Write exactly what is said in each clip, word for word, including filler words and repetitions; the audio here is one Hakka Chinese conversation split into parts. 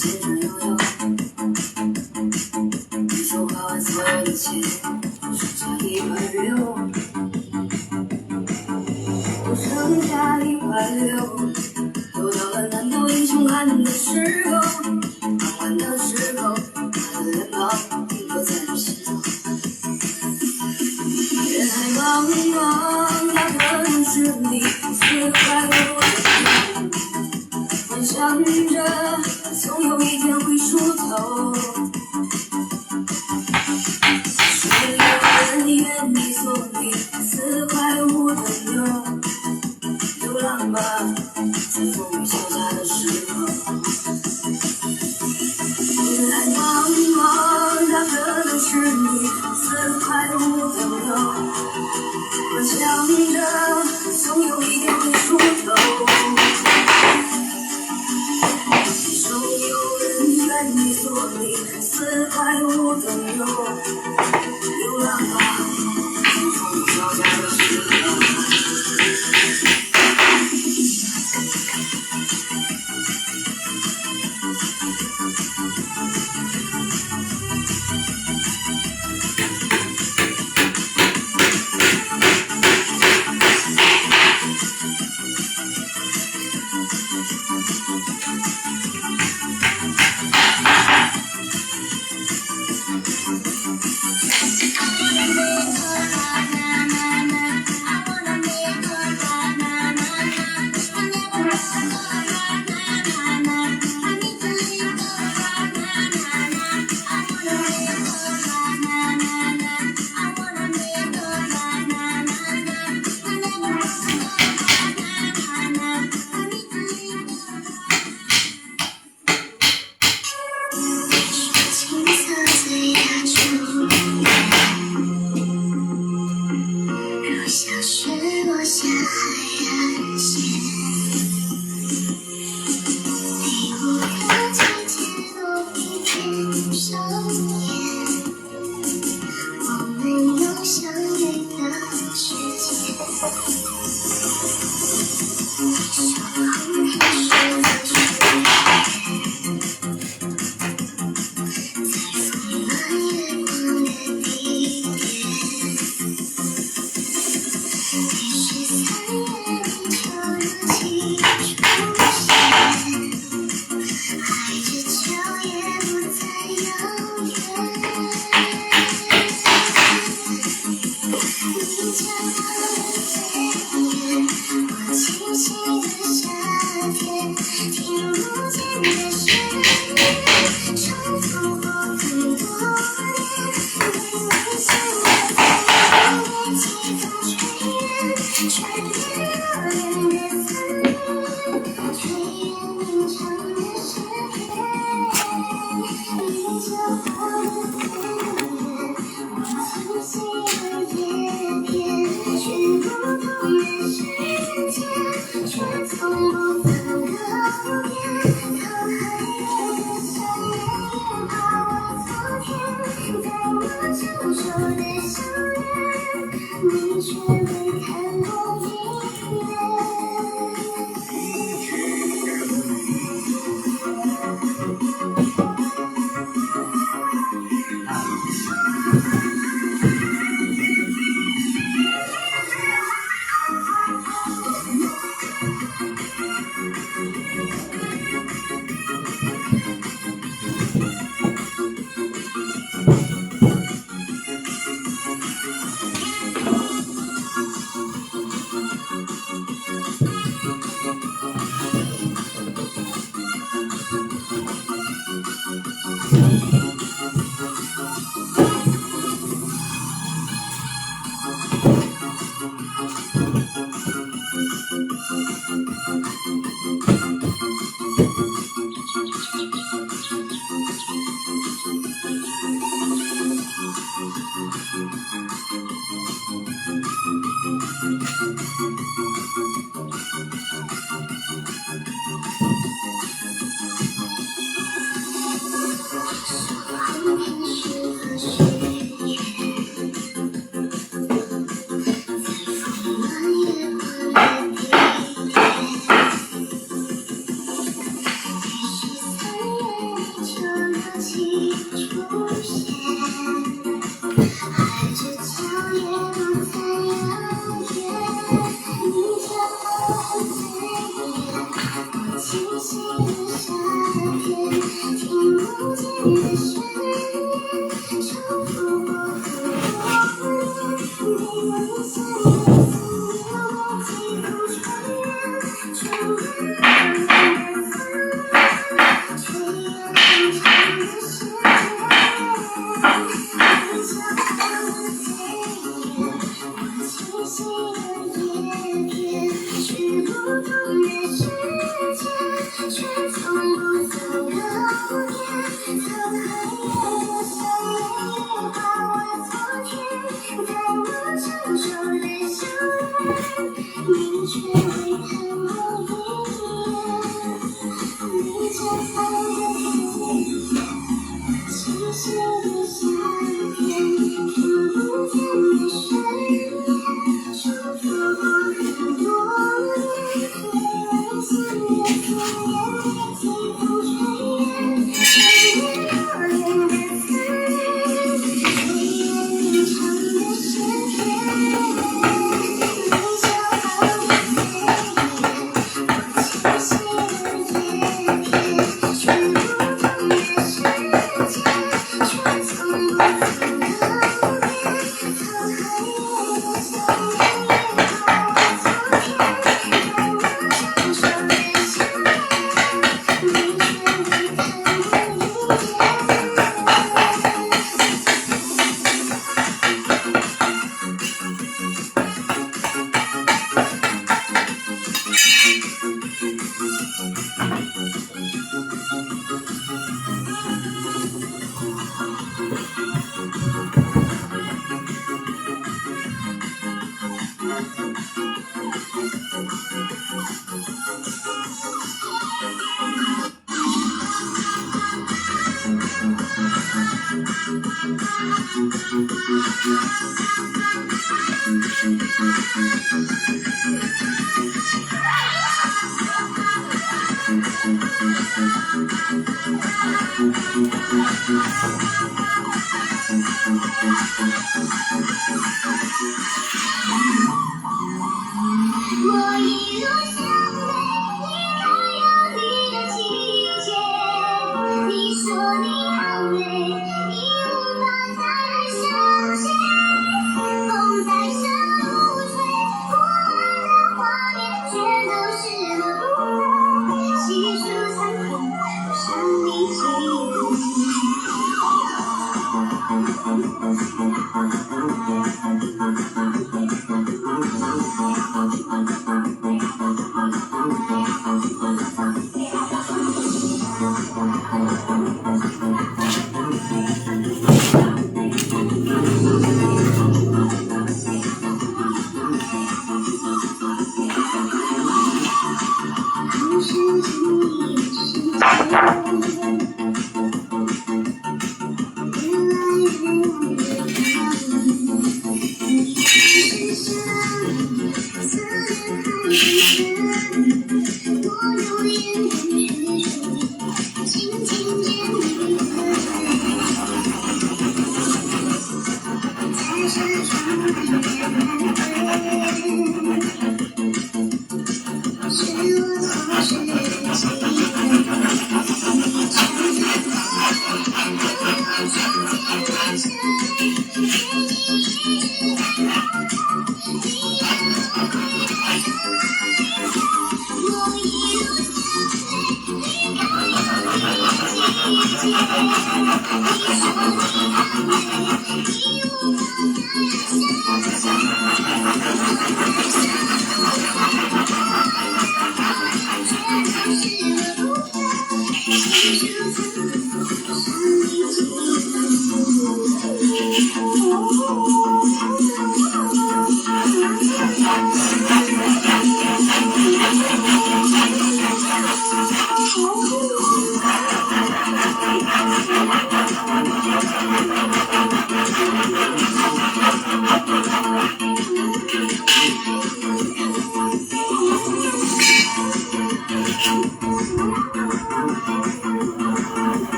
你说花完所有的钱，只剩下一百六。我剩下一百六，又到了难倒英雄汉的时候。傍晚的时候，他的脸庞定格在你身上。人海茫茫，那可能是你四块五的幻想着总有一天会梳头。是有人愿意送你四块五的牛，流浪吧，在风雨交加的时候。人海茫茫，那可能是你四块五的牛，幻想着总有一天会梳头。 手有人愿意做你四块五的牛，流浪吧，风雨交加的时候。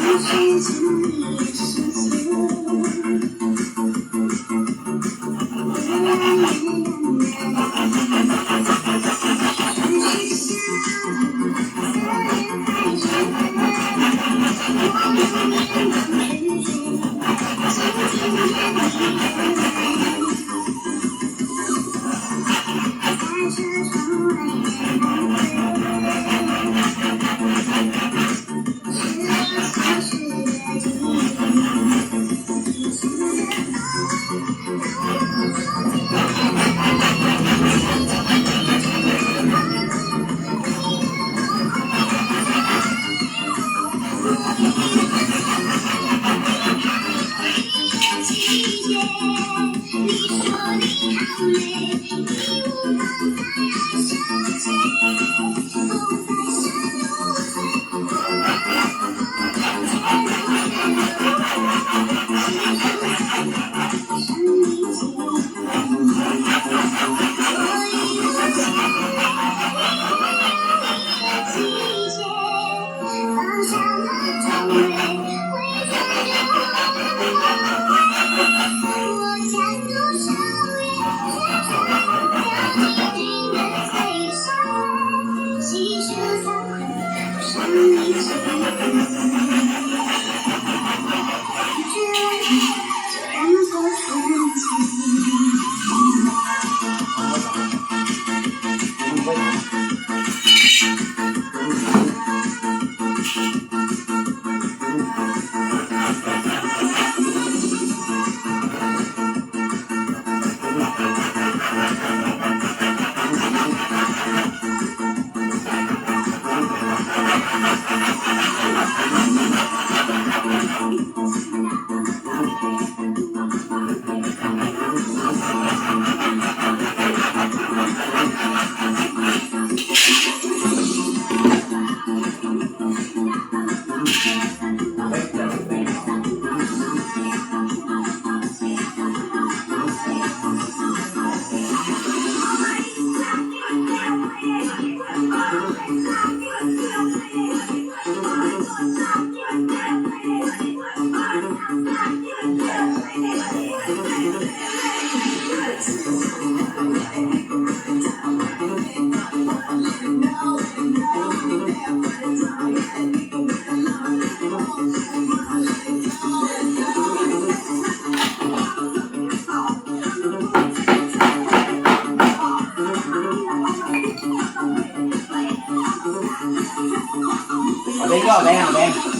好，等一下，等一下，等一下。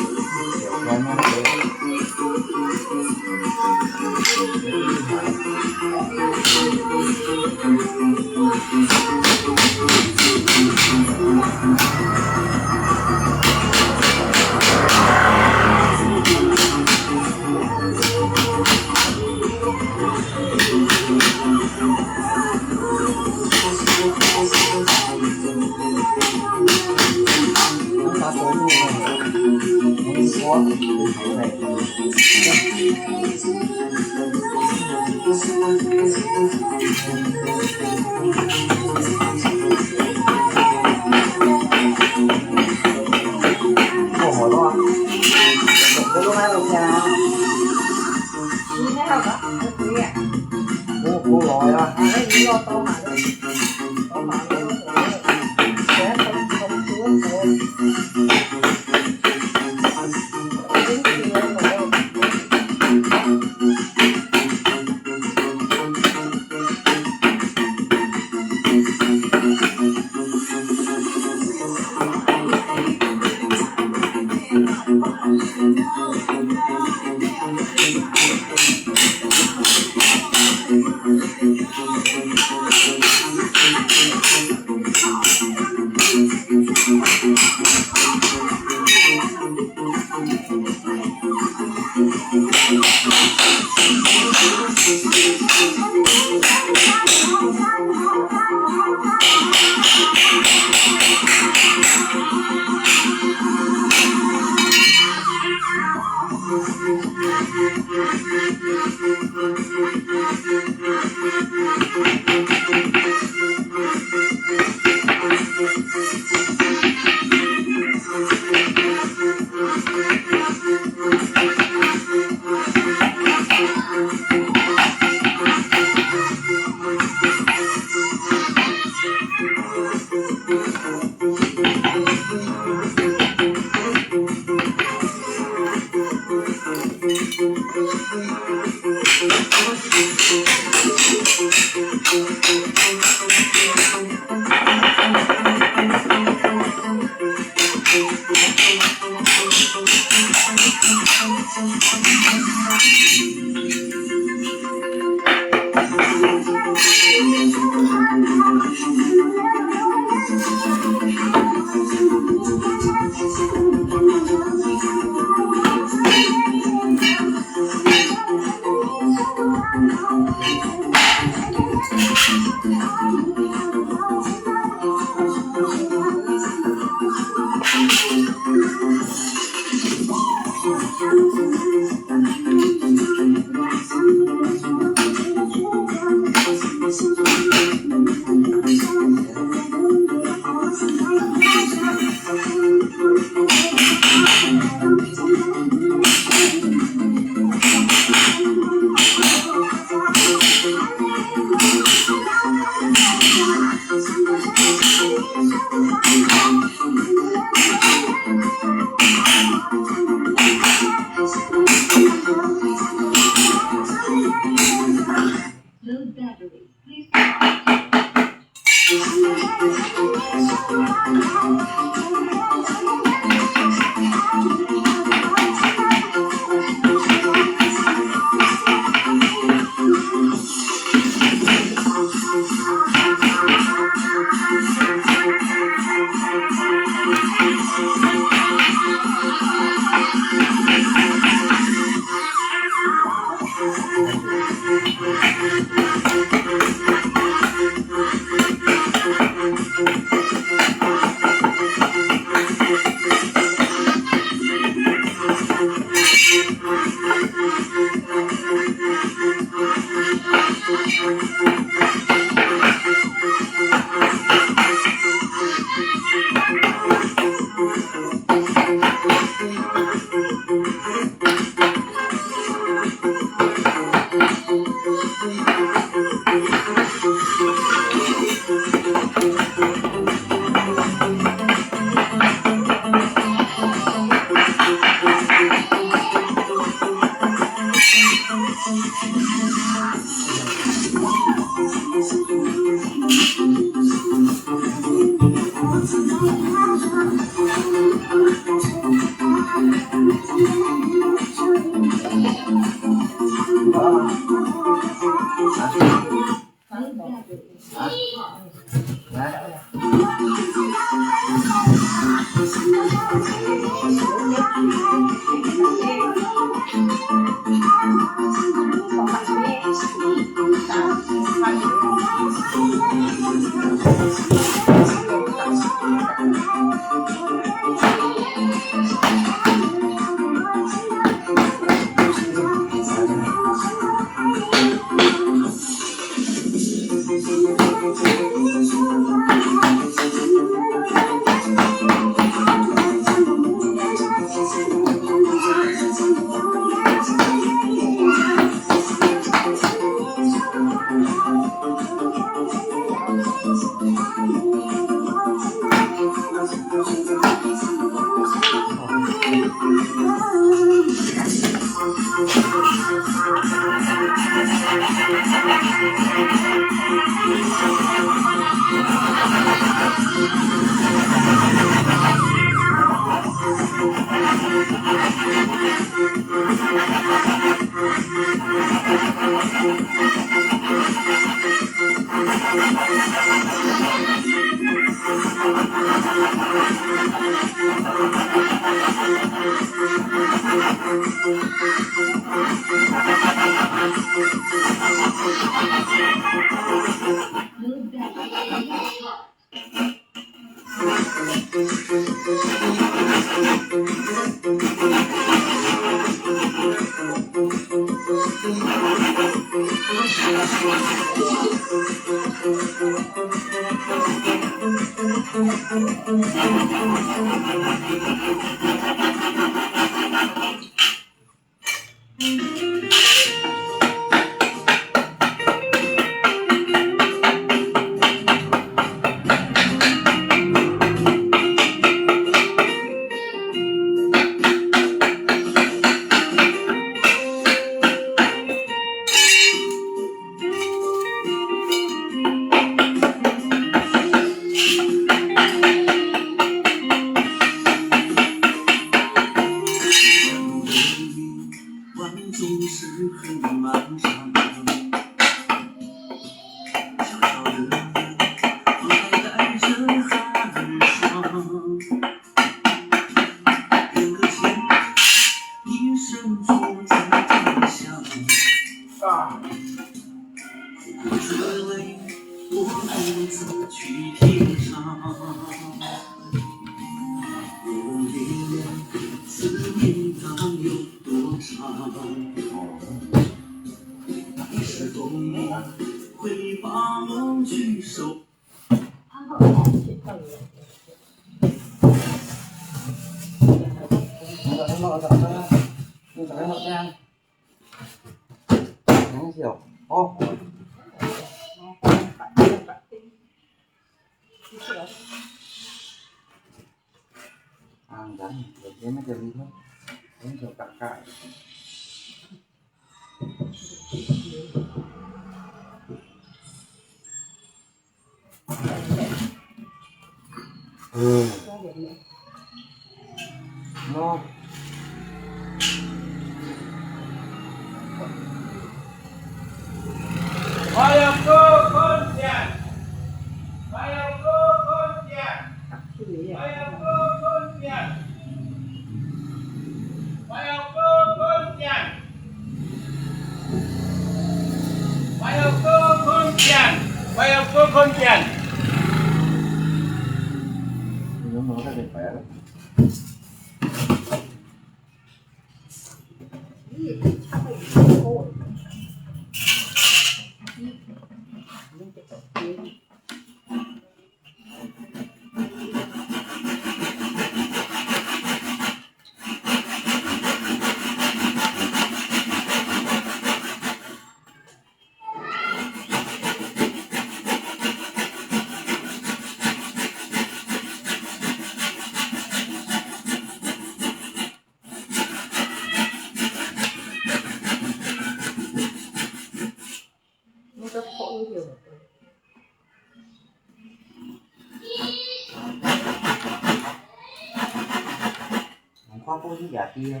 放进去啊，弟。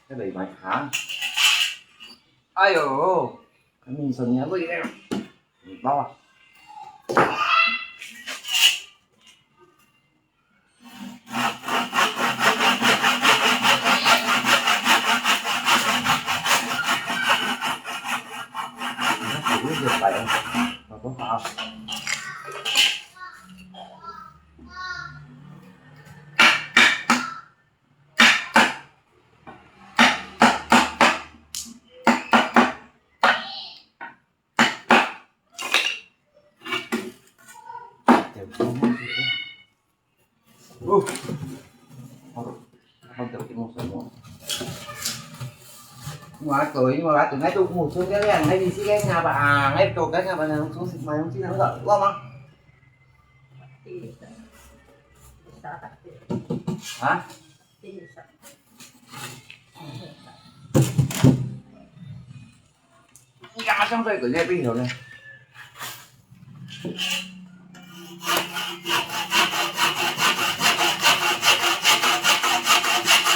这个买糖。哎呦，你说你要喂那个，你包啊。Ủa, không được cái một số một. Mua tôi mua tôi ngay tôi mua xuống cái này ngay đi xí cái nhà bà à ngay tôi cái nhà bà này không xuống xịt mày không xin nó gọi qua mà. Hả? Jaga sampai ke dia pihak ni.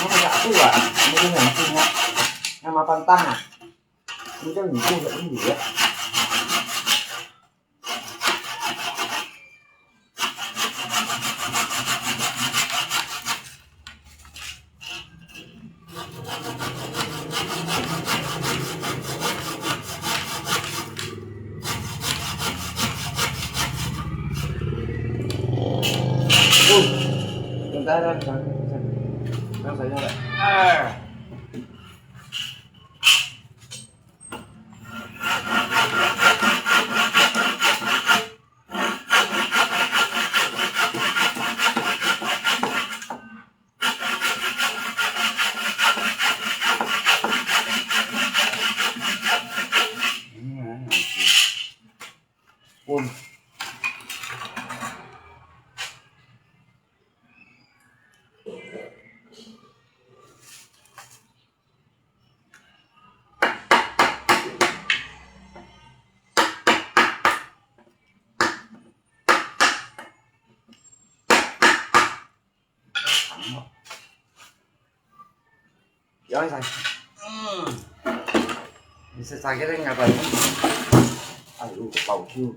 Mana tak tu ah? Mana yang tu nak? Nama pantang ah? Macam ni tu tak boleh ya. Yang saya. Hmm. Bisa sakit dengan apa? Aduh, bau ciu.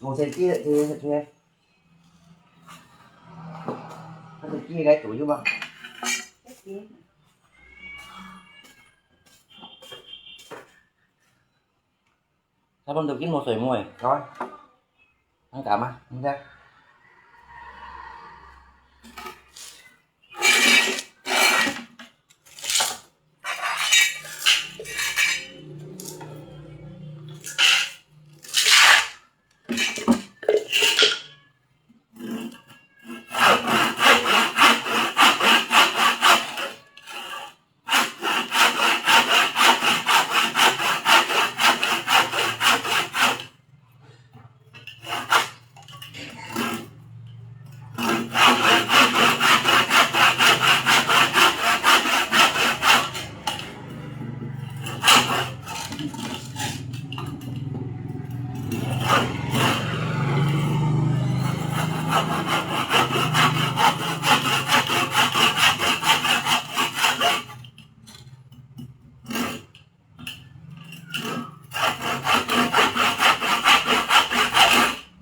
我先接，接，接。他是接来煮是吧？他们都跟我水摸哎，好啊。很感嘛，你看。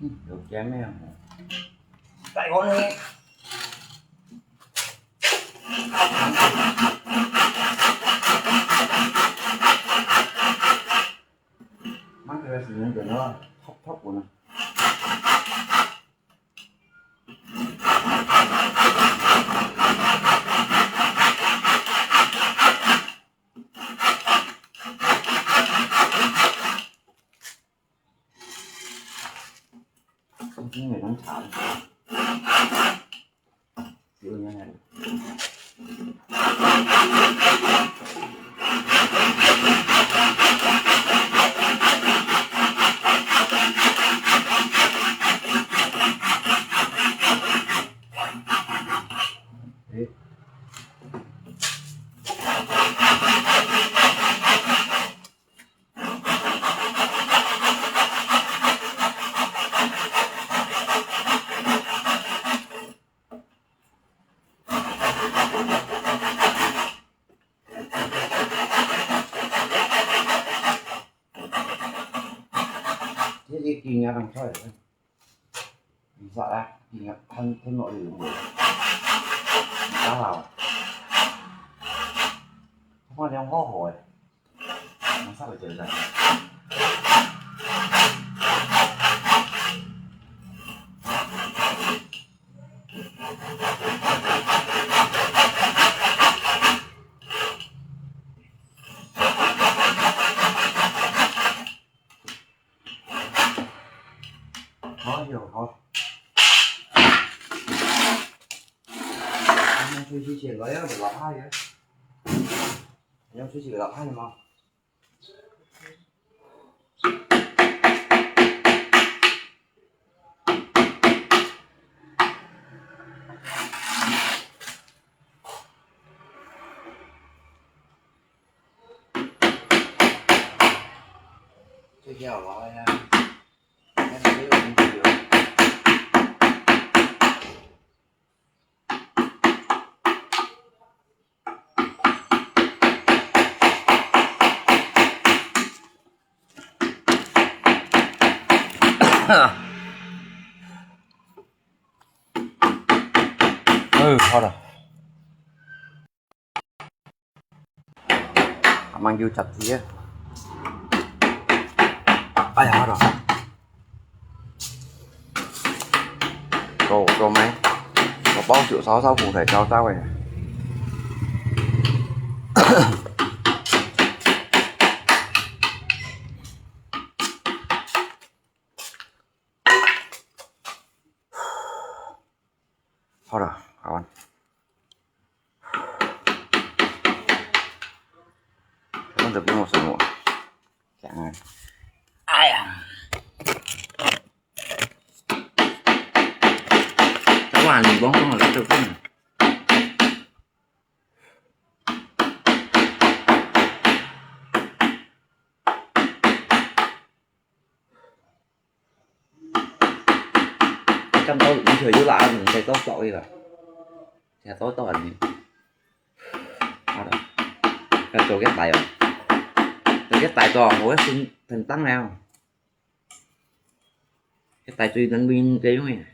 嗯，有鹹味哦。再講呢。慢个時間等到透透滾啊。這個雞肉當菜，你說啊，雞肉很，很好用的，當好。看這樣好好欸。 好，有，好。你们出去吃，我要个老派呀。你要出去个老派的吗？ 這條老派呀，那你這個很久。 嗯，好了。還蠻有汁水啊。哎呀，好了。 做，做咩？我包燒燒燒苦菜燒燒个。好了，好了。我都不用什么。 哎呀，這碗你幫幫我來做飯。這樣到以後又拉你再做少一個，再做到你。好了，要做个大哦，做个大做，我要先等等了。 該大水能毋能用个？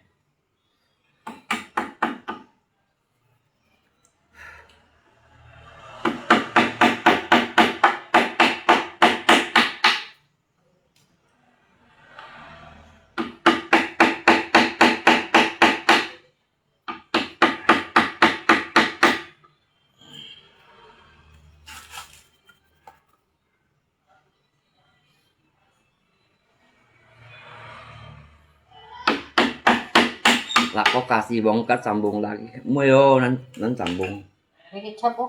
Lah, ko kasi bông, kat sambung lagi. Mui oh, nan, nan sambung. Lagi chop oh.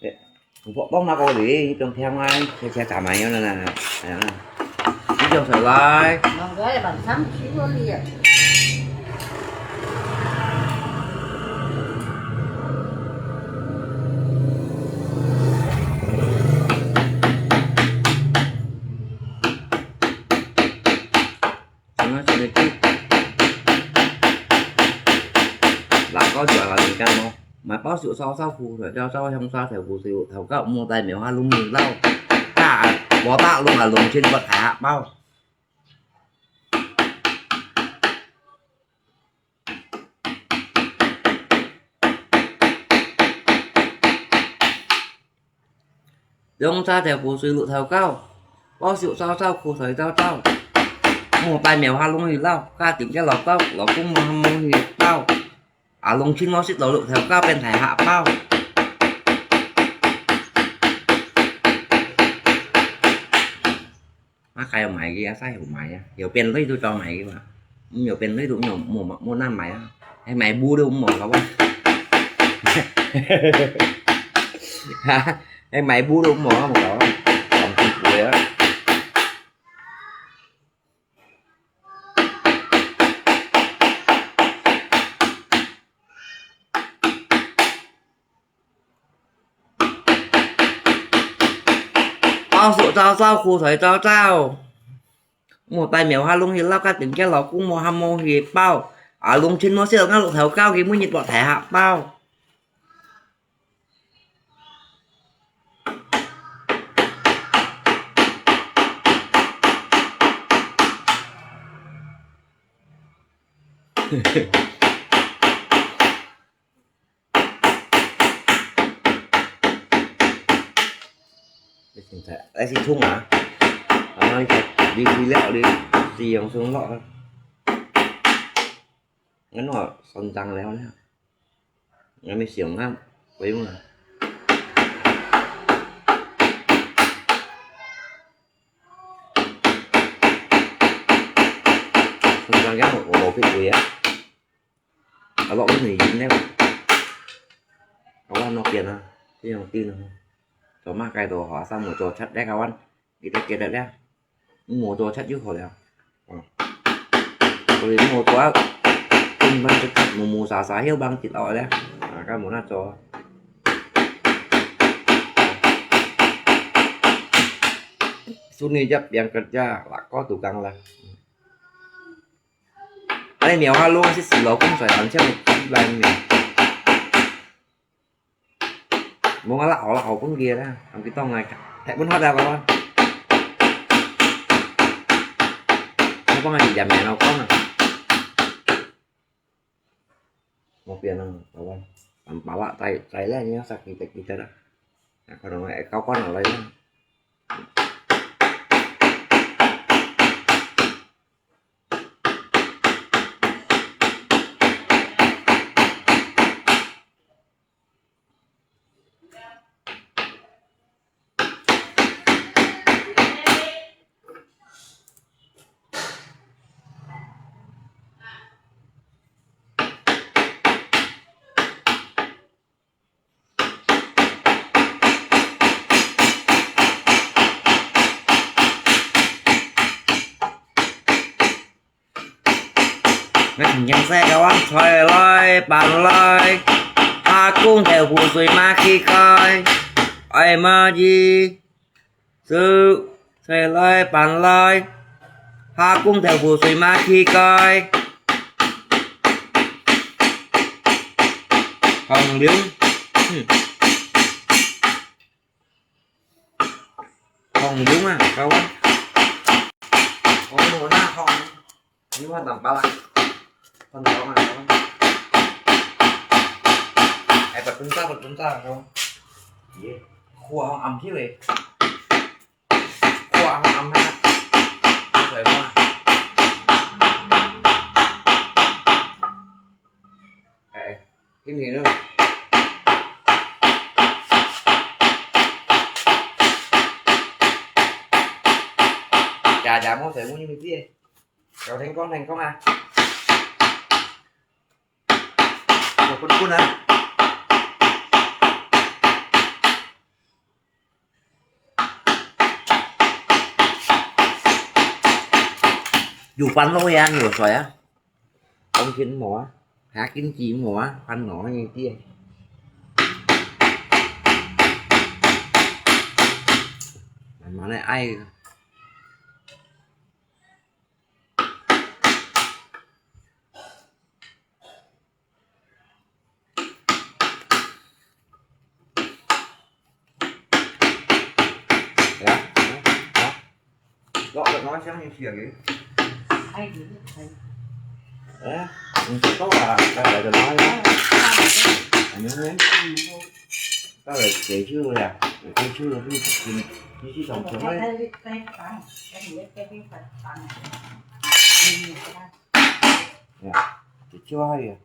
Eh, bông, bông nak ko di, trong thiang ai, chia chia chả mày na na. Ayan na. Ini trong sợi lai. Mong gai bản thắng chứ có gì à.辣椒就係辣椒乾咯，買包燒燒燒苦菜，燒燒香沙豆腐燒，頭家無帶苗下攏無撈，打無打攏啊攏全部大客包。 用沙豆腐水滷豆角，包燒燒燒苦菜燥燥，無帶苗下攏去撈，家庭个老包，老公無無去撈，啊，攏全部食到滷豆角變大客包。 啊，該有賣个啊，晒有賣啊，有變類都照賣个嘛。嗯，有變類都無，無，無難賣啊，還賣布都無个哇。哈，哎，買布都無啊，無搞啊，講屁股啊。包手招招，苦水招招。莫帶苗下弄去摎家庭个老公無下無去包，啊，農村無少，𠊎老頭教佢每日落台下包。 來，先沖啊！啊，你，你，你料，你，你用沖落啊！𠊎拿算账了了。 𠊎乜想啊，毋用啊。Sengkang yang ulo pit kuya. Kalau ini ini. Kawan no pian ah, ini yang tin ah. Cuma kai tu ha, sama tu chat deh kawan. Kita kita deh. 無做出就好了。嗯。所以無做，根本就無無沙沙，又幫佢落了。啊，該無那做。Sunni jap yang kerja, lako tukang lah. Ai, miao ha lu si si lo kung sai tan chiang ni lan miao. Mông á lạ hổ lạ hổ cũng kia đó, ông kia tông này, thẻ bốn hót ra con. Nó có gì dành mẹ nó có nè. Một tiền là, tao quên. Tầm bảo lạ tay, tay lên nhá, sạc gì tay kia đó. À, con nó, con nó lấy. Ngăn chén xe có ăn xoài lơi, bàn lơi. Hà cung theo phù suy ma khi coi. Ai mà gì. Sư, xoài lơi, bàn lơi. Hà cung theo phù suy ma khi coi. Hồng liu. Hồng liu mà, kau á. Hồng liu na hồng. Ini mah tampal lah. Kon tahu kan, kawan. Eh, berbentar, berbentar, kawan. Iya. Kuah hong am hiu eh. Kuah hong am ha. Kuah hong am. Eh, eh. Cái này nữa. Chà, chà, mốt sẽ muốn như kia. Rồi thành công, thành công à. Rồi, phun phun à. Dù phán lỗi à, nhiều xoài à. Ông chín mỏ, há chín chỉ mỏ, phán nó như kia. Mà nó này ai. Dạ. Đó. Đó, được nói sáng như chiều vậy. Ai vậy? Ủa, mình sẽ có là, là, là, là nói đó. Anh nhớ nhé. Có là chị chưa nè, chị chưa, chị, chị, chị, chị sống sống đấy. Nè, chị chưa hay à.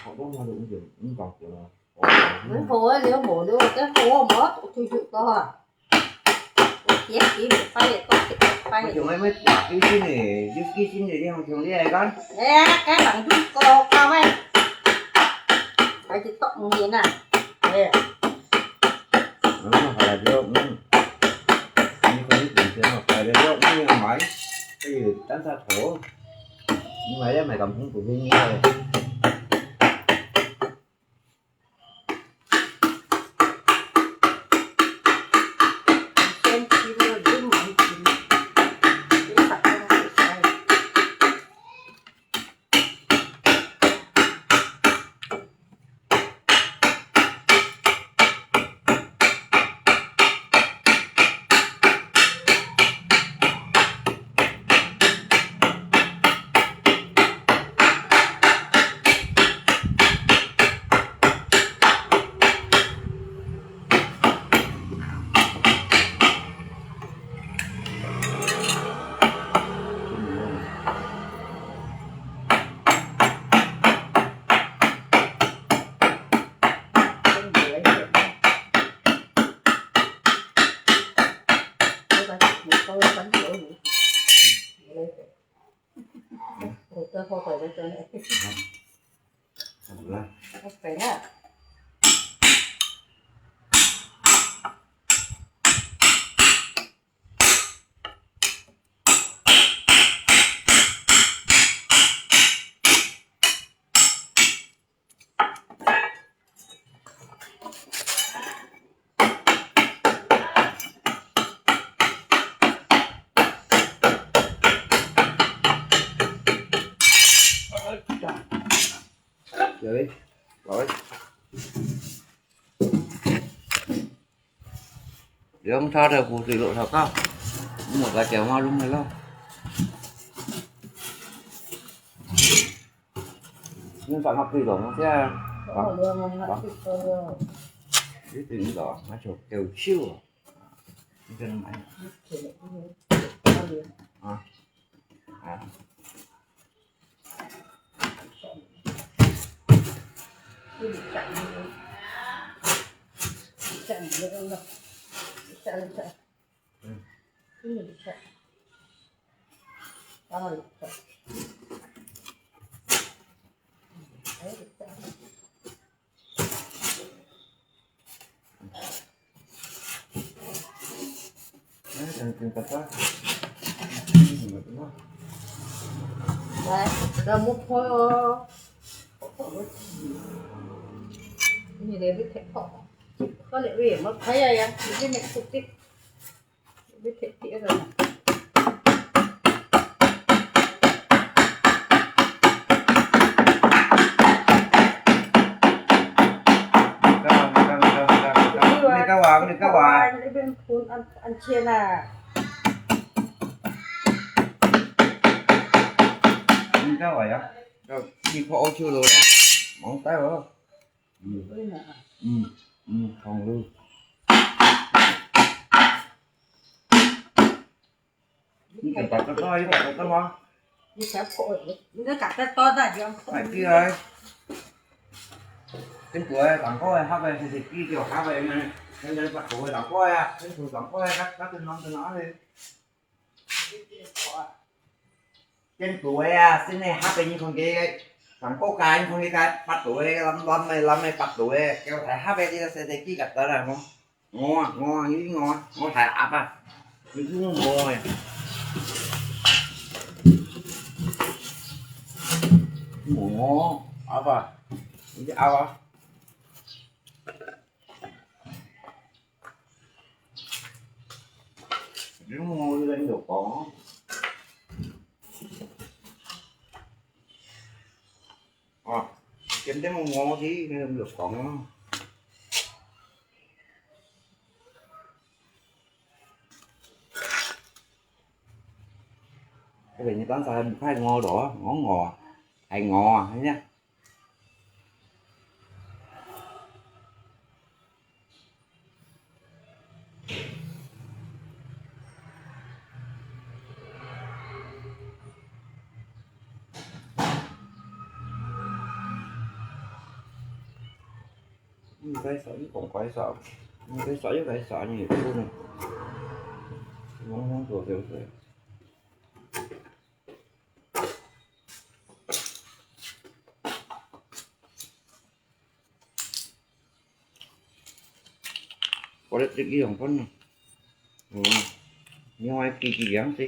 Họ có mua được không? Không có kiểu là, ủa, không mua. Hổ á, liu hổ, liu cái hổ mỏ, thui thui to à. 别给你翻也多给翻也。我就没没打给心的，就给心的地方兄弟来干。哎呀，该忙就高高哎，还是多五年呐。哎。嗯，好了就嗯，你可以等一下嘛，好了就嗯要买，哎，单他头，你买要买港风不便宜的。 Jadi, bawa. Yang ada putih lo thau kau. Ini kacau malu ni lo. Ini tak nak pergi dong, ya. Ini tinggal, macam kau ciu. Ini kan main. Ah. Ah. Lai, dah mupho. Ini lebih tekok. Kau lebih mau kaya ya, ini nak putih. Lebih tekok dah. Ini kawang, ini kawang. Ini pun an, an cian ah. Ini kawang ya. Kau ini kau ocu lo ya. Mau tahu lo. Hmm. Hmm. Hmm. Kong lu. Ini tempat kau tahu, ini tempat kau tahu. Ini siapa? Ini kat kau tahu dah, jangan. Hai, dia. Cái tuổi tặng có hai ba thì thì kia kiểu hai ba mà cái này bắt tuổi tặng có à, cái tuổi tặng có à, các các tên năm tên nó đi. Trên tuổi à, xin này hai ba như con kia, tặng có cái con kia cái bắt tuổi lắm lắm này lắm này bắt tuổi, kiểu thầy hai ba thì sẽ thì kia gặp tới là không? Ngò, ngò, ý ngò, ngò thầy áp à. Ý ngò ngò à. Ngò ngò, áp à. Ý áp à. Ý ngò ngò đi lên được có. Ờ, kiếm thêm một ngó tí, nên được có ngó. Cái này như toán sao em khai ngó đó, ngó ngó, hay ngó, thấy nhá. Ừm, cái sỏi cũng có sỏi. Ừm, cái sỏi với cái sỏi này cũng được. 往上做少少。我来这个样本呢，嗯，你还给给样子。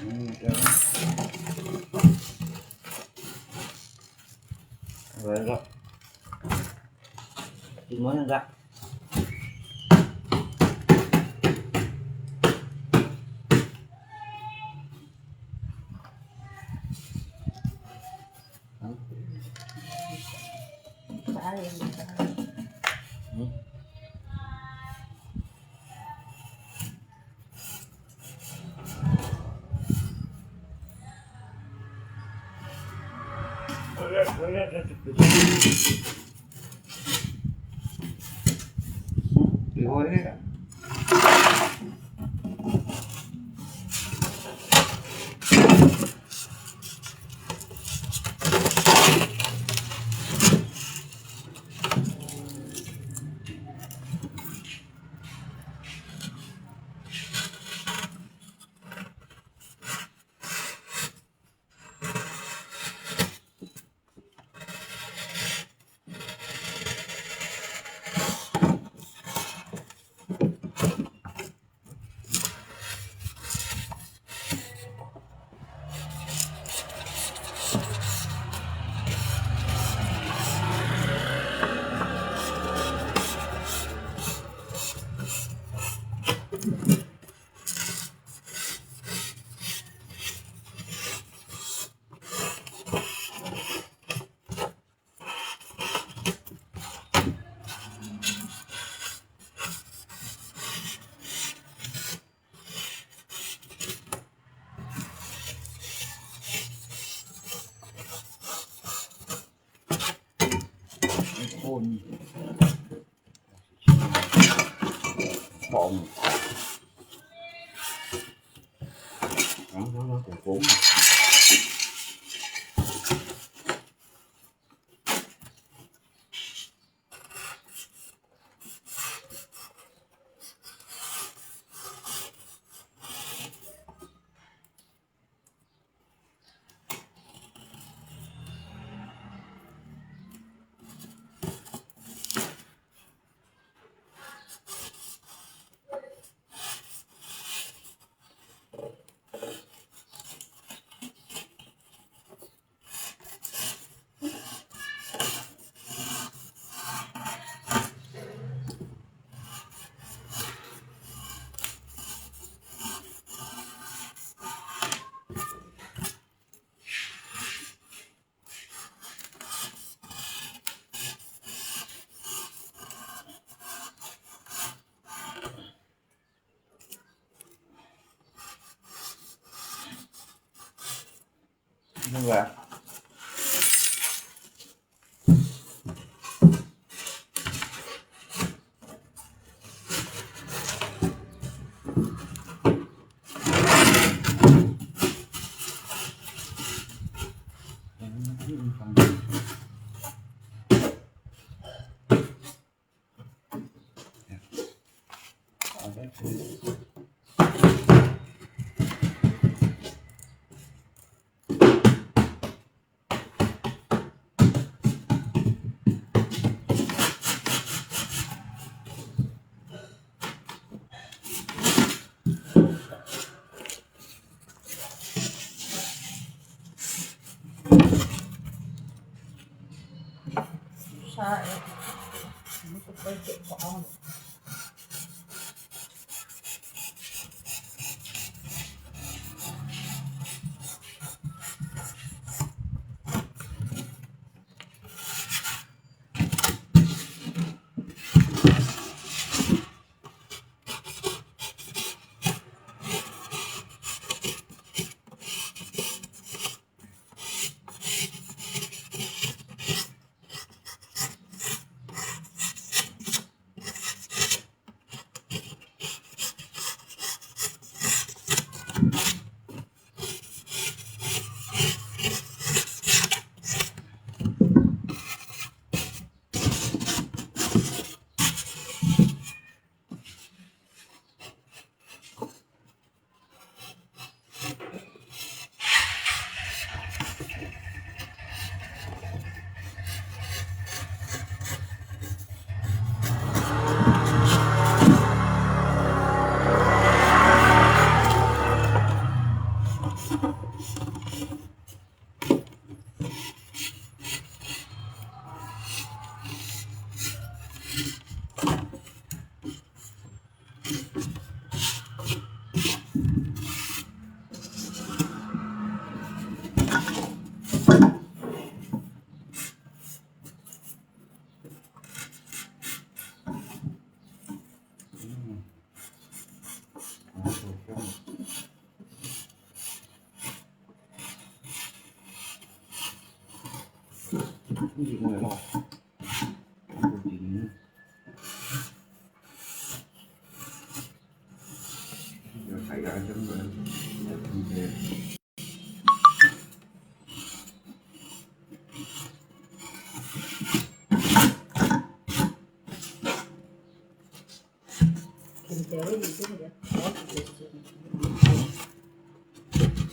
嗯，对。来了。怎么样的？个。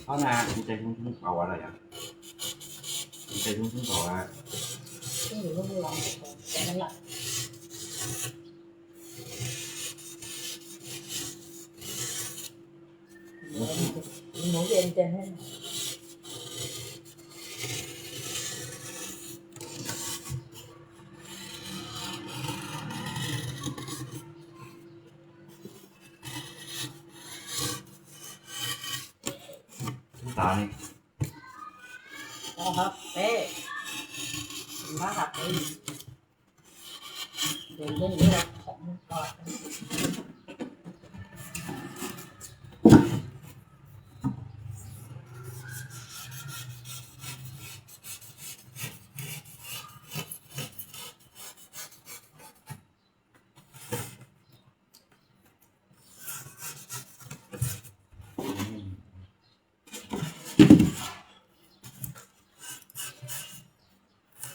好啦，你再用用搞完了呀？你再用用搞啊？打呢？哦，好，哎，你妈好，哎。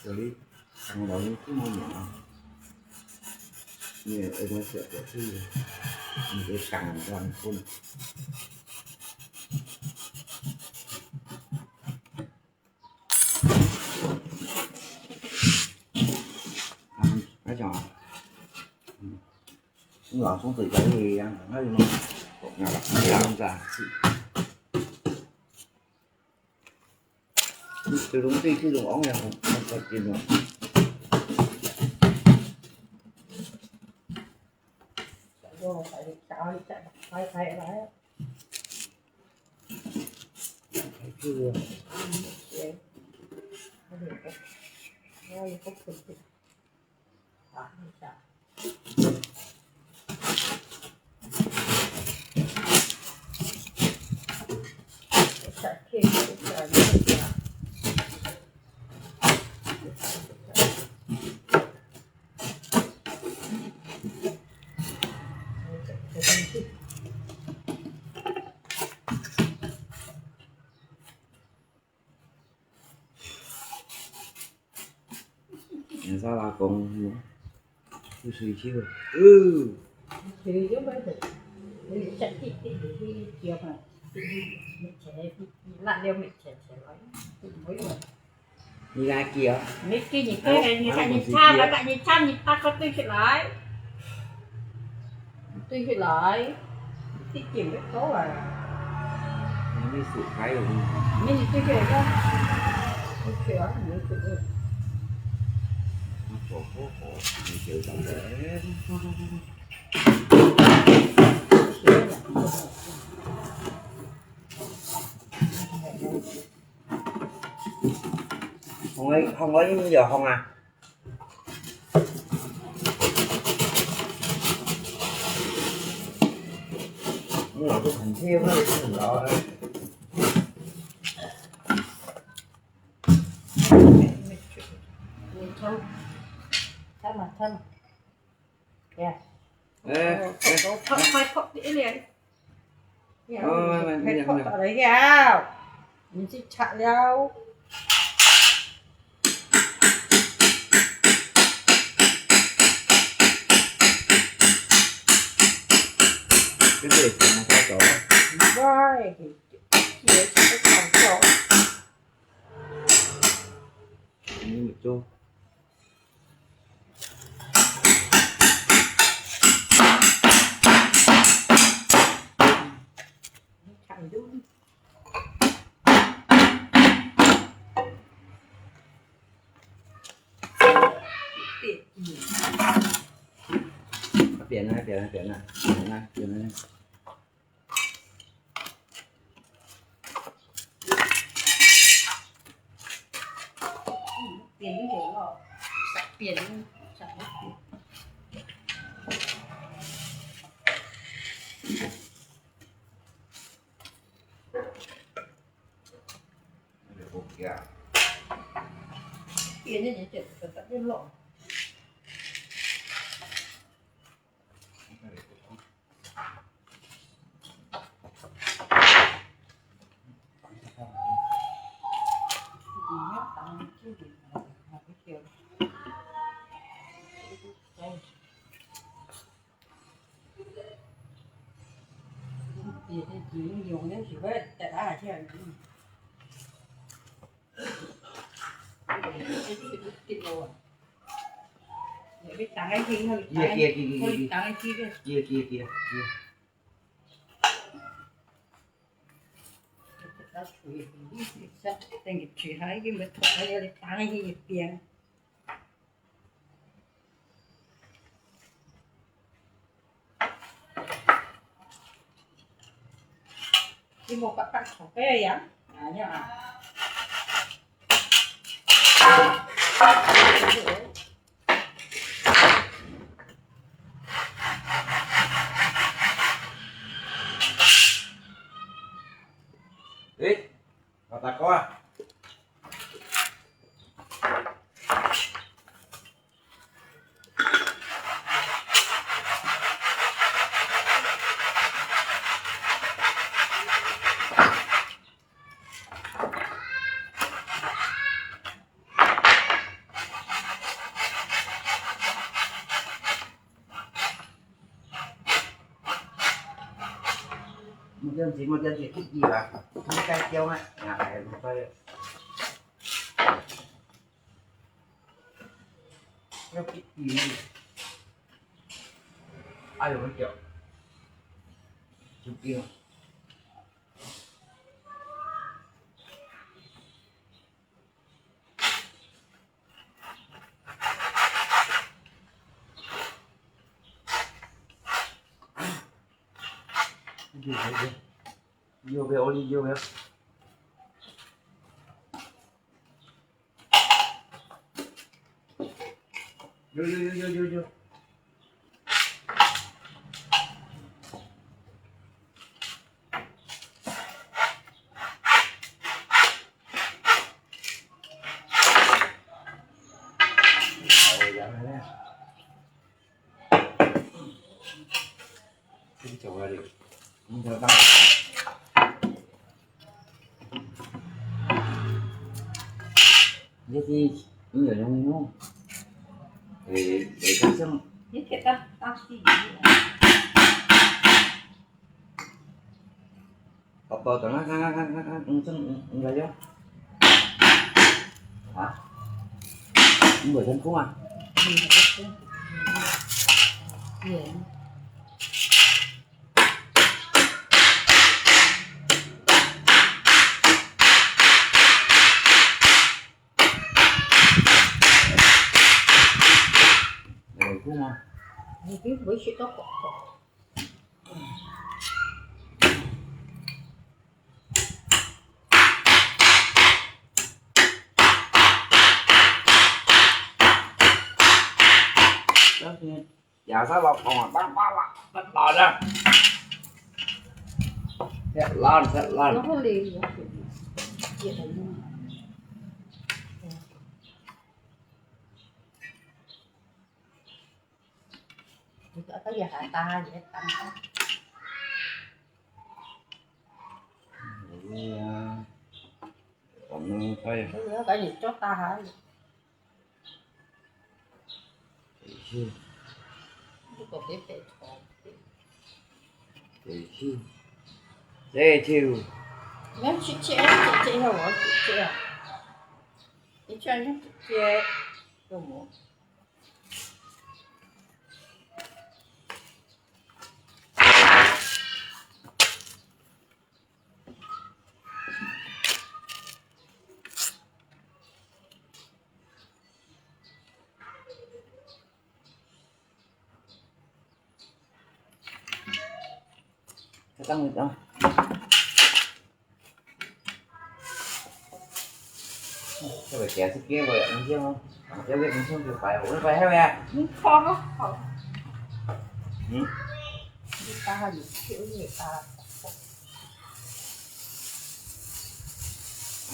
所以，当然你这么忙，你也爱多写点字，你就想乱混。嗯，那讲啊，嗯，你老公自己在那里一样，那有没有？那个，那个，这种对这种王爷很很很敬重。这个。人家老公，有水球。哦。水球嘛是，你吃滴滴滴滴叫嘛，滴滴，你切，你辣椒没切切来，不会。你来叫。你给你看看，你看你插了，看你插，你把它对起来。 对起来，一点就够了。你手开了，你看。你对起来看。OK啊，你对起来。那做好好，你就等着。红个，红个，你有红啊？ 你老是很贴合的，很老的。你冲，冲嘛，冲嘛。Yeah。哎，哎，快，快，快，快，一脸。 哦，慢慢，慢慢。你去拆了。这个也行，它走了。喂，这个也行，它走。你做。 變啊，變啊，變啊，變啊，變啊。 變个咯，變，變个就特別老。 你莫白白炒个呀，哎呀。 誒，老大哥啊！ 莫恁樣，莫恁樣，去煮啊！你該叫啊，啊，哎，莫怪了。要去煮。哎喲，我腳，就冰了。 右邊，右邊。右，右，右，右，右，右。 你小花的，你看看。这是你有用的哦。诶，诶，好像你给它打细一点。宝宝，等下，看看看看看，嗯，这，嗯，应该要。啊？你没成功啊？嗯，好吃。嗯。有成功吗？你不会吃到饱饱。 也是老公啊，当爸爸，当老的。太烂，太烂。然后嘞，也很，也很嫩。你这个也还大，也大。哎呀，我们快。你要赶紧做大哈。 是。这个别白炒。是。这就。你要去切，切，切一下，我要去切啊。你这样就切，用我。 这样子啊。这个给它是给我的，你看哦，这个你看就白，我白还没啊？你看好。嗯。你打你就你打。嗯，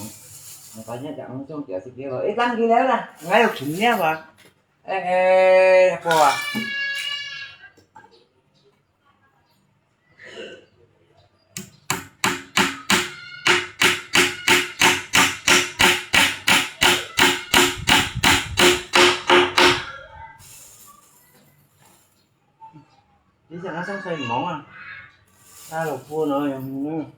我发现讲这种给它是给我，哎，当给了啦，我还有存量啊。 哎，哎，好啊。你想要上水忙啊？他有不能用，嗯。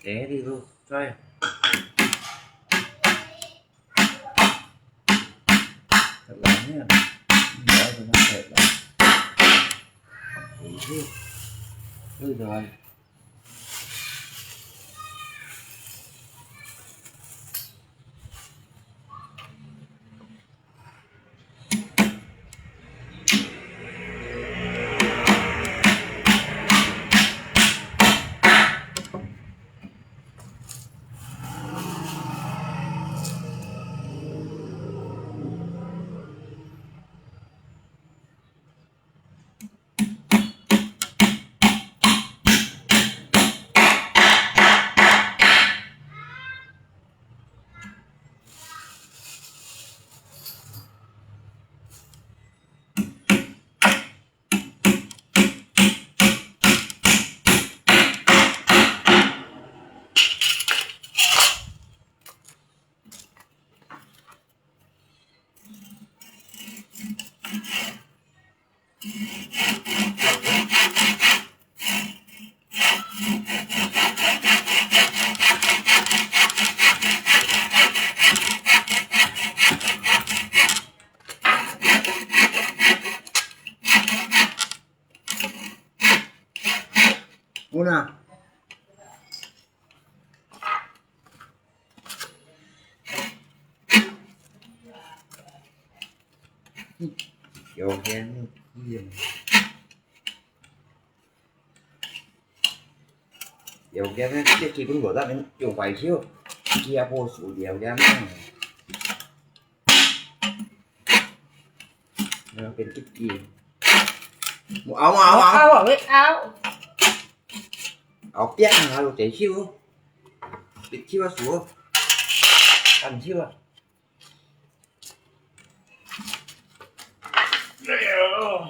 哎，你都在。很难呀，你要怎么改了？哎，对的。 有啦。有个，有个，这基本我那边用白酒，也不输了个嘛。 要變直接。我拗，我拗，我拗。拗啊，會拗。後壁還有隻手，隻手啊，手，按手啊。哎喲！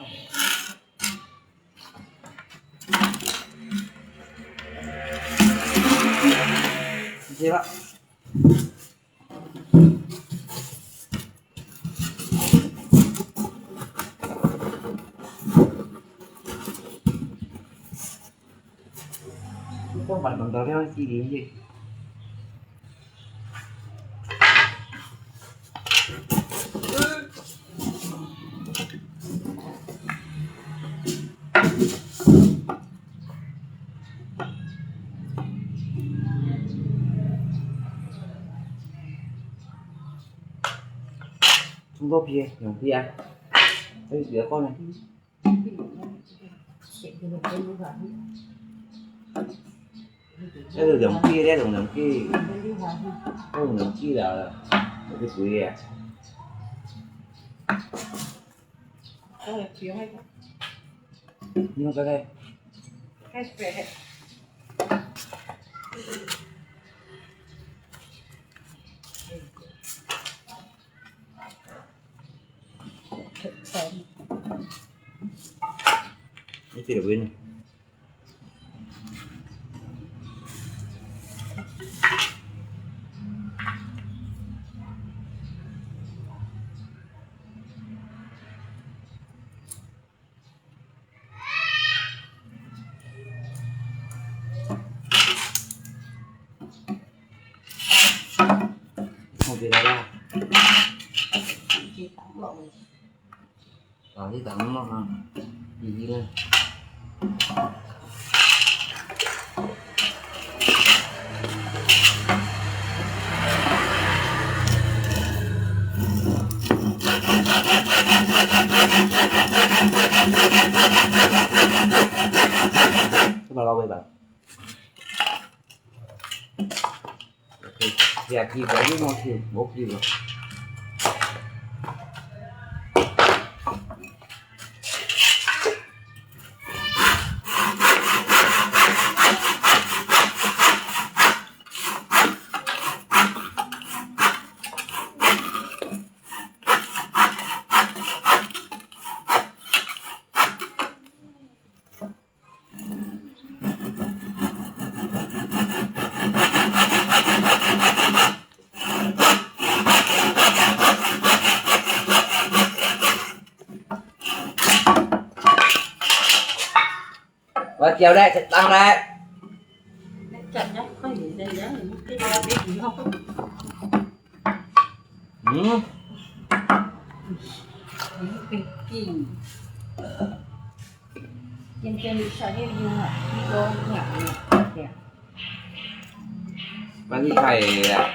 係啦。 通過皮，用皮啊，還有別个呢？這个兩支，這个兩支，這个兩支了，這个水啊。 你這个位呢？ 好，別來啦。啊，你等我哈，弟弟呢？ 這把老尾巴。OK，這個無救，無救了。 我叫咧，食飯咧。嗯。把你開啊，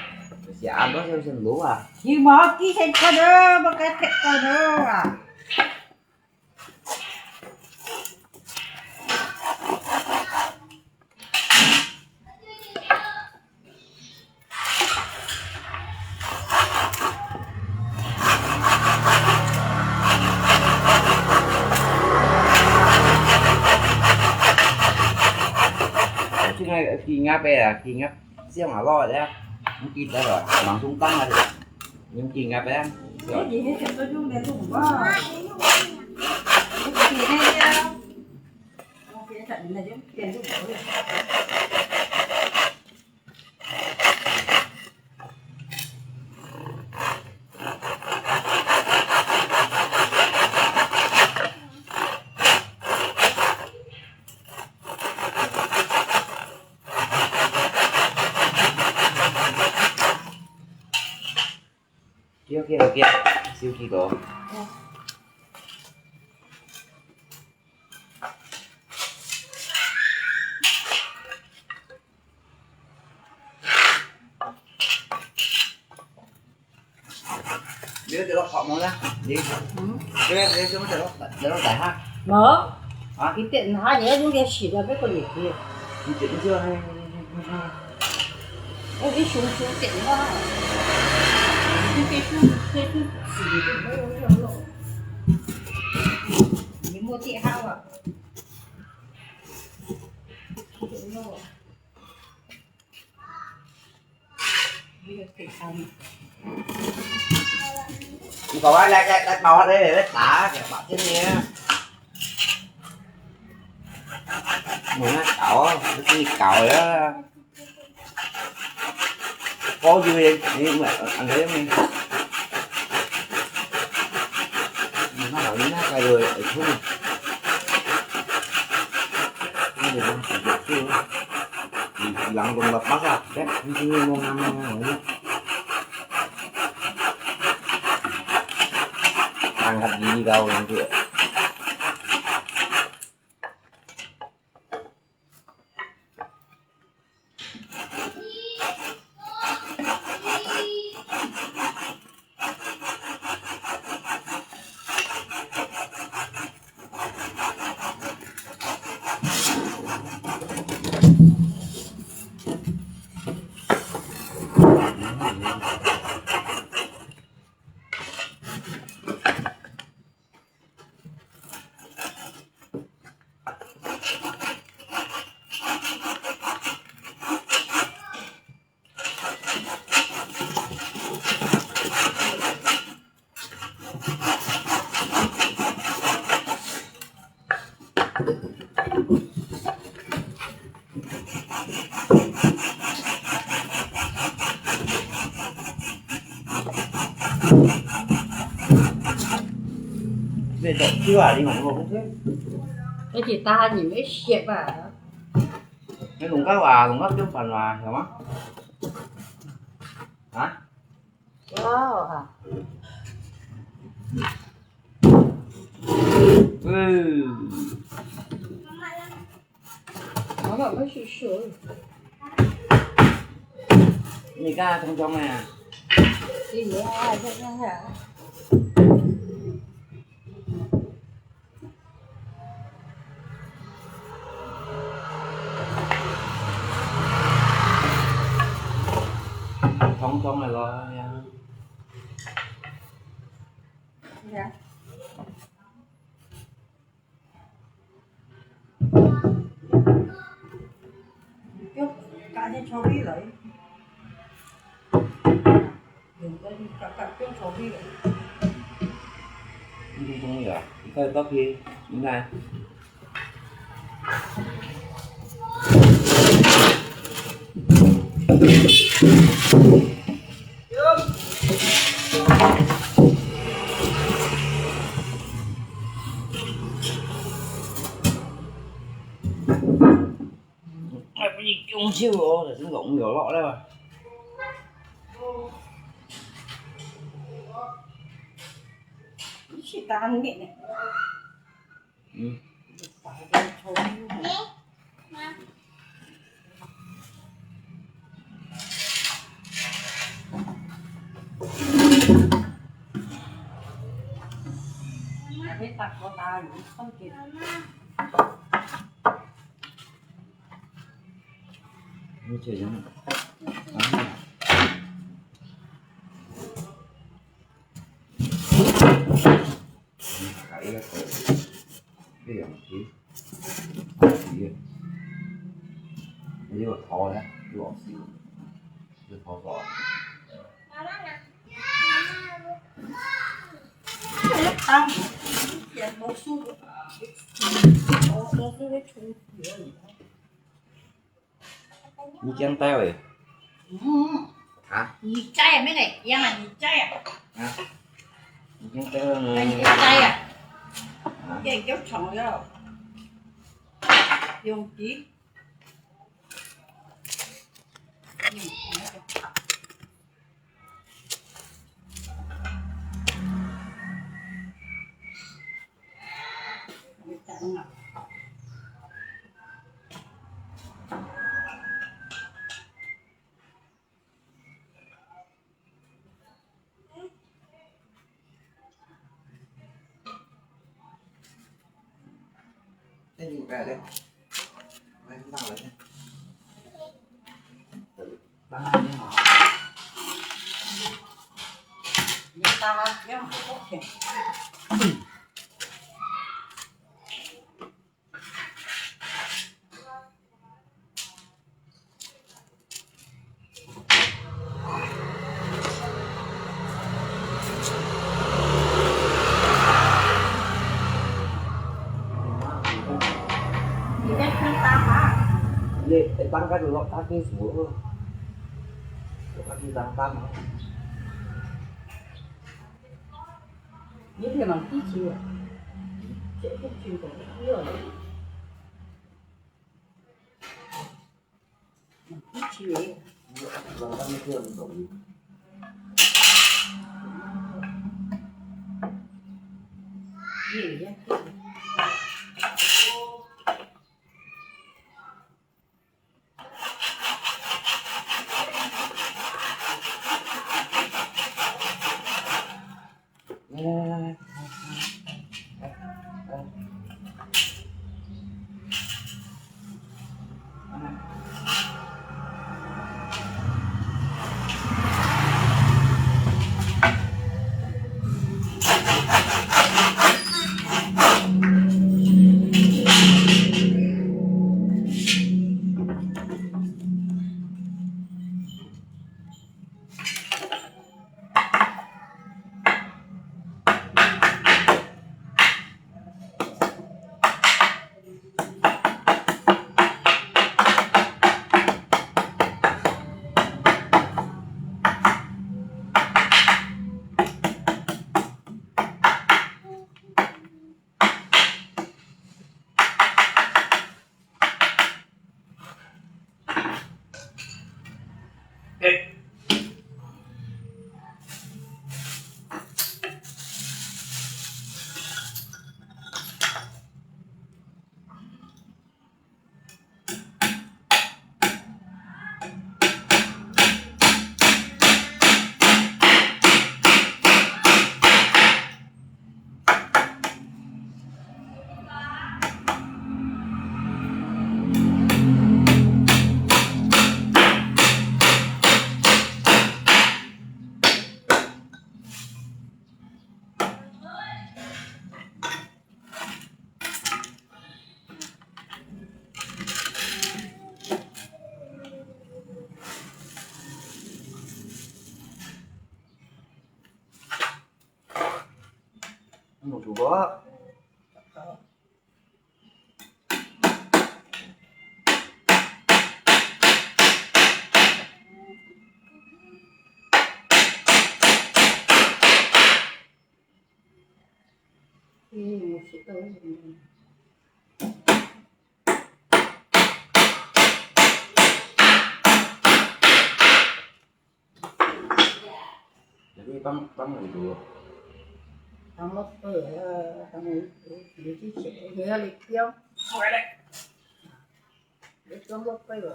是恁多先先滷啊。你莫記先看到，莫該忒看到啊。 這個雞鴨仔啊，雞鴨，像啊，老个啊，毋記得了，網上當啊，用雞鴨仔啊，是吧？OK，OK，OK，收起來。 你有跌落學無啦？你，嗯？你有，你有跌落，跌落大學？無。啊？佢跌下，你愛用个時間，愛過日子。你跌，你就，哎，你，你，你，你。哎，你熊熊跌落。你跌，跌，跌，跌，死就沒有用了。你莫跌下啊。你搞啊，來來來，包啊，來來來，打，把這裡啊。我那搞啊，這是搞呀。包就也，你買，啊，來用你。你那好，你那個有，有空。那就拿去做。 人講六百啊，這，你今日無啱啊，我講。Angkat gigi kau nanti. 你做酒啊，你嘛無好食。而且大人要食啊。你弄到啊，弄到變飯啊，係嘛？啊？ 哇哦哈！嗯。媽媽，我去洗手。你幹啥通通啊？洗面啊，這樣啊。 通通个咯，呀。呀。 你就加點調味料。用个，你加，加點調味料。你同意啊？你可以倒去，你看。 哎，不是用手哦，這是弄了落了。你是打你的。嗯。打个臭屁股。 你這樣，啊。 你驚到欸？嗯。啊？你知啊，咩个？驚啊，你知啊？啊？你驚到呢？哎，你知啊？啊？這就長了。用力。嗯。你，你打開就落大地鼠哦，落大地当当哦。你别忙地球啊，这不就不要了。地球耶。Jadi pang pang itu. Pang lok tu ya, pang itu, itu sih ya lipiang. Lipiang lok tu ya.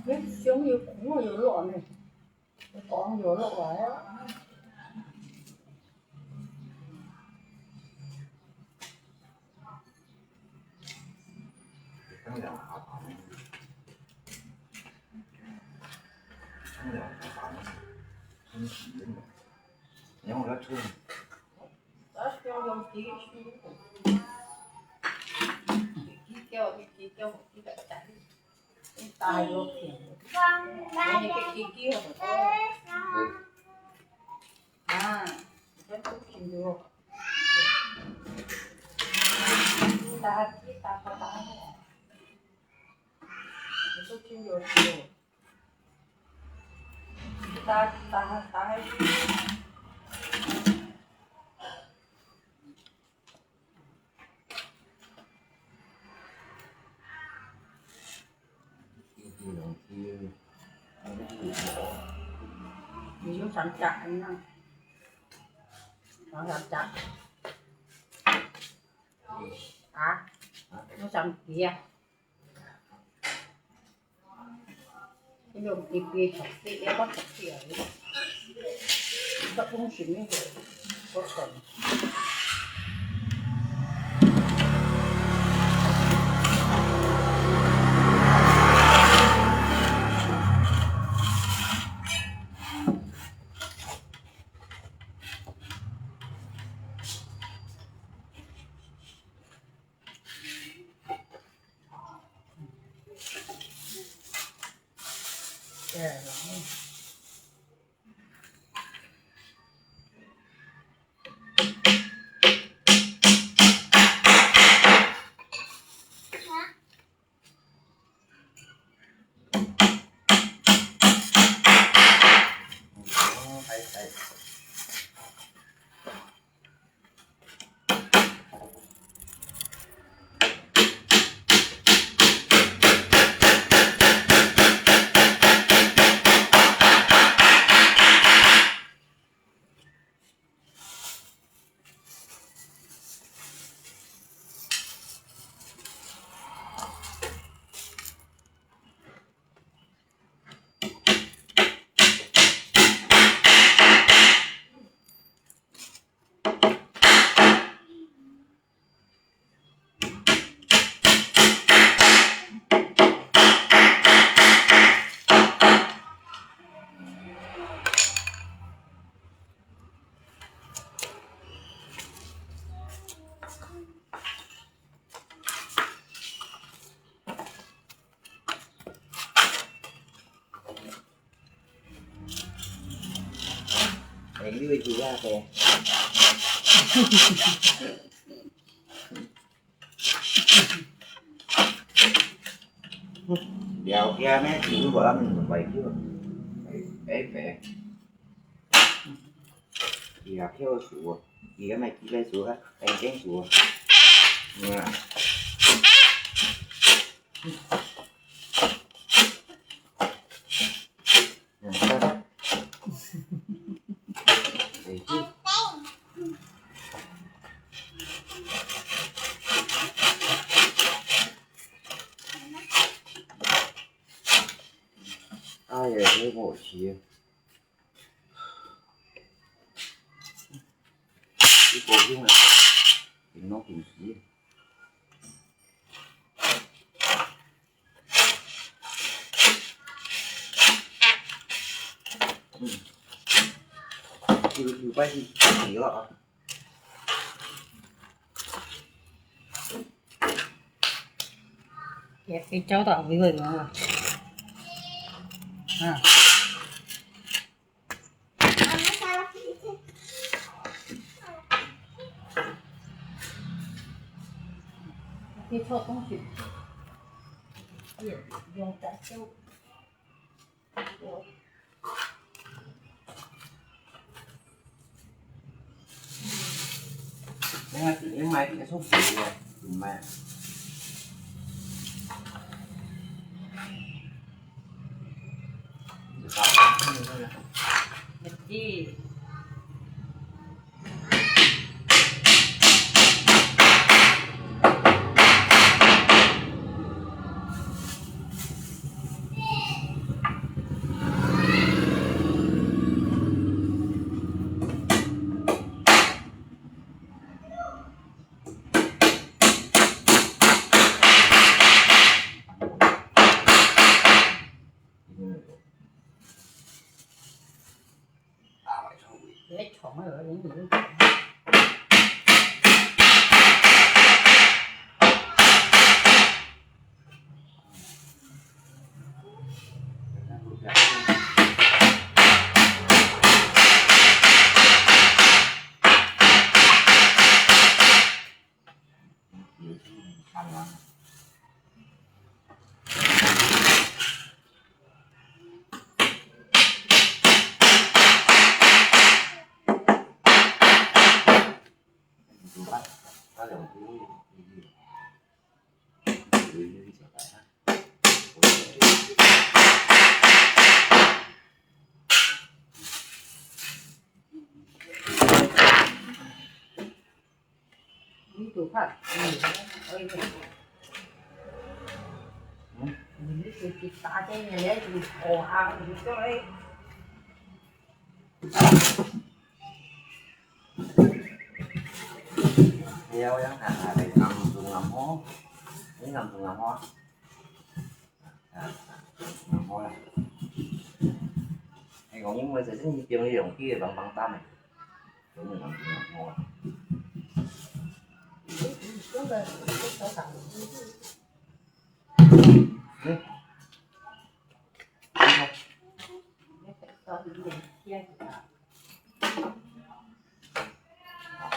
你香油脯有落呢，脯有落啊。你有三隻恁樣，兩三隻。啊？有三隻啊？你用一杯茶水，要不茶水啊？你不用心那个，不懂。哦，係，係。 哎，你會煮啊，嘿？了解咩？煮無咱毋會煮。哎，哎，哎。 佢也曉煮哦，佢也毋係幾會煮啊，天天煮哦。嗯啊。嗯，好。哎，這。哎呀，這好吃。 你高興啊？緊弄緊洗。嗯。就，就快去洗了啊。也可以教导微微嘛。啊。 你做東西，用在手。你看，你買別種水果，你買。有看，嗯，可以。嗯。你是去打电话来，你好啊，你过来。你要让他来，俺们中央哦，你俺中央哦。 啊，然後啦，哎，講因為這是你表弟用佢个棒棒糖个，所以人就然後啦。嗯。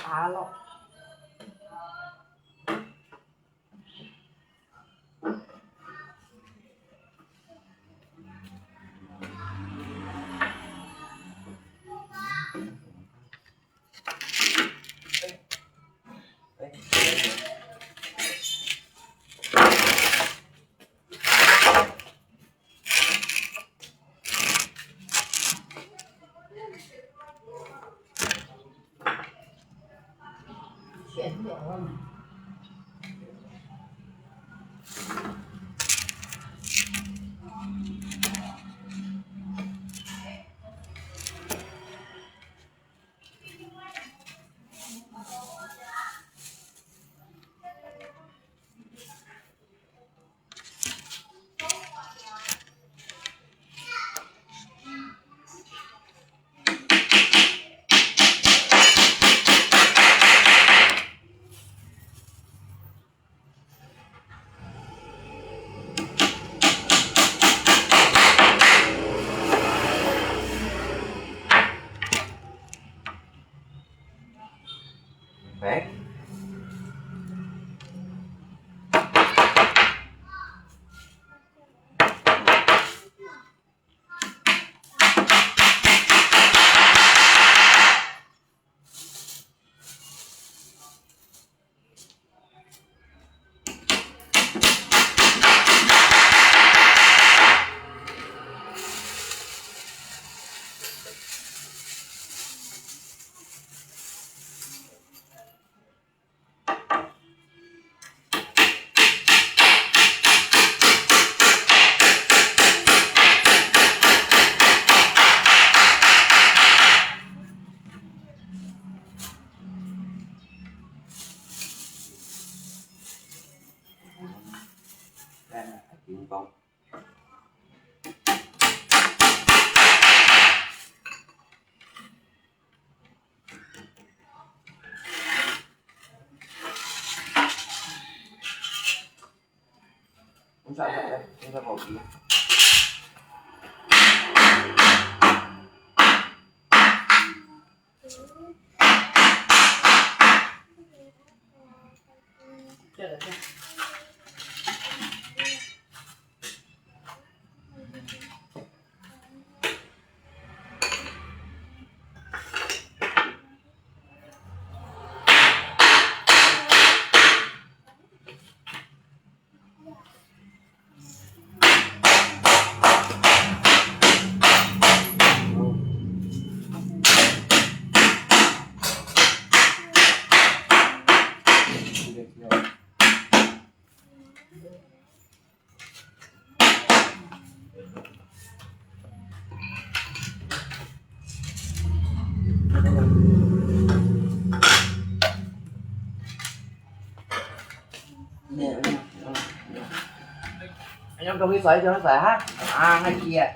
啊咯。 喂。Anh em trong cái xoáy cho nó xoáy ha. À, hai kia.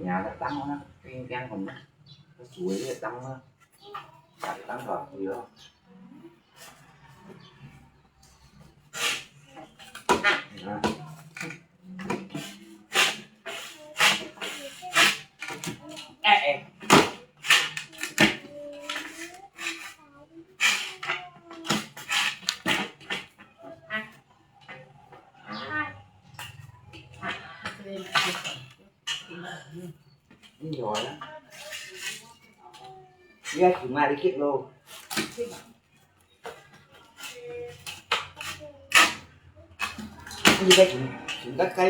你个灯啊，边边个，个水个灯啊。Tắm vào thì đó. Ini gimana? Iya, cuma dikit loh. Ini kan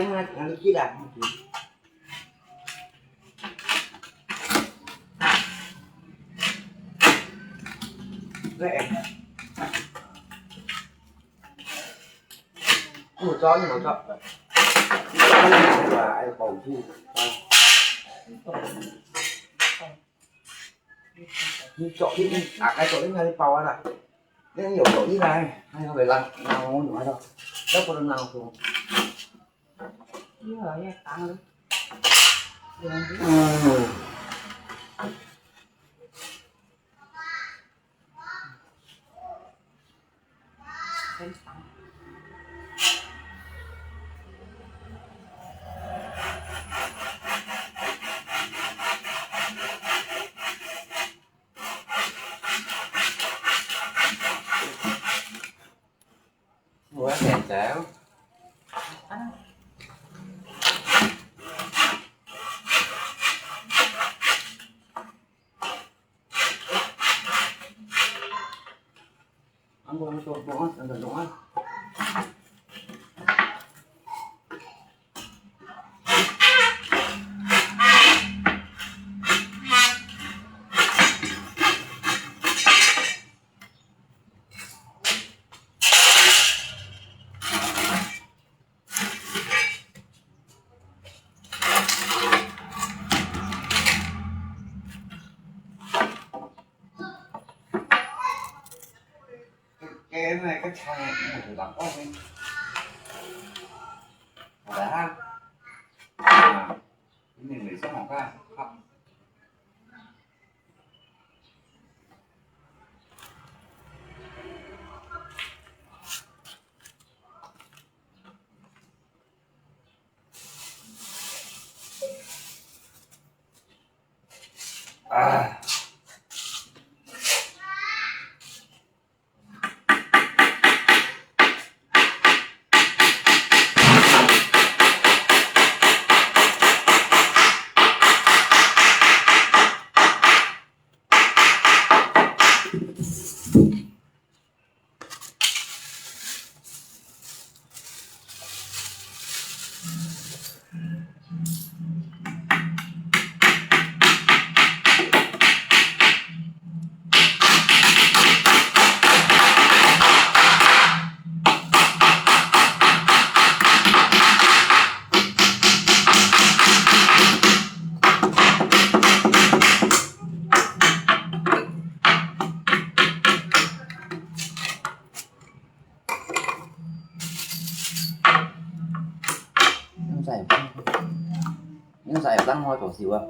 cuma, cuma dikit lah. Lek. Ủa, chó nhưng mà chó. Chó nhưng mà ai bảo chứ. Chó đi, à, cái chó đi ngay đi bảo à. Nên nhiều chó đi này, hay không phải lăng, lăng ngon nữa đâu. Đâu có lăng ngon không? Iya, iya, tang lu. Iya, iya. Hmm. Ủa, hèn chéo. Ăn bông, ăn bông, ăn bông, ăn bông. Cái, cái này, cái thằng này cũng làm ốc ấy. Ở đây ha. À, cái này mình sẽ học ha. Học. À. Nó dày, nó dày lắm thôi, cậu xỉu à.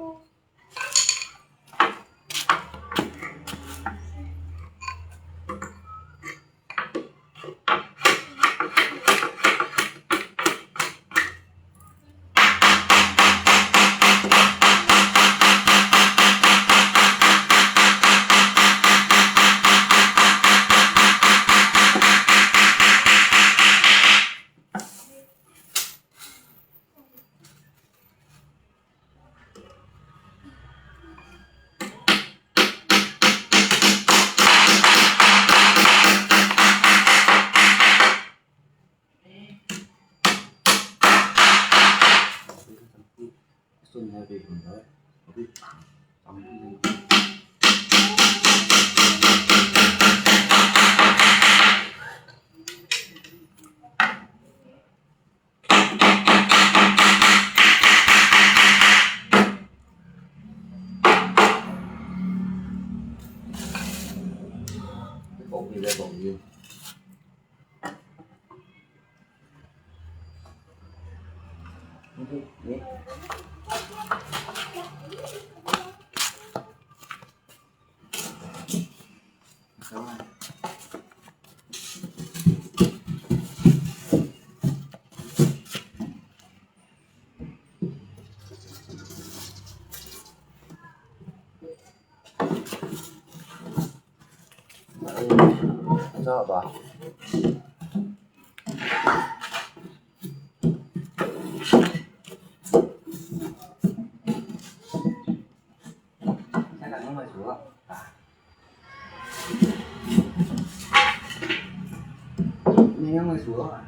知道吧？你刚刚没说啊？你刚刚没说啊？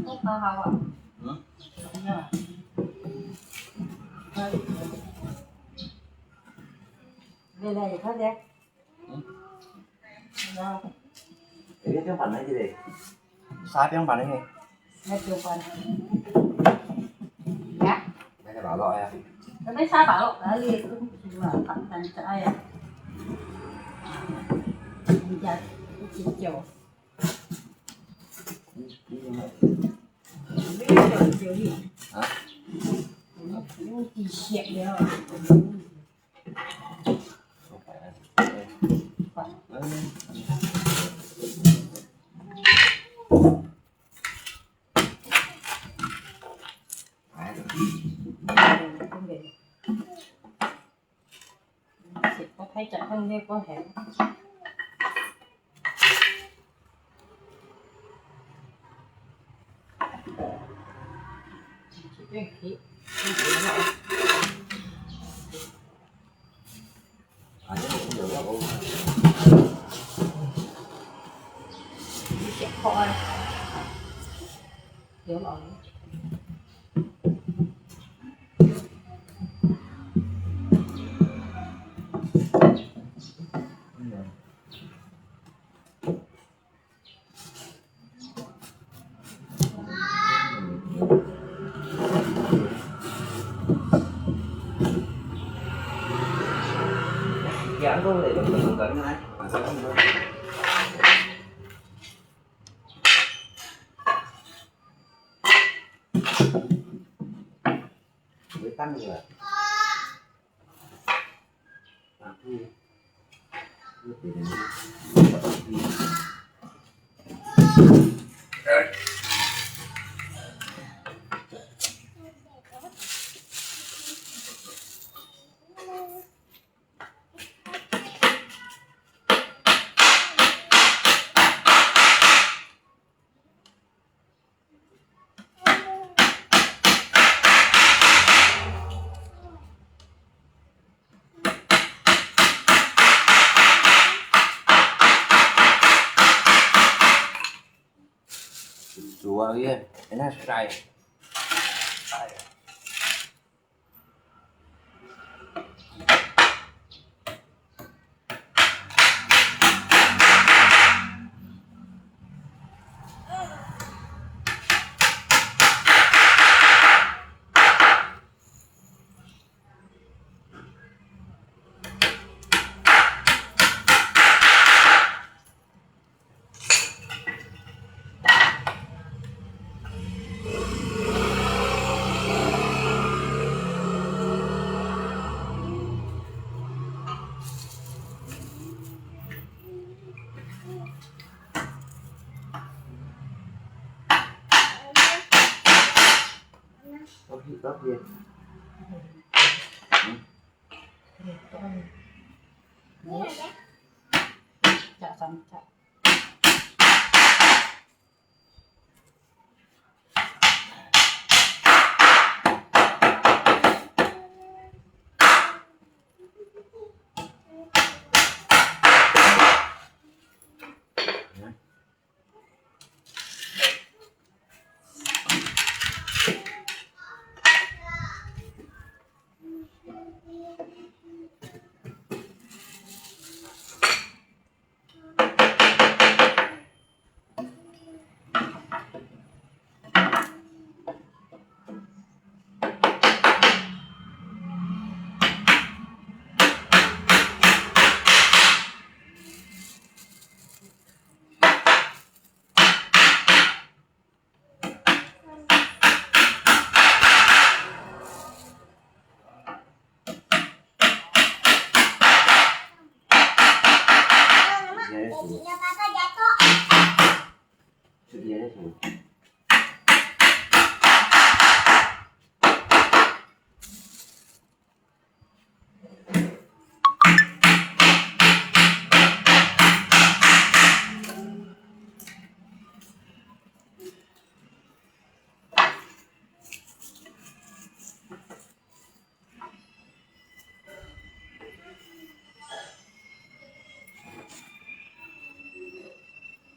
我好好啊。嗯？没有啊。来，来，快点。 嗯。啊。哎，放飯來這个。沙放飯來嘿。來放飯。呀。來个肉肉呀。那邊沙肉，哪裡？啊，飯，飯，哎呀。人家一起叫。嗯，你怎麼？沒有叫你。啊？有幾些了。 煮啊，佢，人家晒。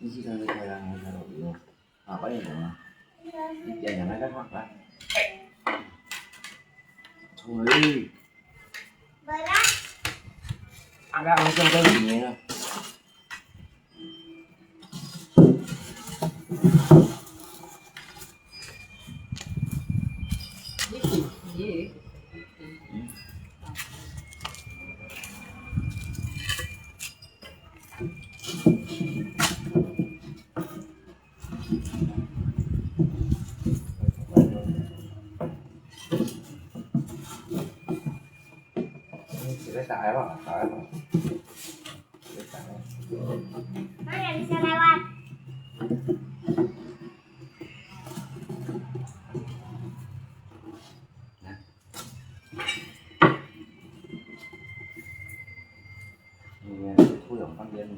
你去看那个太阳，那个有用。啊，八点钟啊。一点两个干啥？来。冲了。啊，那我叫到里面了。嗯。 土壤放边了。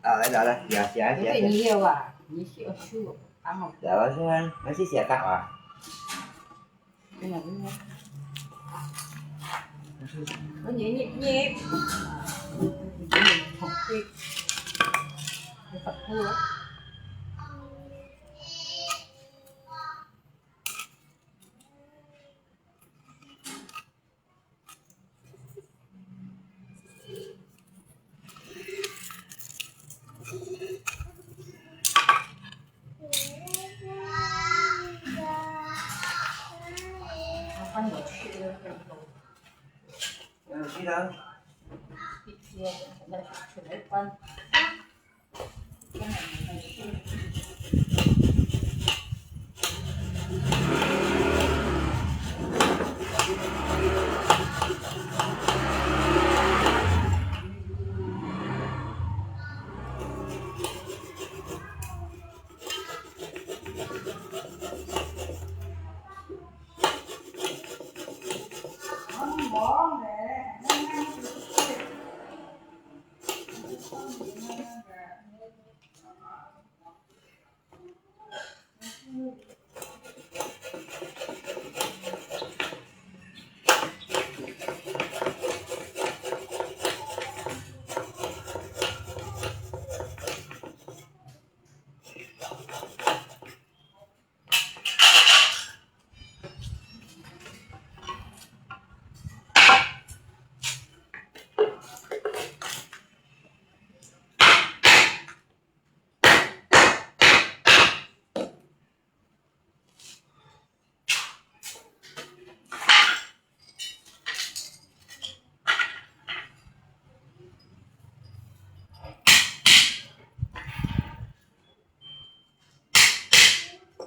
啊，來，來，來，寫，寫，寫，寫。你有啊？你寫書啊？然後。來，我先，我先寫答案。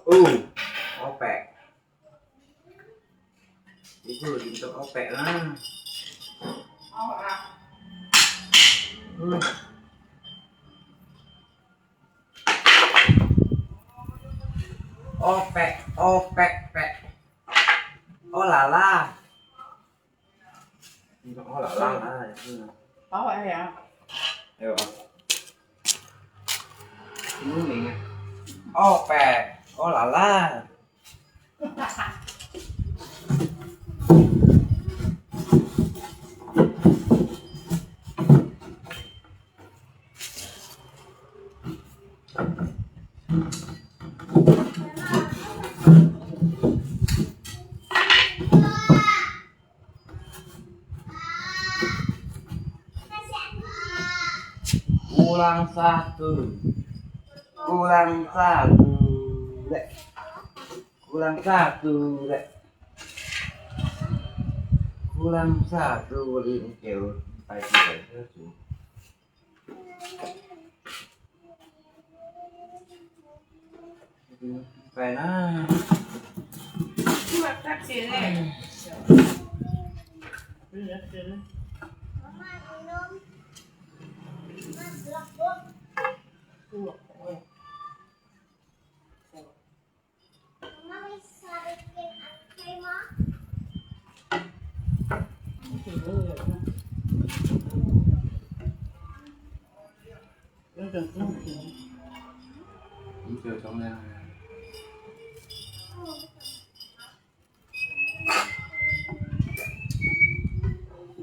哦，好白。 你就淋到烏白啦。嗯。烏白，烏白白。烏啦啦。你講烏啦啦啦，嗯。好啊，係啊。還有啊。什麼名啊？烏白，烏啦啦。 Kurang satu. Kurang satu. Lek. Kurang satu, lek. Kurang satu, lek. Phải na. Mắc cắt gì này?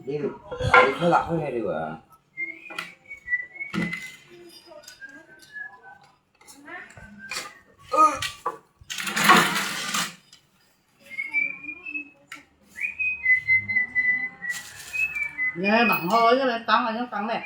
你，你看哪会个啊？ 你还蛮好，这边当了就当嘞。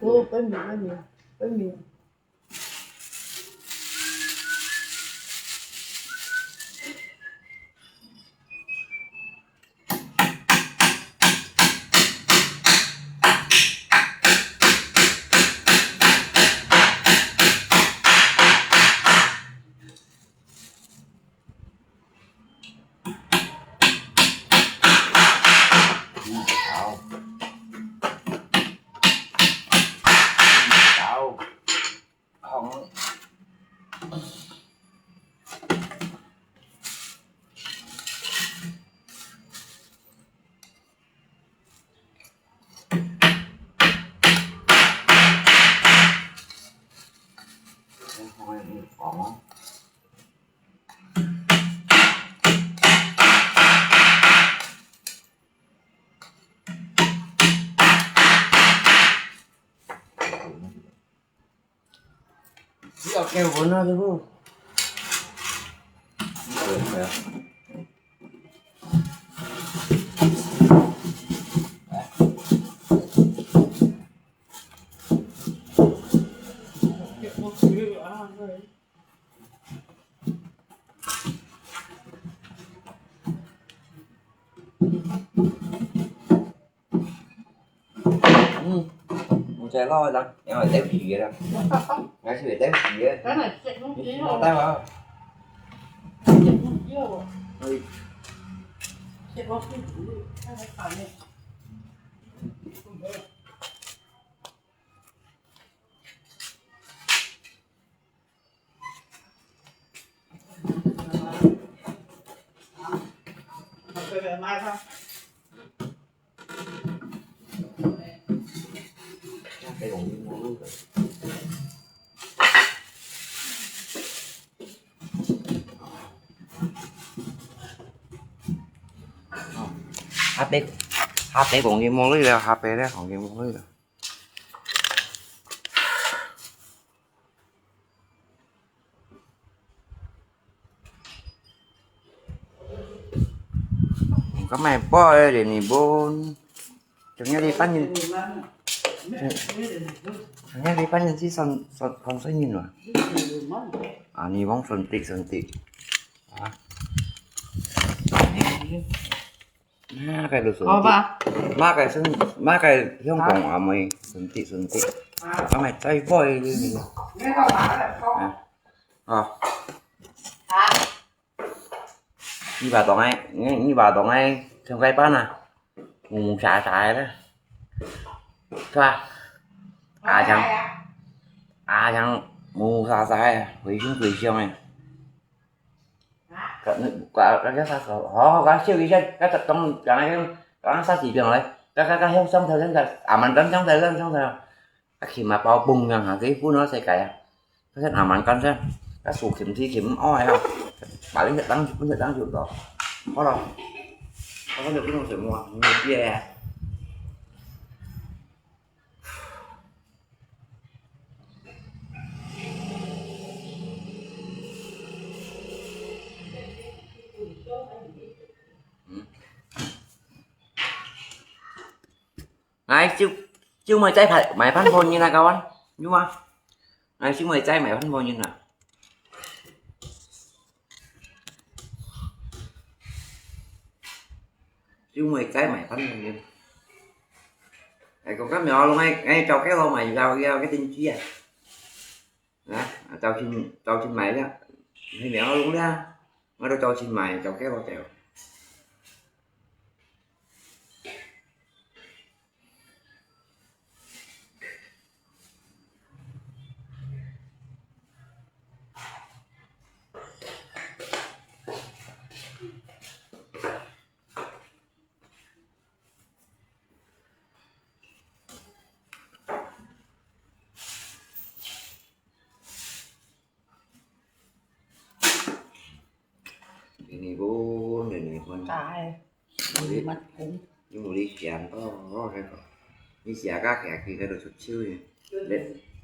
哦，分你，分你，分你。 你要给我那个不？嗯，我再捞一张，然后再皮了，还是得皮了。你听我带吗？哎。下擺，下擺講佢無鐳了，下擺咧講佢無鐳了。 Có mày bò để mình bún. Chúng nó đi phát nhìn. Chúng nó đi phát nhìn chứ son, son, không thấy nhìn mà. À, nhìn bóng son tị, son tị. À. Má cái lụt xuân tị. Má cái xuân, má cái hiông cổng ở mày xuân tị, xuân tị. Có mày cháy vội đi. À. Ờ. Như bà tổng ấy, như, như bà tổng ấy, trong cái bát nè. Mù mù xà xà đấy. Cho à. À, chẳng. À, chẳng. Mù mù xà xà à. Quỷ xương, quỷ xương này. Cả, cả, cả, cả, cả, họ, họ, cả siêu cái chân, cái tập trung, cả cái, cả sát chỉ đường đấy. Cả, cả, cả, không, xong thời gian, cả, à, mình cấm trong thời gian, trong thời gian. Các khi mà bao bùng rằng hả, cái phút nó sẽ cải à. Cái chân à, mình cấm xem. Các sủ kiểm thi, kiểm oi không? Bà lính thật đáng, cũng thật đáng chịu đó. Có đâu. Có được cái nông sự mua, mua bia. Ai, siu, siu mui chai phai, mai phan pho nyin na kawan. Nyu ma. Ai, siu mui chai mai phan pho nyin na. Siu mui chai mai phan pho nyin. 哎，講个苗龍，哎，哎，走開咯，買一包，一包个珍珠啊。啊，走去，走去買了，係苗龍了，我都走去買，走開咯，走。 Ini pun, ini pun. Kai. Ini mat pun. Ini muli siang to, oh, saya kok. Ini siaga kaya kita tu suci ni.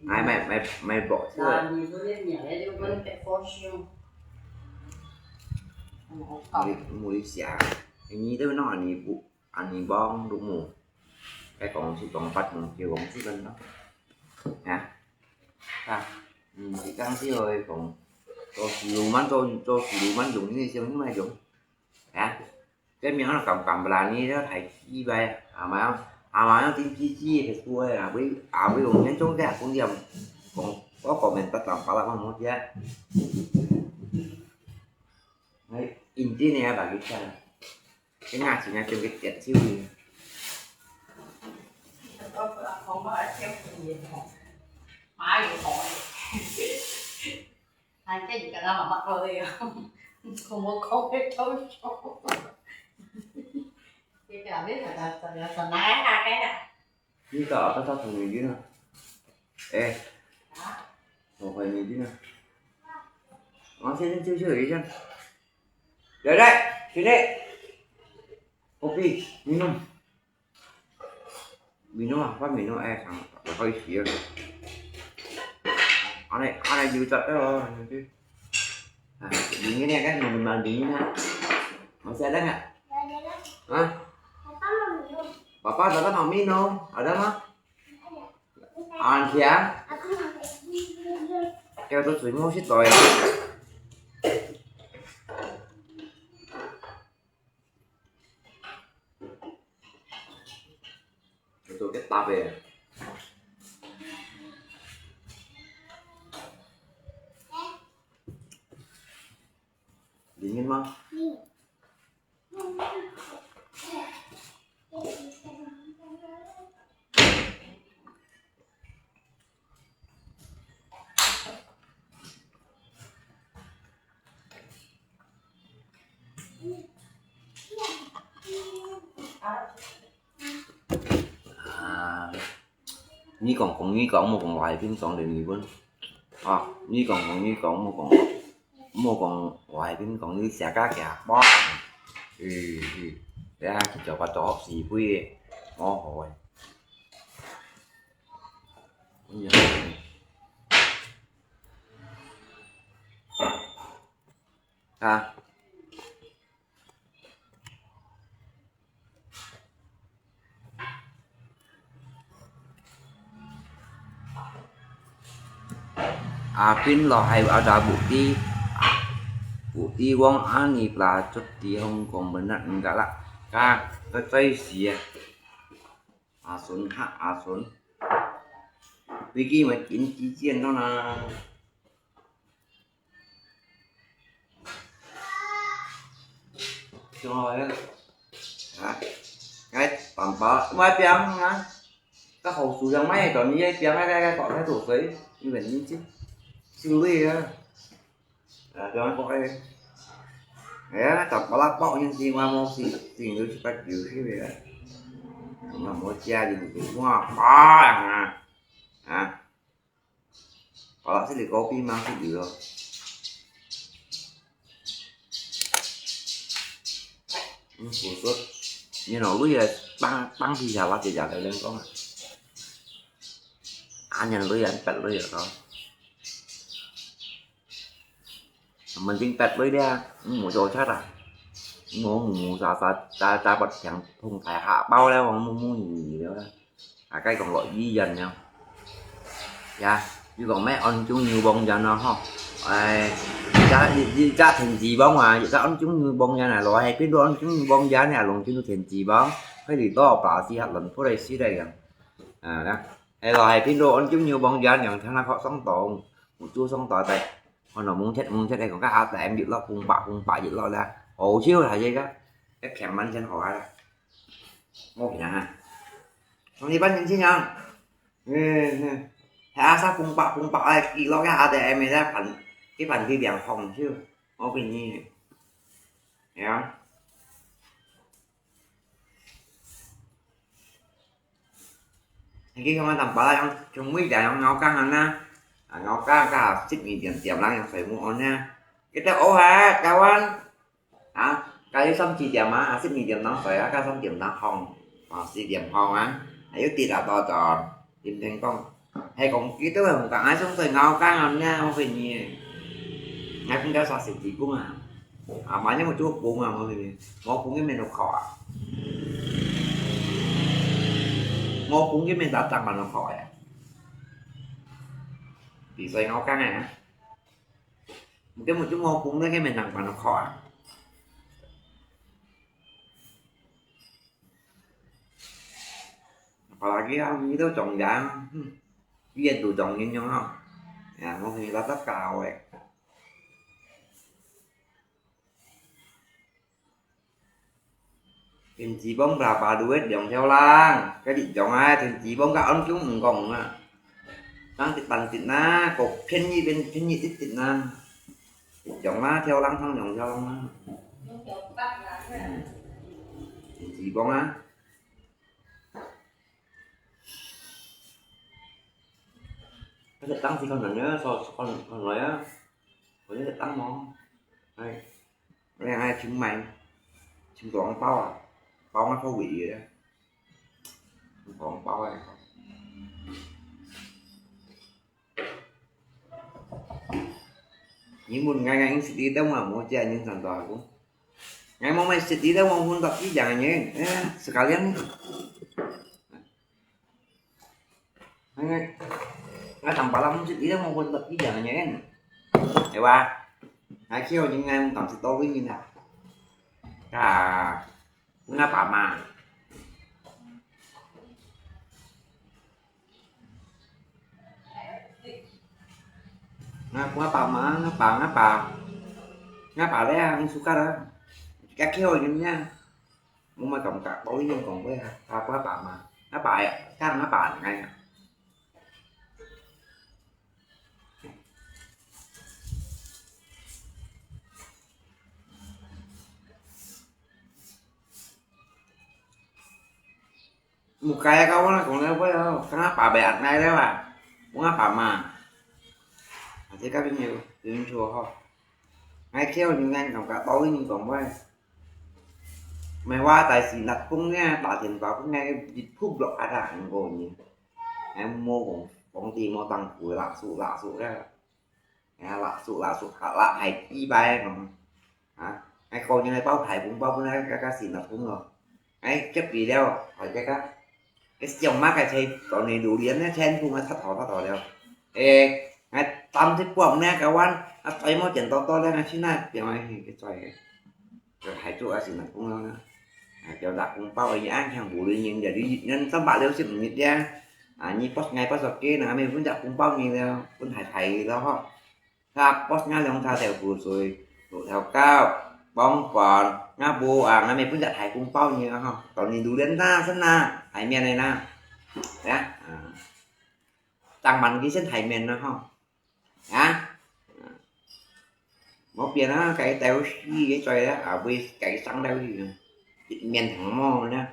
Ai, mai, mai, mai bok tu. Muli, muli siang. Ini tu no, ini bu. Anh đi bón đúng không? Cái còn chỉ còn bắt một chiều còn chỉ bên đó. Hả? Ha. Ừ, thì căng xíu rồi còn cho xíu mắm, cho, cho xíu mắm dùng như thế, xíu mắm dùng. Hả? Cái miếng nó cầm cầm là như thế, thầy chi vậy. À mà, à mà nó tính chi chi thì xui à, với, à với ông nhắn chống cái cũng điểm. Còn có còn mình tắt làm phá lắm không chứ. Đấy, in tí này bà cái sao? Cái nhà chỉ nhà trường cái tiện siêu gì. Má有講，係即係而家媽媽講你啊，我冇講佢偷笑。你搞咩？你搞咩？你搞啊，他他同你晕啊？哎，啊？我和你晕啊？我现在就去了一下。来来，兄弟，我比你弄。 Minum apa? Minum air sangat. Kau isi ya. Aneh, aneh juga tu. Ah, dingin ya kan, minuman dingin ya. Masih ada nggak? Hah? Papa tata mau minum. Ada mah? Ansia? Kêu tôi suy mua xích rồi. Tôi cái tạp về. Dingin mah. À,你講講你講，莫講話邊講定你分。啊，你講講你講，莫講莫講話邊講你寫家家波。嗯嗯，等下去做個作死鬼，我好誒。啊。 Apin lo hai ada bukti. Bukti wong ani pelacur di Hong Kong benar enggak lah. Ka, ka cai sia. Asun ha, asun. Pigi mai kin ci cian no na. 上來啊！啊，該爸爸，莫放啊！該好事上莫到你該放啊，該該放該做水，因為你這，修理啊！啊，這樣講誒，哎呀，大把啦，包人生我無事，定到一百九十个啊！我無食就哇，哇啊！啊！ 好了，這裡高低嘛，這裡咯。嗯，我說，你老妹啊，放，放屁下，我姐姐來人講啊。啊，人女人，八女啊，講。Mending pet lui dia, mau jauh cara. Mau, mau, sa, sa, sa, sa, bật yang thùng thải hạ bao leo, mau, mau, gì đó. À, cái còn gọi di dân nhau. Dạ, chứ còn mấy anh chúng như bông dân nó không. Ai, cha, cha thành gì bông à, cha anh chúng như bông dân này, loại hay biết đôi anh chúng như bông dân này, lòng chúng thành gì bông. Cái gì đó, bà si hạt lẫn phút đây si đây gần. 啊，那，哎，老海邊度，安金牛幫人樣，聽那個上當，我做上當的，看到蒙切蒙切的，講个A T M一落，紅白紅白一落啦，好笑，還有一個，一千萬錢好啊啦，我平常啊，上一半年前樣，嗯嗯，還阿啥紅白紅白哎，一落个A T M一下盤，一盤去兩紅就，我跟你，哎呀。 Hinggi kong atang pala yang cungwi ya yang ngau kang hana. Ah, ngau kang ka sip ni diam diam lang yang soi mu on ya. Kita oh ha kawan. Ah, kali sam ci diam ah, sip ni diam lang soi ah, ka sam diam lang hong. Ah, si diam hong ah. Ayo tidak to to. Lim teng kong. Hai kong kita lah bukan ai sung soi ngau kang on ya, mau ni. Ngai pun ka sa sip di kung ah. 啊，萬一我做工啊，我去，我工个面都靠啊。我工个面打打扮都靠呀。比赛我讲啊，你根本就我工那个面打扮都靠啊。Apalagi ah, itu dong yang, hmm, dia tu dong yang ha. Ya, mau kita tak tahu eh. 電子磅 berapa duit 兩條零，該你講啊，電子磅 ka on kiu 毋講啊。當直當直啦，個便宜變便宜直直啦。講啦，條零同兩條零啦。嗯，電子磅啊。該當時可能呢，所可能可能啊，我就當忙，哎。 Leng ai chim mai, chim tuang pau à, pau ngă khẩu vị à, tuang pau à. Ni mun ngai ngai sit đi tông à, mua chia ni sẵn tòa cũng. Ngai mua mai sit đi tông mua hun tập chi chẳng nhé, sekalian. Ngai, ngai tang palam sit đi tông mua hun tập chi chẳng nhé. Ê wa, ngai kêu những ngai mua tang sit tông với nhìn à. Ka, Pung a pâ ma. Nga pung a pâ ma, nga pâ, nga pâ. Nga pâ le, ang suka da. Ka kêu yun nha. Mu ma kam ka, tao li yun kong bơi ha. Ka pung a pâ ma. Nga pâ ya, ka nga pâ ngai. Một cái các bạn cũng nói với không, các bạn bảo bè ăn ngay đấy mà, cũng ngáp bảo mà. Thế các bạn nhiều, tiếng chùa ho. Ngay kêu những ngành tổng cả tôi nhưng tổng với. Mày qua tài xỉn đặt cũng nghe, bảo tiền vào cũng nghe, dịch phúc lọ ai đã ăn gồ nhỉ. Em mua cũng, cũng tìm mua tăng của lạ sụ, lạ sụ đấy. Lạ sụ, lạ sụ, lạ hài y bai ngắm. Hả? Ai kô như này bao hài bún bao bún ai, cái, cái xỉn là bún rồi. Ai, chấp đi đeo, hỏi cái, cái. Cái siêu mắc cái xe, tao này đủ điện nè, chen bún ai thắt thỏ, thắt thỏ đeo. Ê, ai tâm thế buông nè, cái quan, ai tao mua tiền to to lên, ai xin ai, tiền ai, cái xoay. Cho hài trụ ai xỉn là bún rồi nè. À, cho đặt bún bao ai ăn hàng bún đi, nhưng giờ đi, nên tâm bạc liêu xỉn mịt đen. À, nhi post ngay post sọc kia nè, mình bún đặt bún bao nhi đeo, bún hài hài đó ho. Thà post ngã lòng thà theo phủ suối, tụ theo cao, bóng còn, ngã bố à, ngã mẹ phun giặt hài kung bao nhiêu hả? Còn nhìn đủ đến ta sân na, hài miền này na. Nhá. À. Tăng bắn cái sân hài miền nó hả? Hả? Một biển á, cái tèo xì cái trời á, à, với cái sáng tèo gì nè. Miền thẳng mò nhá.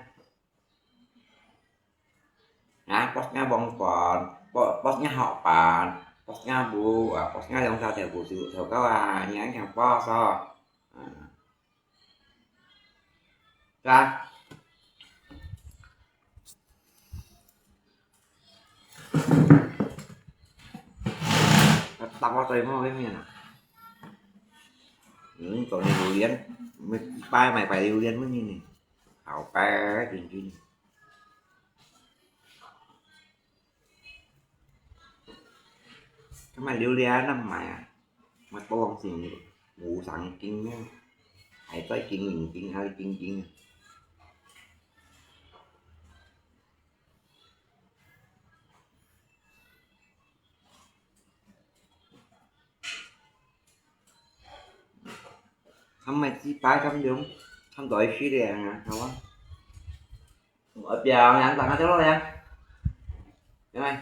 Hả? Post ngã bông còn, po-, post ngã họ bàn, post ngã bu, à, post ngã lòng sao theo bu sự theo các bà, nhá, chẳng po sao. À. Ra. Tao có tôi mua cái miệng à. Ừ, còn đi Liêu Liên. Mày, bài mày phải đi Liêu Liên mới nhìn này. Hảo bài chính chính. Cái mày liu lia năm mày à. Mày có lòng gì ngủ sáng kinh nhá. Hãy tới kinh ngủ kinh, ai kinh kinh. 他们几百分钟，他们都会训练啊，好啊。我表扬打个电话呀，因为，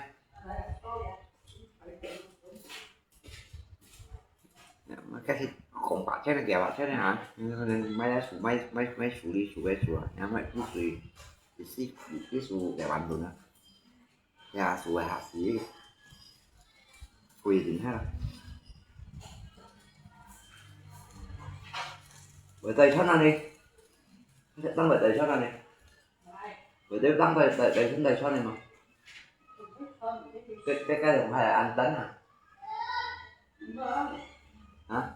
那开始讲白天的，讲白天的啊，买来数，买买买数哩数个数啊，然后买不水，一时一时数两万多啊。 也係會下死，規定下。會帶穿啊你？當會帶穿啊你？會帶當帶帶帶穿帶穿的嗎？這這个用還安全啊？啊？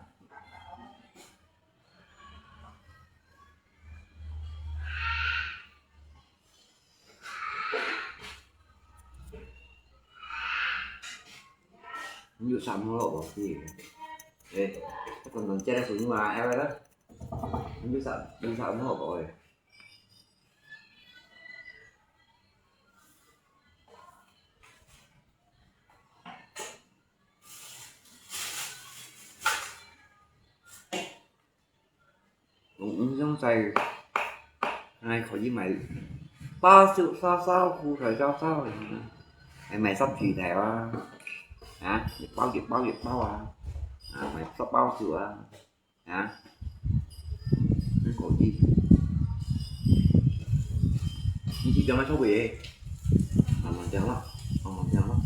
你有啥物好無？誒，當當借个手機嘛，哎喂啦，你有啥有啥物好無誒？ 嗯，嗯，像在，還可以買包燒燒燒，苦菜燒燒，還買十幾條啊，啊，一包一包一包啊，啊，買十包燒啊，啊，很可以。你去邊個座位？慢慢講咯，慢慢講咯。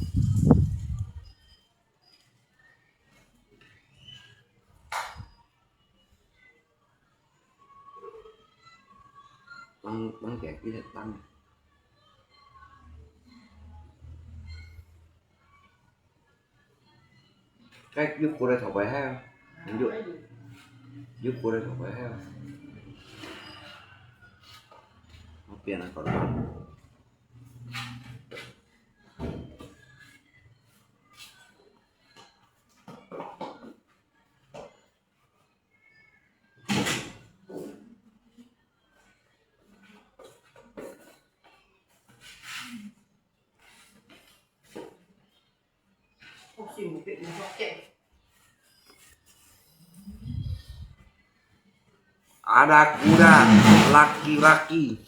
當當佢幾隻當。該又過來頭擺係啊，又又過來頭擺係啊。我變了，搞得。 Ada kuda, laki-laki.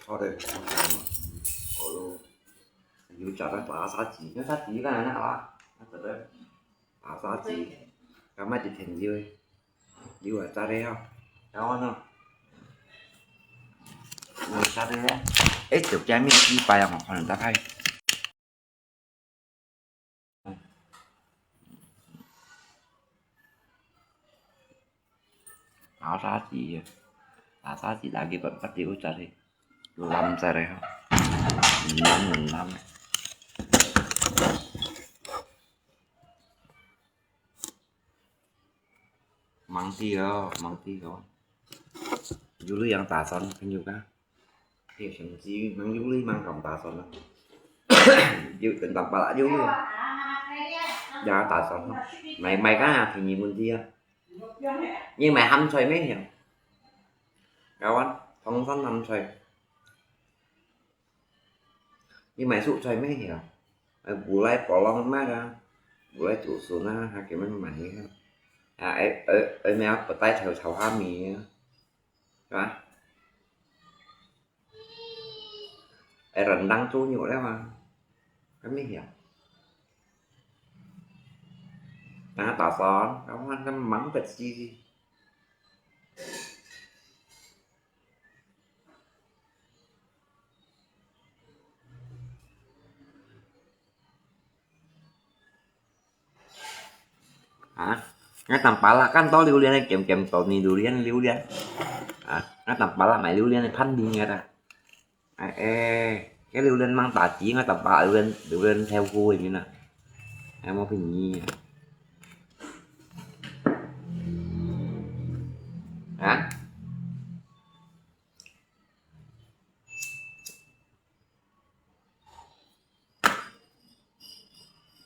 好的，好咯，有找到打沙鸡，那沙鸡干嘛那啊？那个打沙鸡，干嘛就挺牛的，牛啊，咋的啊？然后呢？牛啥的呢？哎，就见面几百啊嘛，可能大概。 打沙子啊，打沙子打个八八九十个，有藍色个吼，有藍有藍。Mang đi哦，mang đi哦。有這樣打算，朋友啊？ Thì sớm chi mang yuli mang kong ta son. Yu cần tạm bạ yuli. Ya ta son. Mày mày cá thì nhìn mình đi à. Nhưng mày hăm xoay mấy hiểu. Kawan, thông son hăm xoay. Nhưng mày sụ xoay mấy hiểu. Bù lai bỏ lòng mát à. Bù lai chủ số na ha cái mình mày ha. À, ê, ê, ê, mèo, bật tay thầu thầu ha mì. Hả? Ai rắn đang trú nhũ đấy mà. Cái mới hiểu. Đang tỏ phó, nó hoan cái mắng vật gì gì. Hả? Ngay tầm pá là căn to liu liên, kém kém to ni liu liên, liu liên. Hả? Ngay tầm pá là mày liu liên này phân đi nghe ta. Ê, ê, cái liu liên mang tả chỉ ngay tầm pá liu liên, liu liên theo khu hình như nè. Em có hình như. Hả?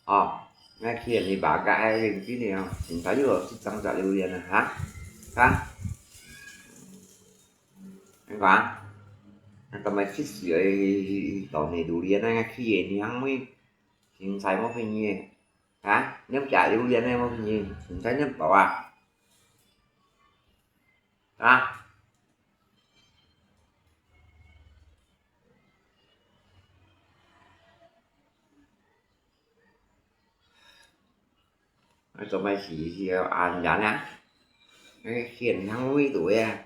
Ồ, ngay khi anh đi bảo cả ai lên cái này không? Mình thấy vừa xích trắng trả liu liền nè, hả? Hả? Anh bảo, anh tao mày xích xỉa, tao này đủ liền, ngay khi anh đi hăng mới 清採無便宜个。啊，你食榴槤个無便宜，清採你飽啊？啊？啊，做麼事是恁樣啊？哎，現行味道啊！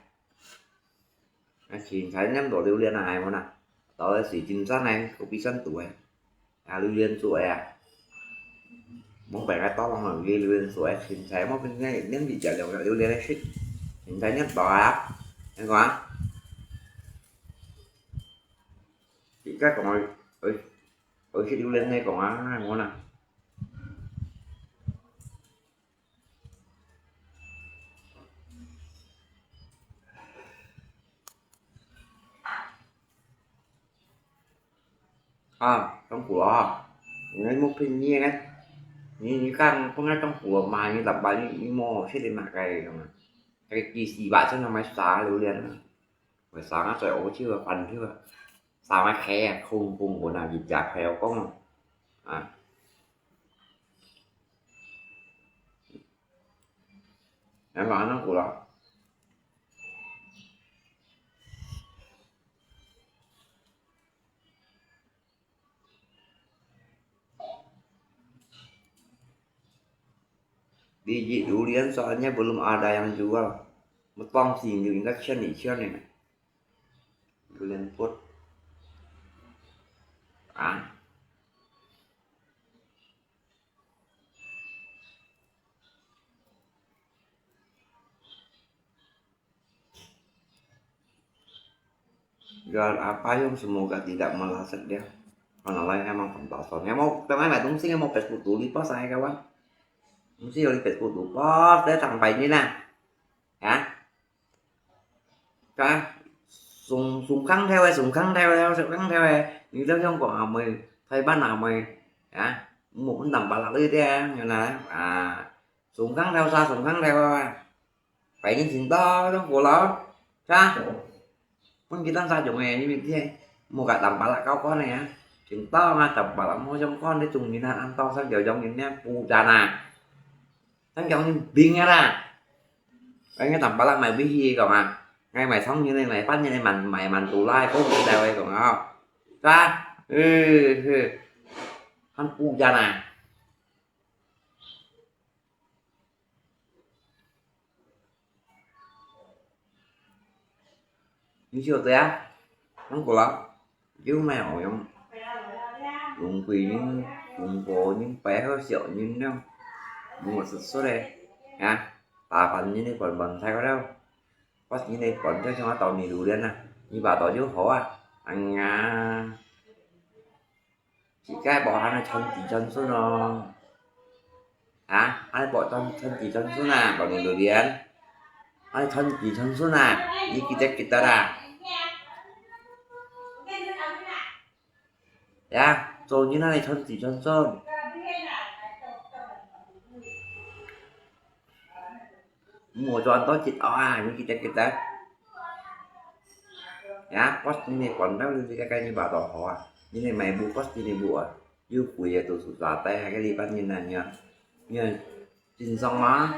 啊，清採你落榴槤啊，係無啦？到底係金山个，隔壁山肚个，啊，榴槤做个啊。無白个刀郎个榴槤做个，清採無分你，你直接用榴槤來食，清採你飽啊？你講啊？你再講啊，哎，哎，食榴槤你講啊，係無啦？ 啊，中國啊，你無便宜个，你，你講，講到中國買，你六百，你，你無好食个哪个用啊？該幾十萬先能買三个榴槤啊，買三个最好食个飯票啊，三个雞啊，空空个啊，一隻雞我講啊，啊。 Em bảo ăn củ lắm. Biji durian soalnya belum ada yang jual. Metong sih, injection, injection ini. Durian food. Ah. Jual apa, Yong? Semoga tidak meleset dia. Karena lain emang pembalasan. Emang, teman, emang tung sing emang Facebook tulis pas saya, kawan. Tung sing di Facebook tulis pas, dia sampai ni nah. Ya. Ka, sùng, sùng khăng theo, sùng khăng theo, sùng khăng theo. Như đó trong quảng hà mười, Thái Bắc hà mười. Ya. Một năm ba lạ lưới thế, như là, à, sùng khăng theo sa, sùng khăng theo. Phải những chính đó trong của nó. Sa. Pun kita sa jong eh, ini dia. Mau kat tampal lah kau kon ya. Cinta mah tampal lah mau jong kon dia cung ni na, an tao sang jauh jong ni pu jana. Sang jong ni bing ya na. Cái tampal lah mai bi hi kau ma. Ngay mai song ni, mai pan ni, mai, mai man tu lai ko kita wei kau ngau. Sa. Eh, eh. Han pu jana. Ni siu tia, nang kula, jiu mai ong yong, lùng kui ning, lùng po ning, pai hơ siu ning nang, mùa sụt sụt leh, ya, ta pan ni ni kon ban thai ko leo, pas ni ni kon thai chong tao ni lu lian na, ni ba tao jiu ho a, ang nga. Chỉ cái bỏ ăn là chân chỉ chân số nó. Hả? Ai bỏ chân, chân chỉ chân số nè, bỏ mình đồ điện. Ai chân chỉ chân số nè, đi kì tết kì tết à. Ya, rồi như thế này chân chỉ chân số. Mua cho ăn tao chịt ao à, như kì tết kì tết. Ya, pas ni ni kon tao lu cái cái ni ba tao ho à. Ni ni mai bu pas ni ni bu à. Yu kui ya tu su sa tai ha cái đi pas ni na nya. Nya, chính xác mà.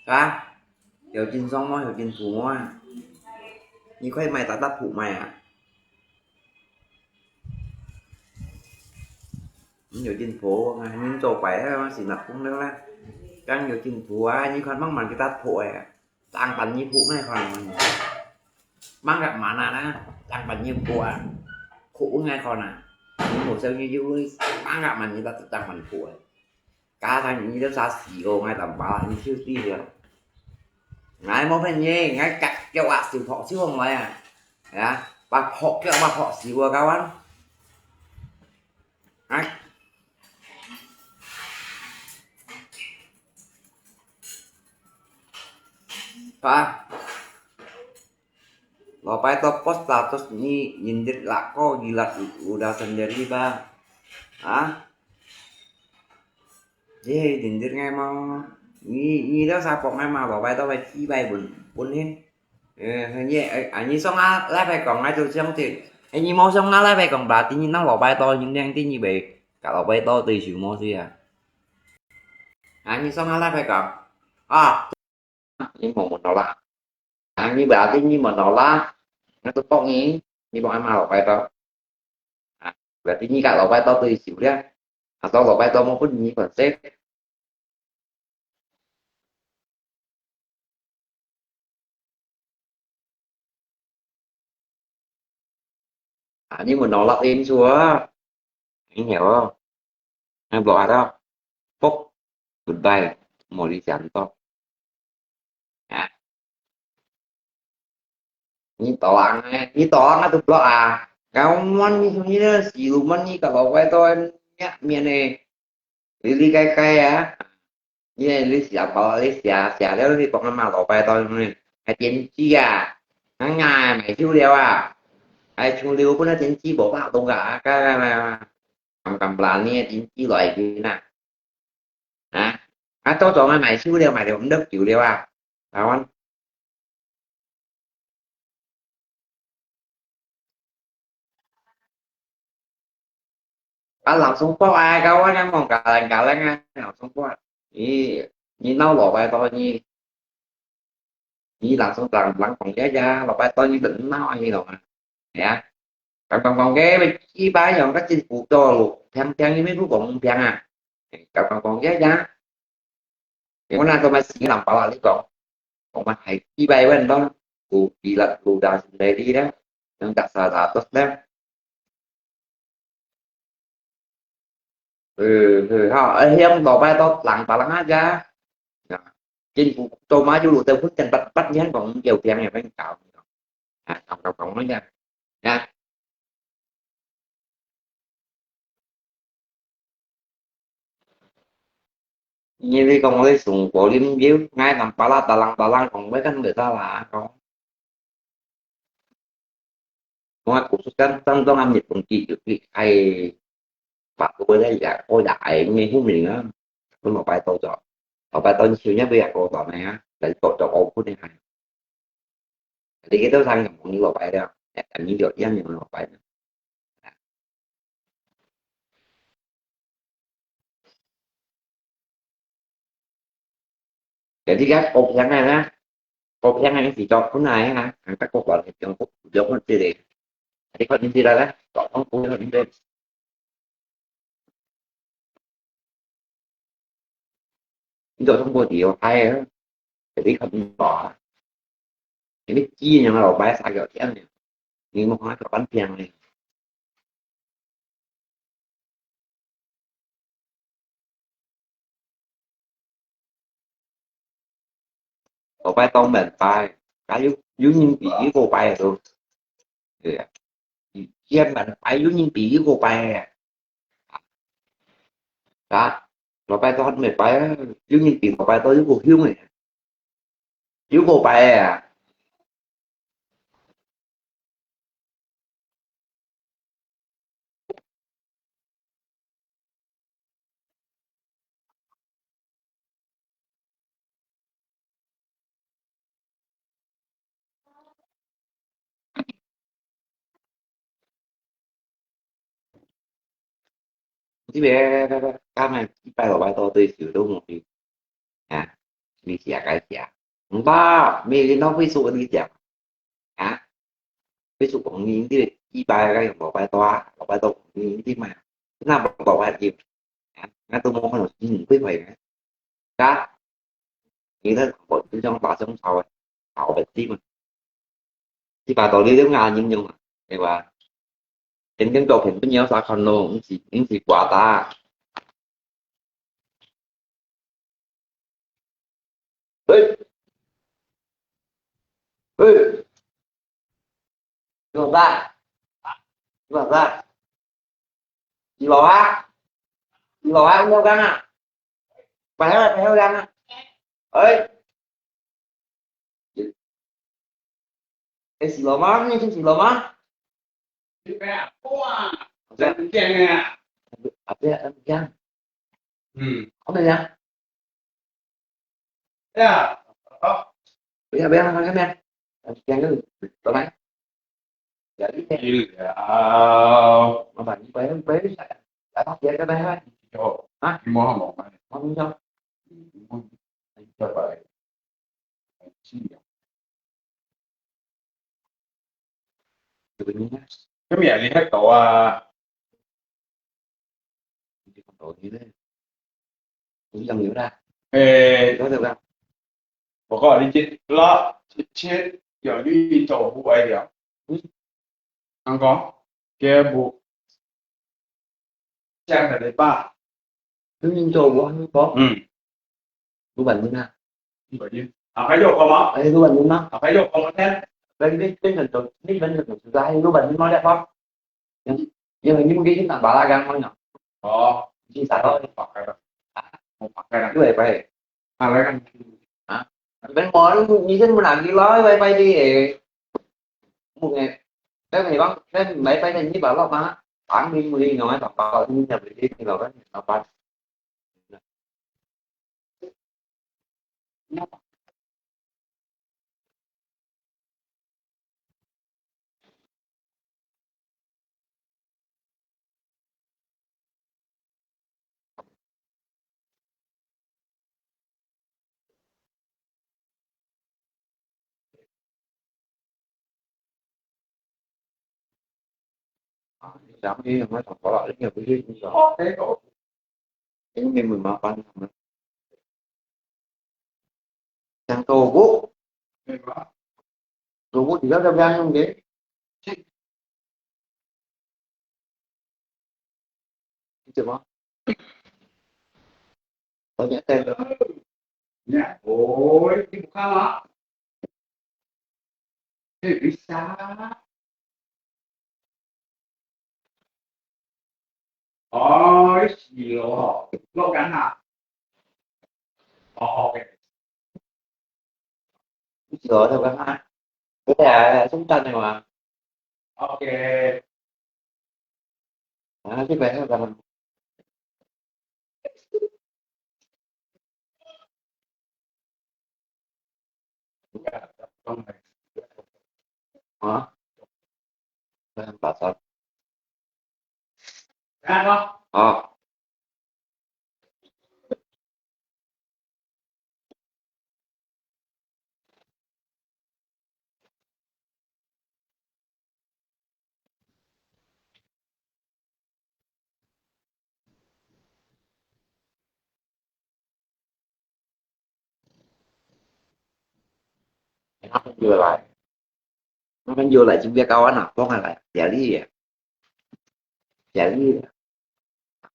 Hả? Hiểu chính xác mà, hiểu chính phủ mà. Ni khoai mai ta ta phủ mai à. Ni hiểu chính phủ, ni cho phải ha, mà xin nạp cũng được là. Căng hiểu chính phủ à, ni khoan măng măng cái ta phủ à. Tăng bản ni phủ ngay khoan. Măng gặp mà nà nà, tăng bản ni phủ à. Phủ ngay khoan à. Ni phủ sao như you, măng gặp mà ni ta tăng bản phủ à. Cá thằng ni đó sa xì ô ngay tầm ba, ni siêu ti rồi. Ngay mô phên ye, ngay cắt cho ạ, siêu phọ siêu hồng lại à. Ya, ba phọ kẹo, ba phọ siêu à, kawan. Ai. Ba. Lo pai to post status ni, nyindir lako, jilat u-, udah sendiri, ba. Hah? Ye, nyindir ngai mau. Ni, ni đó sa pok ngai mau, lo pai to pai chi pai bun, bun hin. 呃，你，呃，啊，你上下禮拜講，𠊎就想起，哎，你無上下禮拜講吧，第二那禮拜到，你兩第二位，甲禮拜到對手無事啊？啊，你上下禮拜講，啊，你無問到啦，啊，你話第二問到啦，那就講你，你無阿媽禮拜到，啊，話第二甲禮拜到對手了，啊，到禮拜到無分你本身。 啊，你問我落音處啊？你曉哦？你落下到，ปุ๊，goodbye，無你想到。啊，你到啊，你到啊，都落啊。Kawan ni sini siluman ni kalau kau tahu ni, ni, ni. 你，你該，該啊，你，你寫包，你寫，寫了，你講阿媽老伯到，還電視啊，啊，買手了啊，還手了，本來電視無法度啊，該，該，該，敢，敢拿你个電視來去哪？啊，啊，早早啊，買手了，買了，毋得救了啊，台灣。 啊，langsung po啊，kawan yang mau galang-galang啊，langsung po啊。你，你鬧老伯到你，你langsung bilang，bilang講呀呀，老伯到你等鬧啊，你懂嗎？哎呀，講講講个，一般樣个政府到咯，平平你们不公平啊，講講講呀呀。 Muna to masih nampak lah liko. Kong mah hai tiba iwan dong. Ku bilat luda sendiri dah. Yang tak salah atas dah. Ờ, ờ, ha, ờ, hiam lo pai to lang ta lang aja. Nah, chính phủ to maju lu teu phút chân bắt bắt nhan kong yêu piang ya pen kau. À, tổng tổng tổng nói nha. Nha. Như đi công lý sùng của liêm biếu, ngay nằm bà la tà lăng tà lăng còn với căn người ta là có. Ngoài cuộc xuất cán tăng tông âm nhật công ty được bị ai bà của bơi đây là cô đã ai nghe hú mình á. Tôi mà bài tàu cho. Ở bài tàu nhiều nhất bây giờ cô tỏ này á, là cô cho cô phút này hay. Jadi kita sang yang mau lo pai dah. Ya, kami juga yang mau lo pai. Jadi kan, oh, yang mana? Oh, yang mana si Jok pun naik ha. Angkat kok balik yang kok jok pun sih. Jadi kok ini dah lah. Kok kok pun ini. Ito sa pwede yung kaya. Jadi kami ba? Ini kini yang lo bai sa yo tiang ni. Ni mo ha ka pan piang ni. Lo bai tong men bai. Ka yu yu ning bi yu ko bai lo. Iya. Yu men bai yu ning bi yu ko bai. Ka lo bai tong men bai. Yu ning bi lo bai tong yu ko hiu ni. Yu ko bai à. Ini be, ka mai, ipai lo bai to tui siu tu mo ni. Ha, ni sia kai sia. Entah, mi ni no hui su ni sia. Ha, hui su kong ni ni ipai kai lo bai to, lo bai to ni ni mai. Na lo bai ni. Ha, na tu mo ko ni hui pai. Ka, 你咧，我就想把想炒个，炒个鸡嘛。一把刀你都拿人用啊，对吧？真正做片不要啥看咯，毋是，毋是瓜打。喂，喂，做啥？做啥？ Di bawah. Di bawah, undang kan ah. Pahal, pahal kan ah. Oi. Eh, si Loma, ni si Loma. Apa ya? Apa ya? Hmm. Apa ya? Ya. Apa ya? Apa ya? 啊，这样子，拜拜。Ya, ini. Iya. Apa ni? Baik, baik. Apa dia kata ha? Yo. Ha? Mau mau. Mau minta. Siapa? Siapa? Ini. Kami ada lihat kau ah. Ini kan tahu ni deh. Ini yang ni lah. Eh, Tahu tak? Pokok ni cik lah, cik cik, ya ni tahu buat dia. Hmm. Angkong, dia bu, siang dari pa. Ini yang tahu buat ni kok. Hmm. Lu bản luôn ha. Apa dia? Apa dia kau mah? Ai, lu bản luôn ha. Apa dia kau mah kan? Bên bên bên gần tổ, bên bên gần tổ, ai lu bản luôn ha. Yang yang ini mungkin tak bala kan mana? Oh, ini salah. Pakai dah. Mau pakai dah. Lu apa? Apa kan? Ha? Bên mò, ni sen mun lagi lah, wifi đi. Mun eh. Bên này bang, bên wifi đi ni bala mah. Bang ni mun ni ngai tak bala ni ya beli ni lah kan. Apa? Dám đi, không nói thằng có lợi, nhiều cái gì cũng có. Thế cậu. Thế mình mừng mà pan thằng. Thằng cậu bố. Cậu bố thì rất là gan không thế? Được không? Có nhã tên rồi. Nhã, ôi, cái bố khăn hả? Ê, bisa. Ôi, xì lô, lô gắn hả? Ồ, ok. Xì lô, lô gắn hả? Bố mẹ sống chân này mà. Ok. À, chứ phải là Hả? Em bảo sao? Ờ. Nó không vừa lại. Nó không vừa lại, chúng ta câu nó không là lại. Chả lý à. Chả lý.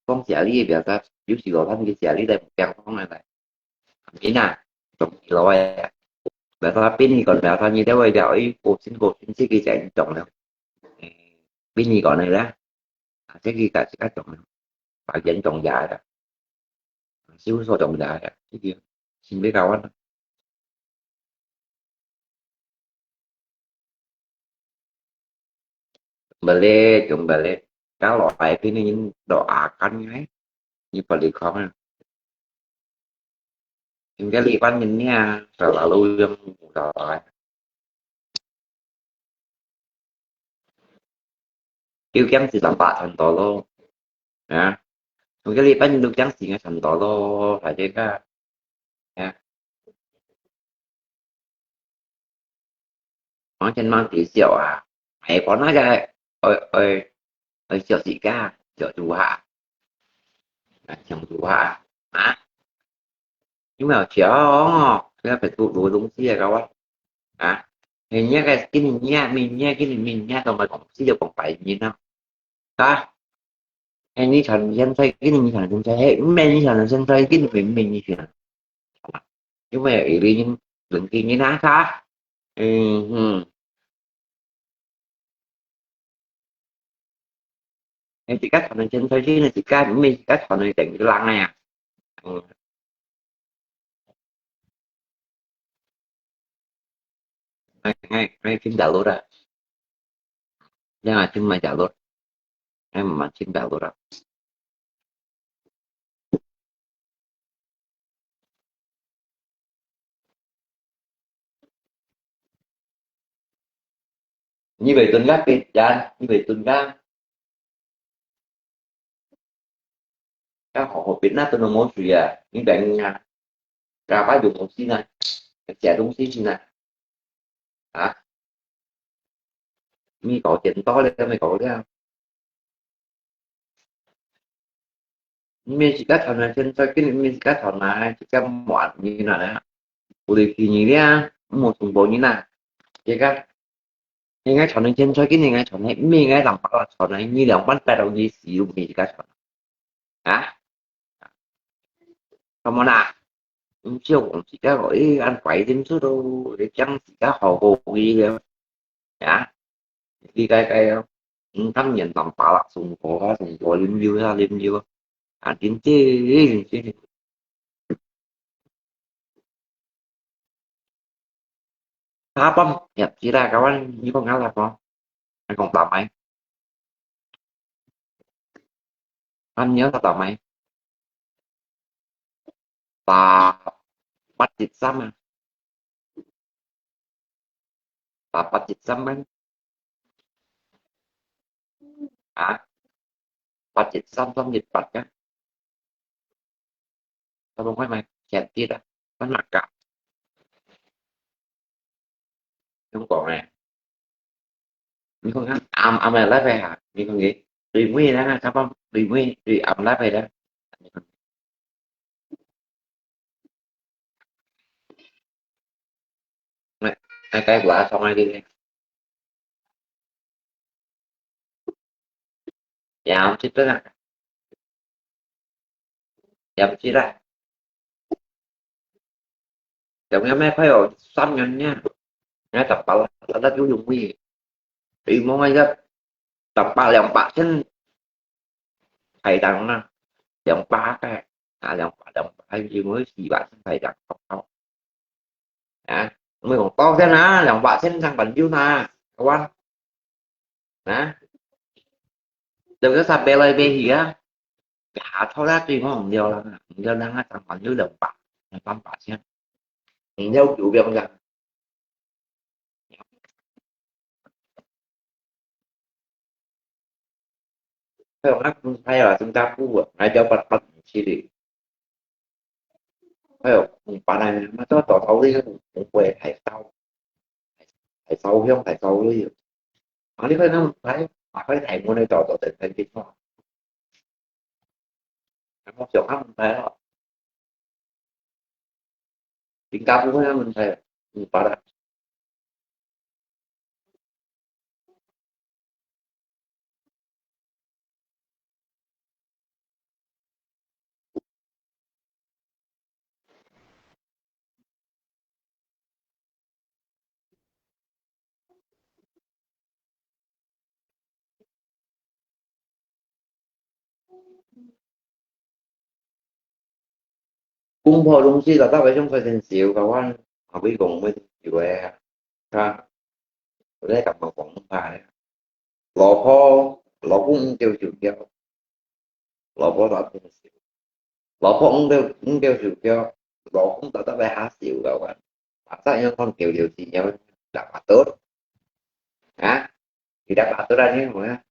Không chả lý, bây giờ ta, ví dụ là thân cái chả lý đây, một kẹo không này lại. Ý nè, tổng ý là vậy. Bây giờ ta pin thì còn, bây giờ ta như thế, bây giờ ý, cô xin, cô xin, xin cái chạy tổng nào. Pin thì còn này đó. À, thế thì cả, cả tổng nào. Bảo hiểm tổng giá đó. Siêu số tổng giá đó. Thế thì, xin biết đâu á. Balik, chúng balik. Kalau ai pin ni doakan ngai. Ni balik kau kan. Chúng cái liên quan nhìn nha, selalu yang doakan. Yêu kiang si lampa thành đó lô. Hả? Chúng cái liên quan nhìn yêu kiang si ngai thành đó lô, phải chứ cả. Hả? Mong chân mong tí xíu à. Mày có nói ra, ơi, ơi, ơi, xíu gì cả, xíu chú hả? À, xíu chú hả? Hả? Nhưng mà chéo, cái phải tụ đủ đúng xíu các bạn. Hả? Hình như cái, cái mình nhá, mình nhá, cái mình, mình nhá, tao mày cũng xíu còn phải nhìn không? Hả? Ê, ni chọn dân tây, cái này ni chọn dân tây, ê, mẹ ni chọn dân tây, cái này mẹ ni chọn. Nhưng mà ý lý những, những cái như thế hả? Ừ, ừ. Ê, chỉ cách chọn dân tây, cái này chỉ cách, mẹ chỉ cách chọn tỉnh lăng này à. Ừ. Ngay, ngay, ngay phím download à. Yang à, phím mà download. Em mà phím download à. 你會蹲个別人，你會蹲个，該好好別人蹲到無水啊，你別人啊，該把用東西呢，食東西先啊，啊，美國見到了，美國了。 毋係自家賺來錢財，今日毋係自家賺來，自家無恁樣啦。有利去你咧，無中國人啦。這个，應該賺來錢財，今日應該賺來，毋係應該兩百萬賺來，你兩萬帶到你死，又毋係自家賺。啊？Come on啦！毋少講自家講，誒，恁快點出咯，你講自家好好个。 呀，你該該哦，毋甘願當巴拉送貨啊，送貨啉酒啊，啉酒啊，啊，啉酒，啉酒。Kapan，ya，sila kawan，你講Arab哦，你講damai。 Anh nhớ tao tao mày. Tao bắt chích sắm à. Tao bắt chích sắm mày. Hả? Bắt chích sắm, sắm chích bắt á. Tao không phải mày, chẹt chít à. Bắt mặt cả. Không còn nè. Mình không ăn, ăn, ăn là lái về hả? Mình không nghĩ. Đi Mỹ đó, sao không? Đi Mỹ, đi ăn lái về đó. Này, hai cái quả xong ai đi đi. Dạ, không chít tức à. Dạ, không chít à. Giống như mấy phải ở xăm nhọn nha. Ngay tập bảo là nó chú dùng gì. Ý muốn ngay gấp. Tập bảo lòng bạc chân. Thầy đằng nè. Lòng bạc cái. À, lòng bạc, lòng bạc. Hay gì mới xì bạc chân thầy đằng. Không, không. Hả? Mày còn to thế nè. Lòng bạc chân thằng bạn yêu nè. Các bạn. Hả? Đừng có sắp bê lời bê hỉ á. Cả thâu đá tùy ngon không nhiều lắm. Nhiều lắm á, thằng bạn yêu lòng bạc. Lòng bạc chân. Nhiều chủ biện rằng. Hay là Thái là chúng ta cũng vượt ngay cho bắt bắt chỉ đi. Hay là cũng bạn này mà cho tỏ tàu đi cũng quay thải sau. Thải sau hiông thải sau đi. Mà đi phải năm phải mà phải thải mua này tỏ tỏ tỉnh thành Việt Nam. Nó không chịu hấp thải đó. Chính ta cũng phải năm thải. Cũng phải là Công phu東西就得佢種佢先少，佢話後尾講乜少个，哈，佢感覺講快，老婆老公毋夠受教，老婆就變少，老婆毋夠毋夠受教，老公就得佢下少个話，啊，再樣講叫叫是要打麻雀，啊，佢打麻雀啊，你講啊。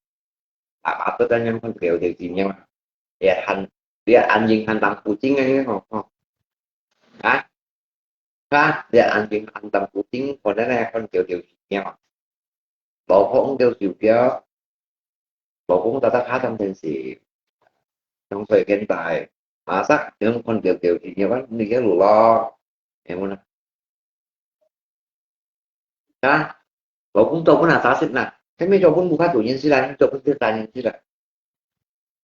啊，啊，都在那看表弟今天嘛，也很，也安静很当不进啊，你看吼，啊，啊，也安静很当不进，可能来看表弟今天嘛，老公就受不了，老公在他看当天是，从水边来，马上就看表弟今天嘛，你个路咯，哎，我呢？ 啊，老公做分啊啥事啦？还没做分不怕做人事啦，做分就打人事啦。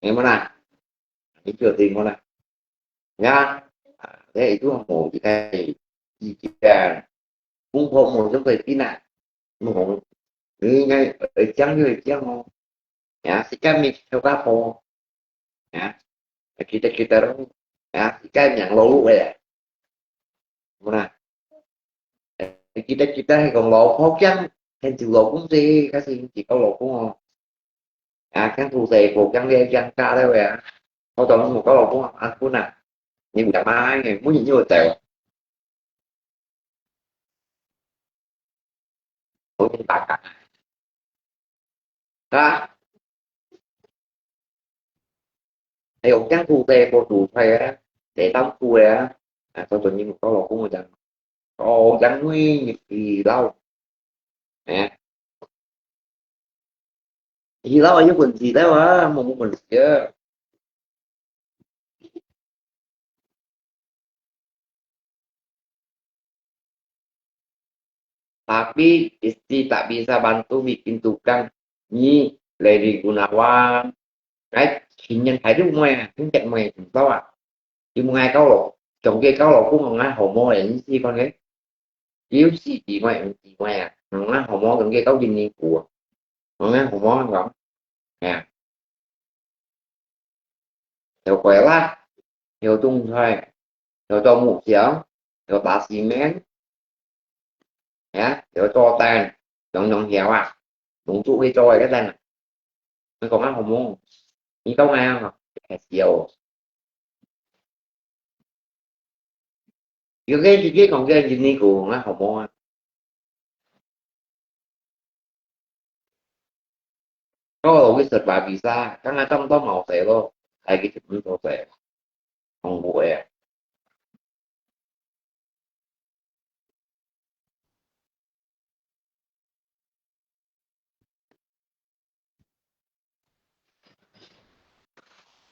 哎，么啦，你就对么啦？呀，啊，这一段我就该意见，公婆我就会变啦，我讲，你应该会讲就会讲哦，呀，是干没有家婆，呀，kita kita ya, ikan yang lalu ya. Muna. Kita kita hay còn lỗ pháo chăng, hay chịu lỗ cũng gì, cái gì chỉ có lỗ cũng không. À, cái thù thầy của chăng đi chăng ca đấy vậy à. Có tao một có lỗ cũng không, anh cũng nè. Nhưng mà mai ngày muốn gì như vậy. Ủa, chúng ta cả. 啊，還有這樣子个，我煮出來个，這道煮个啊，啊，做做你們搞老公个講，哦，講你你老，哎，你老有問題的啊，無問題啊。 Tapi istri tak bisa bantu bikin tukang ni Lady Gunawan. Cái chính nhân thái độ mày, tính cách mày cũng tao à. Thì một ngày kau lộc, chồng kia kau lộc cũng không ngã hổ mô để như si con đấy. Chứ si chỉ mày, chỉ mày à. Không ngã hổ mô chồng kia kau chính nhân của. Không ngã hổ mô không. Nè. Theo quay lát. Theo tung thôi. Theo cho mũ xéo. Theo tá xi men. Hả? Theo cho tan. Dòng dòng theo à. Đúng tụ hay cho cái tan à. Nó còn ăn không muốn. Như tao nghe không? Cái xéo. Yo ke yo ke kong ke yin ni ko nga homo. Ko lo ke sa ba bisa, ka nga tam tam mau se lo, ai ke chim to se. Hong ko e.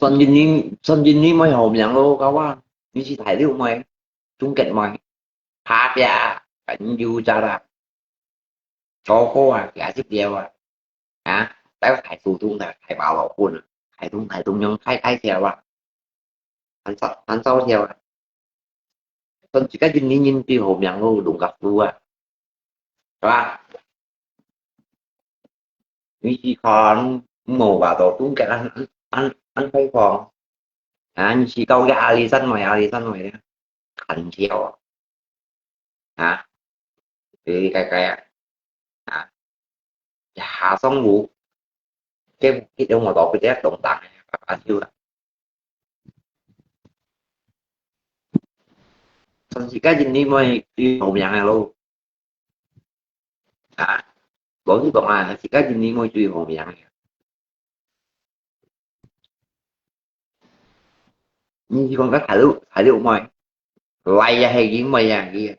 Son yin ni, son yin ni mai hom yang lo, ka wa, ni si thai liu mai, chung ket mai, ha pia, kan yu cha ra, cho ko a, kia si pia wa, ha, tai thai su tung thai, thai ba lo kun, thai tung thai tung yong thai thai sia wa, han sao han sao sia wa. Son si ka yin ni yin ti hom yang lo, lung ka fu a. Và như chỉ còn mổ vào tổ túng cái ăn ăn ăn ăn thấy còn. À, như chỉ câu cái ali sắt mày ali sắt mày đấy. Khẩn triệu. Hả? Thì cái cái à. Hả? Hạ sống ngủ. Cái cái trong mà tổ cái test động tác này, và và chưa. Son si ka yin ni mai ti hom yang lo. Hả? Bảo chứ còn à, si ka yin ni mai ti hom yang. Ni si còn ka thai lu thai lu mai. Lai ya hai yin mai ya ki.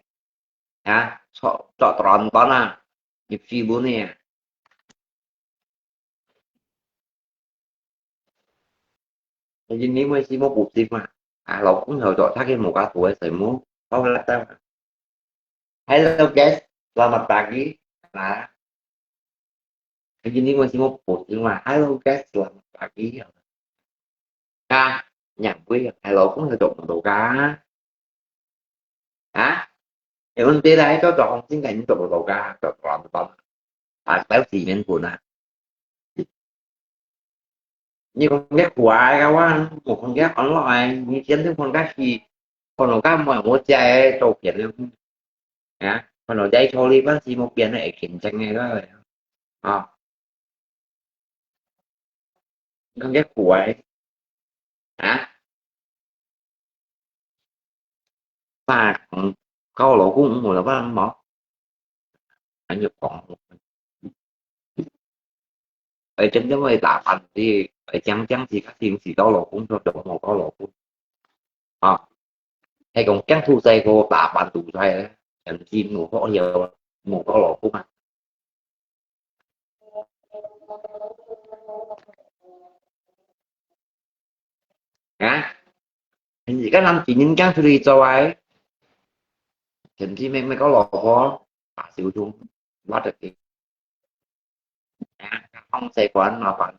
Hả? Cho cho tron ton à. Nhập si bu ni à. Yin ni mai si mo pu si ma. À, lo cũng hầu cho thác cái một cái tuổi sai mu. Không là ta. Hello guys, selamat pagi. Nah. Yin ni mai si mo pu si ma. Hello guys, selamat pagi. Ka, nhang kui, hello cũng hầu cho một cái. Hả? Thì ôn tê lại cho cho học sinh cái những cho một cái, cho cho một cái. À, tao chỉ miễn phù nè. Như con ghét của ai cái quá, một con ghét online, như chiến thức con ghét gì, con nó ghét mọi mối chạy trâu kiện luôn. Hả? Con nó chạy trâu đi bác sĩ một biển này kiểm tra ngay đó rồi. À. Con ghét của ai? Hả? Mà con, con lỗ cũng một là bác mỏ. Anh nhập con. Ở trên cái người ta phản thì ở chăng chăng thì các team thì có lỗ cũng cho chồng một có lỗ cũng. À. Hay còn chăng thu xe cô ta phản tụ xe. Anh team một có nhiều một có lỗ cũng à. Hả? Hình như các năm chỉ những chăng thu đi cho ai. Thậm chí mấy mấy có lỗ có. Bà xíu chung. Bắt được kì. Hả? Không xe quán mà phản.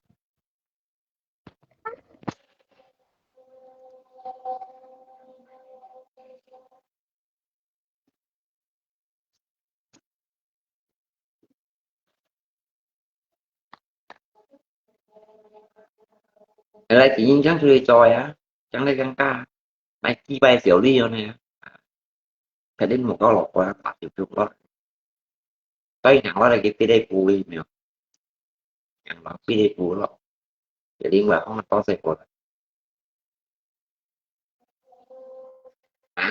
Lại chỉ nhìn chăng thu đi cho á. Chăng đây chăng ca. Mai chi bay xíu đi rồi nè. Phải đến một có lỗ có bà xíu chung đó. Cái hàng đó là cái cái đây pù đi mèo. Hàng đó cái đây pù đó. Để đi ngoài không có xe quán. Hả?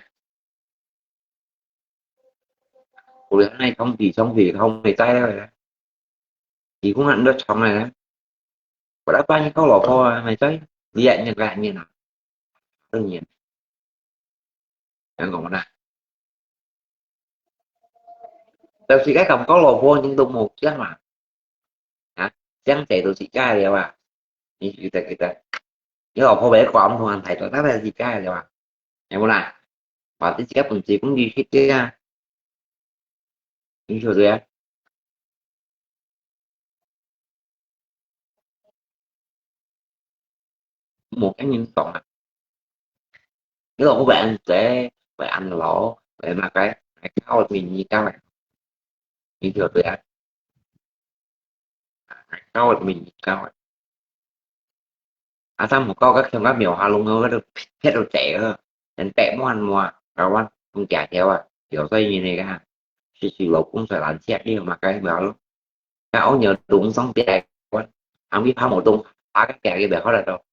Ủa, cái này không thì không thì không thì tay đó rồi đó. Thì cũng hẳn đó xong rồi đó. 我來幫你搞老婆啊，咪在，你也應該你啊，當然，人講啦，到時該咁搞老婆，你都無驚嘛，啊，驚死都自家了啊，你記得記得，你老婆別講同人大嘴，那是自家了啊，有無啦？話你自家本事講你識个啊，你曉得啊？ 無恁嚴重啊。你老婆會恁細，會恁老，會麼个，會靠你你教个，你曉得啊？靠你你教个。啊，咱毋搞个，像个廟下弄个，都撇到地啊，人白滿滿，搞完，毋假條啊，有細人个，是是老公在攔截，你有麼个廟咯？ 該屋有東上邊，還會怕無東，啊，該个个袂好得到。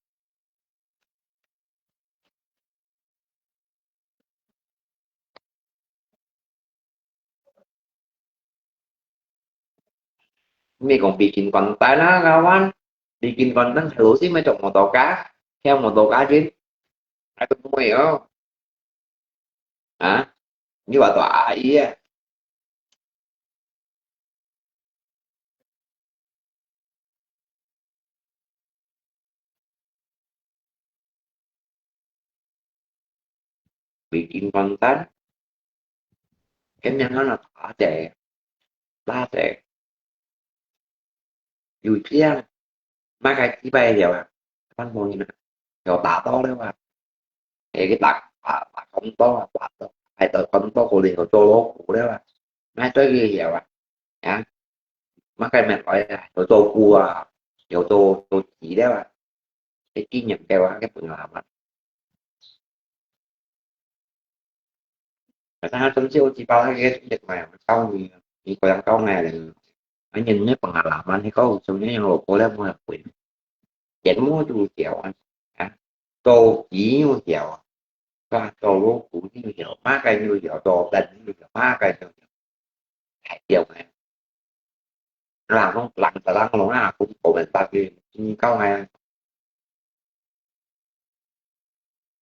你講比金關單啊，kawan，比金關單係老師咪做摩托車，騎摩托車去，還做咩哦？啊？你話大阿姨啊？ 比金關單，cái名nó là thả chạy, thả chạy. Dù chiang, má cái chỉ bay hiểu à, văn phòng gì mà, hiểu tả to đấy mà. Thì cái tả, tả, tả không to, tả to, hay tả không to của liền của châu lố của đấy mà. Má cái gì hiểu à? Hả? Má cái mệt mỏi à, hiểu châu cua à, hiểu châu, châu chỉ đấy mà. Cái kinh nghiệm kêu á, cái phần làm á. Tại sao trong siêu chỉ bao cái cái việc mà tao thì, thì có đang câu này là nó nhìn nhất bằng làm anh thì có trong những lỗ của lem mua quỷ. Chén mua chu hiểu anh. Hả? Tô chỉ nhu hiểu. Có tô lô cũ nhu hiểu. Má cái nhu hiểu, tô tên nhu hiểu. Má cái nhu hiểu. Hãy hiểu này. Làm không, làm ta đang lòng à, cũng có mình ta thì như câu này.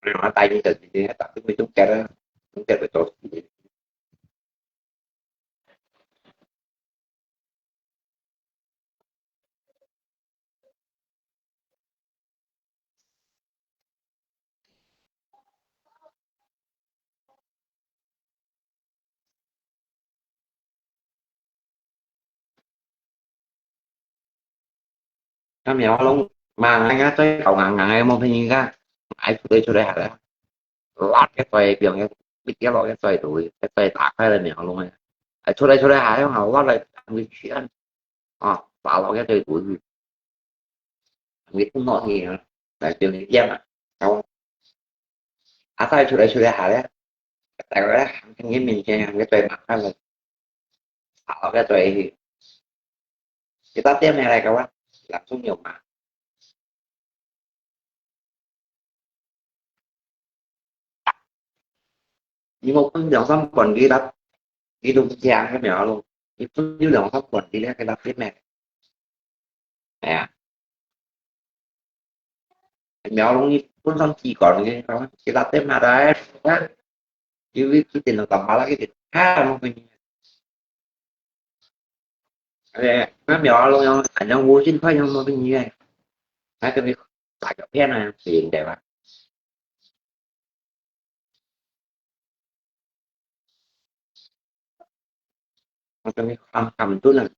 Rồi nó tay như tự nhiên, ta cứ mới trúng cái đó. Trúng cái phải trốn. Cái mèo lông mà ngay ngã tới cầu ngắn ngắn ấy, mong thấy như ra. Ai tụi đây, tụi đây hả? Lát cái xoay, biếng cái, biết cái lọ cái xoay tụi, cái xoay tạc hay là mèo lông ấy. Ai tụi đây, tụi đây hả? Không hả? Lát lại, ăn cái chuyện. Ờ, phá lọ cái xoay tụi. Ăn cái cũng nọ thì, là biếng cái giang à. Cháu. À, tại tụi đây, tụi đây hả đấy? Tại cái đấy, ăn cái miếng chè, ăn cái xoay mặn hay là. Phá lọ cái xoay thì. Kita tiêm này này các bạn, làm không nhiều mà. Ni mo pun yang sam pon di lat, di dong siang ke mèo lo. Ni pun di yang sam pon di le ke lat ke mèo. Ya. Mèo lo ni pun sam chi kon ke, ke lat ke ma dai. Ki wi ki tin lo tam ba la ki tin. Ha mo pun. Ê, má mèo lo yang, anh yang vô sinh phải yang mo pun ni. Hai ke mi tak ke pian na, sing de ba. Nó cho mình khăm khăm chút là,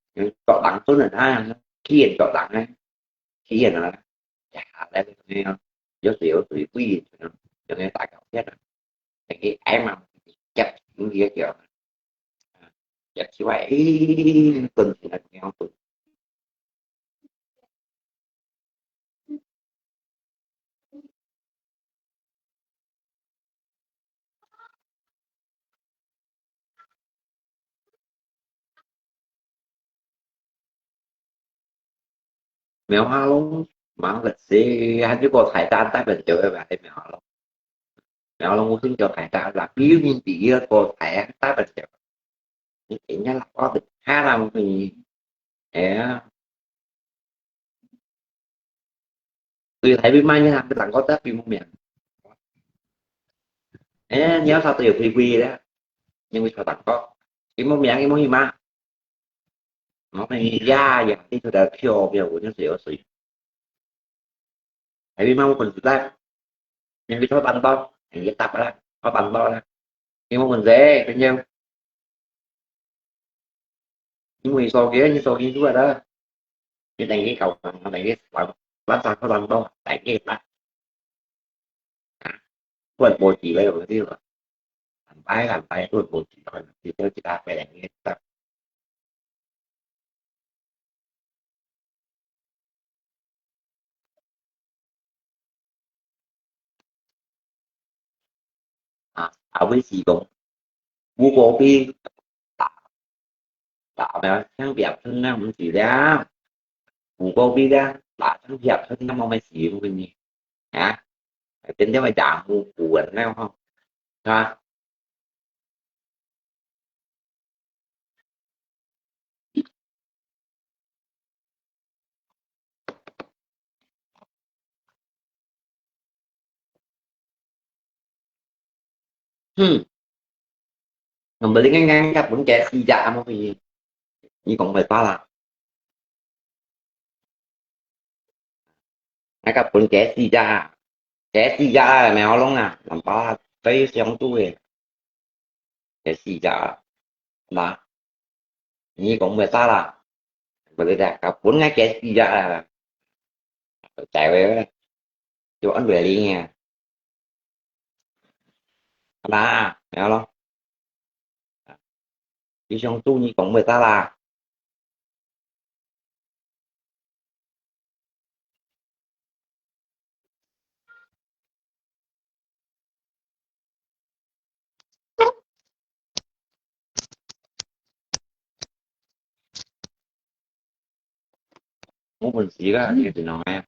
cho đắng chút là ha, khi hiện cho đắng này, khi hiện là, chả lẽ cái này, nó, yếu tố, yếu tố, quy, cho nó, cho nên tại cao nhất là, cái cái mà, chắc cũng dễ chịu, chắc chỉ vậy, tuần thì là nghèo tuần. Mèo Hà Long mang lịch sử, anh chứ có Thái Lan, Thái Bình Châu mà thấy mèo Hà Long. Mèo Hà Long cũng xin cho Thái Lan là biểu hiện tí có Thái Thái Bình Châu. Những cái nhà là có được hai là một cái gì. Ê, 對大陸買呢，佢等過得佢無名。誒，你要查到有貴貴个，因為佢等過，佢無名，佢無起碼。我們呀呀，你出來漂漂，我就是有水。大陸買我本事在，因為佢辦到，你答啦，佢辦到啦，佢無問題，真正。因為手機，你手機出來了，你等於搞，等於玩，玩啥个玩到，等於打。啊，都係報紙个，有个地方。藍白藍白都係報紙，可能只有其他別人个。啊，啊，會使講，烏狗皮打，打咩？像別人那毋係啦，烏狗皮啦，打像別人那麼沒使用个呢，啊，變成會打烏狗人了吼，是吧？嗯，ngambil dengan kapun kayak sijak kamu ini. Ini kong betala. Kapun kayak sijak. Kayak sijak lah, mai olong lah. Nampak lah, tapi siang tu eh. Kayak sijak lah. Nah, ini kong betala. Boleh dah, kapun ngai kayak sijak lah. Cewek, cuma dua linya. Nah, ya lo. Isong tu ni kong betala. Mo本事啦，你知道咩？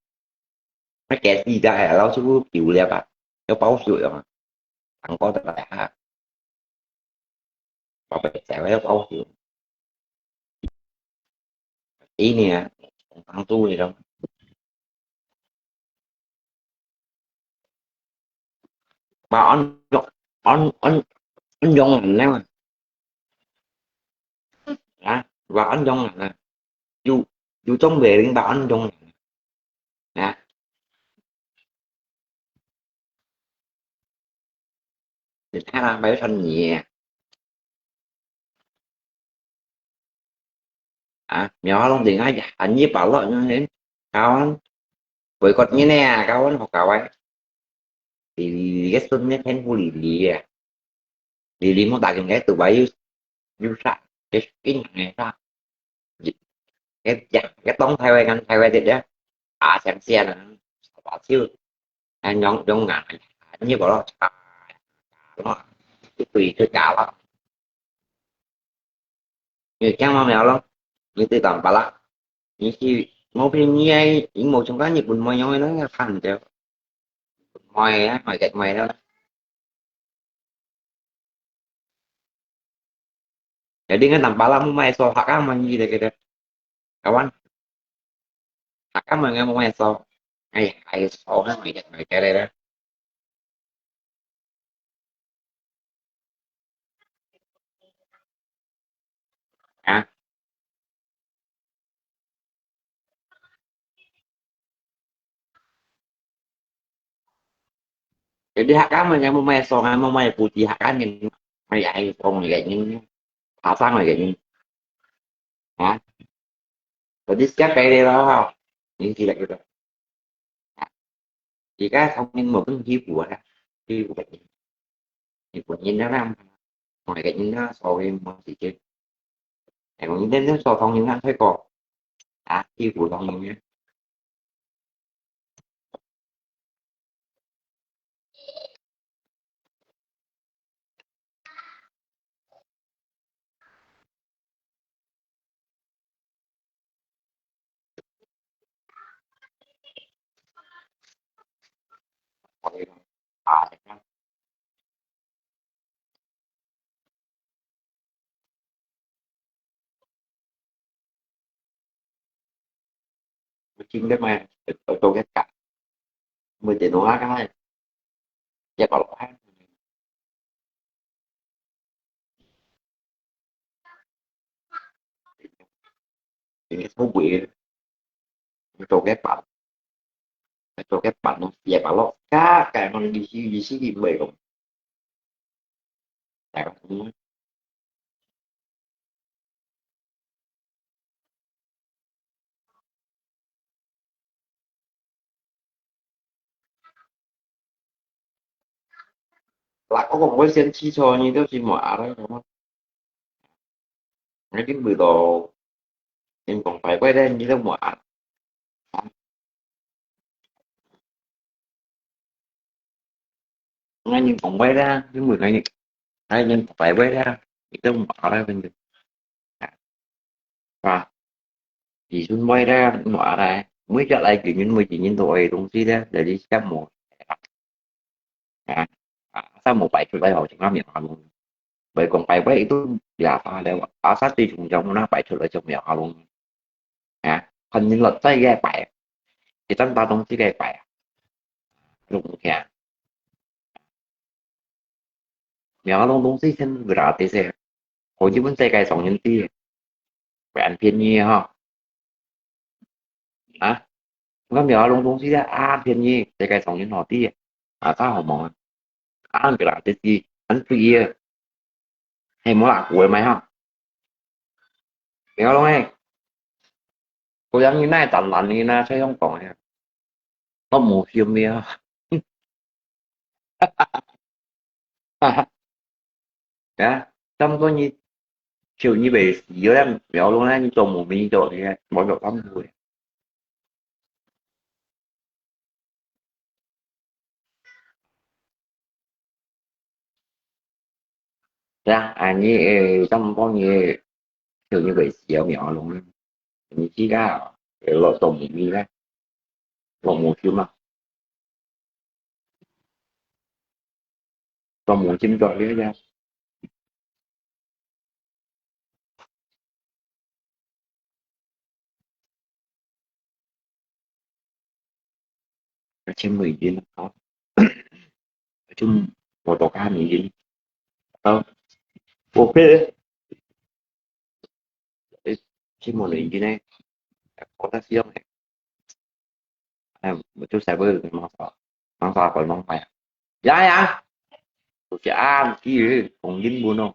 那个时代啊，老师傅丢了吧，要报仇了嘛，当高的来哈，宝贝，才会要报仇。Ini ya, tang tu ni dong. Ba on on on on jong ne. Ha, ba on jong ne. Yu yu trong về ba on jong ne. Ha. Thì thay là mấy phần nhẹ. À, mèo long thì ngay anh như bảo lợn như thế. Kawan, với cột như nè, kawan học cả vậy. Thì cái xuân nhất khen vô lý lý à. Lý lý một đại cái tụ bái yu yu sa, cái kinh này sa. Cái cái tông thay vậy ngăn thay vậy thì đấy. À, xem xem là bảo chứ. Anh nhóm nhóm ngàn, như bảo lợn. Nó tùy cái cả lắm. Người khen mà mèo lắm. Người tùy tầm bà lắm. Người thì mô phim như ai, người mô trong các Nhật Bản mô nhóm nó là phản chứ. Mày á, mày gạch mày đó. Jadi kan tanpa lah mô mai so hak á mà như thế cái đó. Kawan. Hak á mà nghe mô mai so. Ai, ai so hak mày gạch mày cái đây đó. Hả? Jadi hak kamu yang mau main song, mau main putih hak kan yang mai ai song lagi ni. Pasang lagi ni. Hả? Jadi siapa yang dia tahu? Ini tidak kita. Hả? Jika thông minh một cái hiệp của đó, hiệp của mình. Hiệp của nhìn nó ra, ngoài cái nhìn nó so với một gì chứ. Em cũng đến đến so thông minh nó thấy cô. À, hiệp của thông minh nhé. Chính cái mà tôi tôi ghét cả. 會電腦下个，一百六下。因為好貴，做个板，做个板咯，一百六，加个嘛，二十、二十幾買咯。大家，嗯。 Lah, kok kong wei sian chi cho ni, tau si mo a lai ko. Ngai kin bu to, in kong pai wei de ni tau mo a. Ngai in kong wei de, ni bu ngai ni, ngai in kong pai wei de, ni tau mo a lai ko. À, thì chúng mới đó mà ở đây, mới trở lại chuyện những mới chuyện những tôi đồng chí đó, để đi xem một. À, à, sao một bài trước đây họ chúng nó miệng họ luôn. Bởi còn bài với itu là ta đều ở sát đi chúng trong nó bài trước đây trong miệng họ luôn. À, hình như là sai cái bài. Thì chúng ta đồng chí cái bài. Đúng kìa. Miao Long東西先gratis个，好，基本世界上人知，還便宜吼。啊，該miao Long東西啊，啊便宜，世界上人好知，啊，較好望啊，啊，gratis，很free个，係無啦，貴買吼。Miao Long誒，個人你哪會當懶呢？哪會恁講个？我無想咩啊。 啊，差不多你，就你袂死了，苗路呢，你做無米做个，無做干部个。對啊，啊，你，誒，差不多你，就你袂死了，苗路呢，你自家，誒，落做無米呢，落無收嘛。 都無進步了呀。千美金啊，就我都看美金，啊，我配，誒，千美金呢，我在使用呢。 哎，我就在位，忙啥，忙啥，管忙啥呀？呀呀，我是啊，你同英文哦，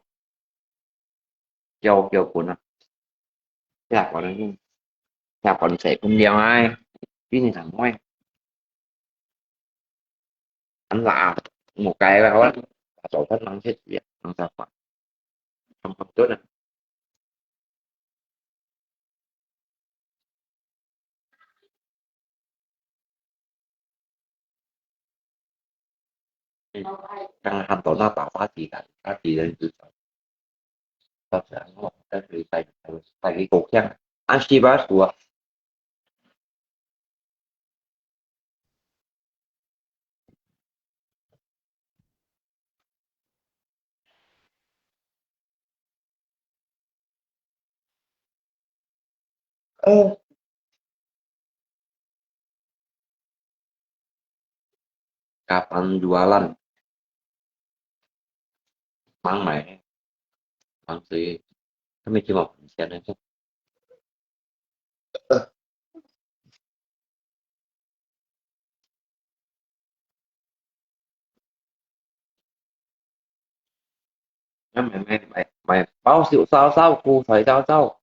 教教滚啊，下管了，下管谁分量啊？比你很会，很懒，我改了，我早餐忙些，忙啥管，忙忙多了。 當然很多那打發機的，打機人就，到時候我再去帶，帶，帶去狗抢，按時吧，是吧？ Kapan jualan? Mang mày, mang gì? Kami chỉ một phần tiền thôi chứ. 啊，買，買，買，買包燒燒燒，菇菜燒燒，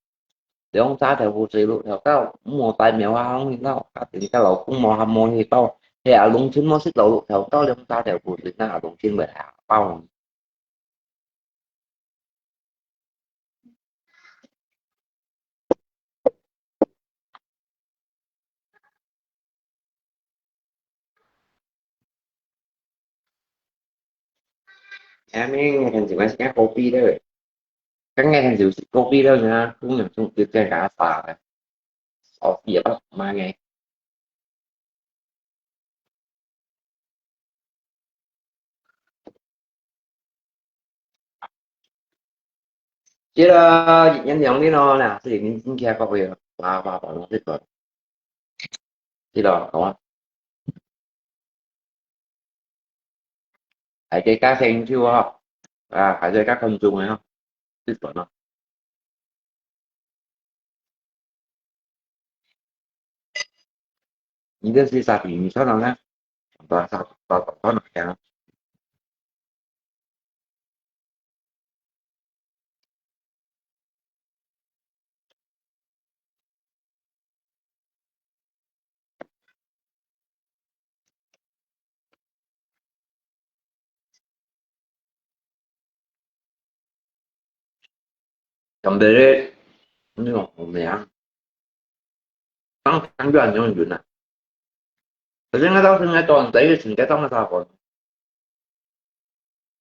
兩隻豆腐水滷豆角，莫帶苗啊，紅豆，啊，等下老公無，無去包，係啊，農村無食到滷豆角，兩隻豆腐水，那農村會啊，包。 Em nghe thành chữ cái copy đó. Cái nghe thành chữ copy đó nha, cũng là chung tuyệt cái cả phà này. Ở phía Bắc mà nghe. Chứ đó, nhắn nhắn cái nó nè, thì mình cũng kia có việc, và, và, và, nó thích rồi. Chứ đó, có. 還在該研究哦，啊，還在該看中个哦，日本哦。你這是啥比喻算了呢？把啥把把把哪样？咁个，你講好咩啊？當當然用用啊。可是那到现在都很在意，现在到那啥活。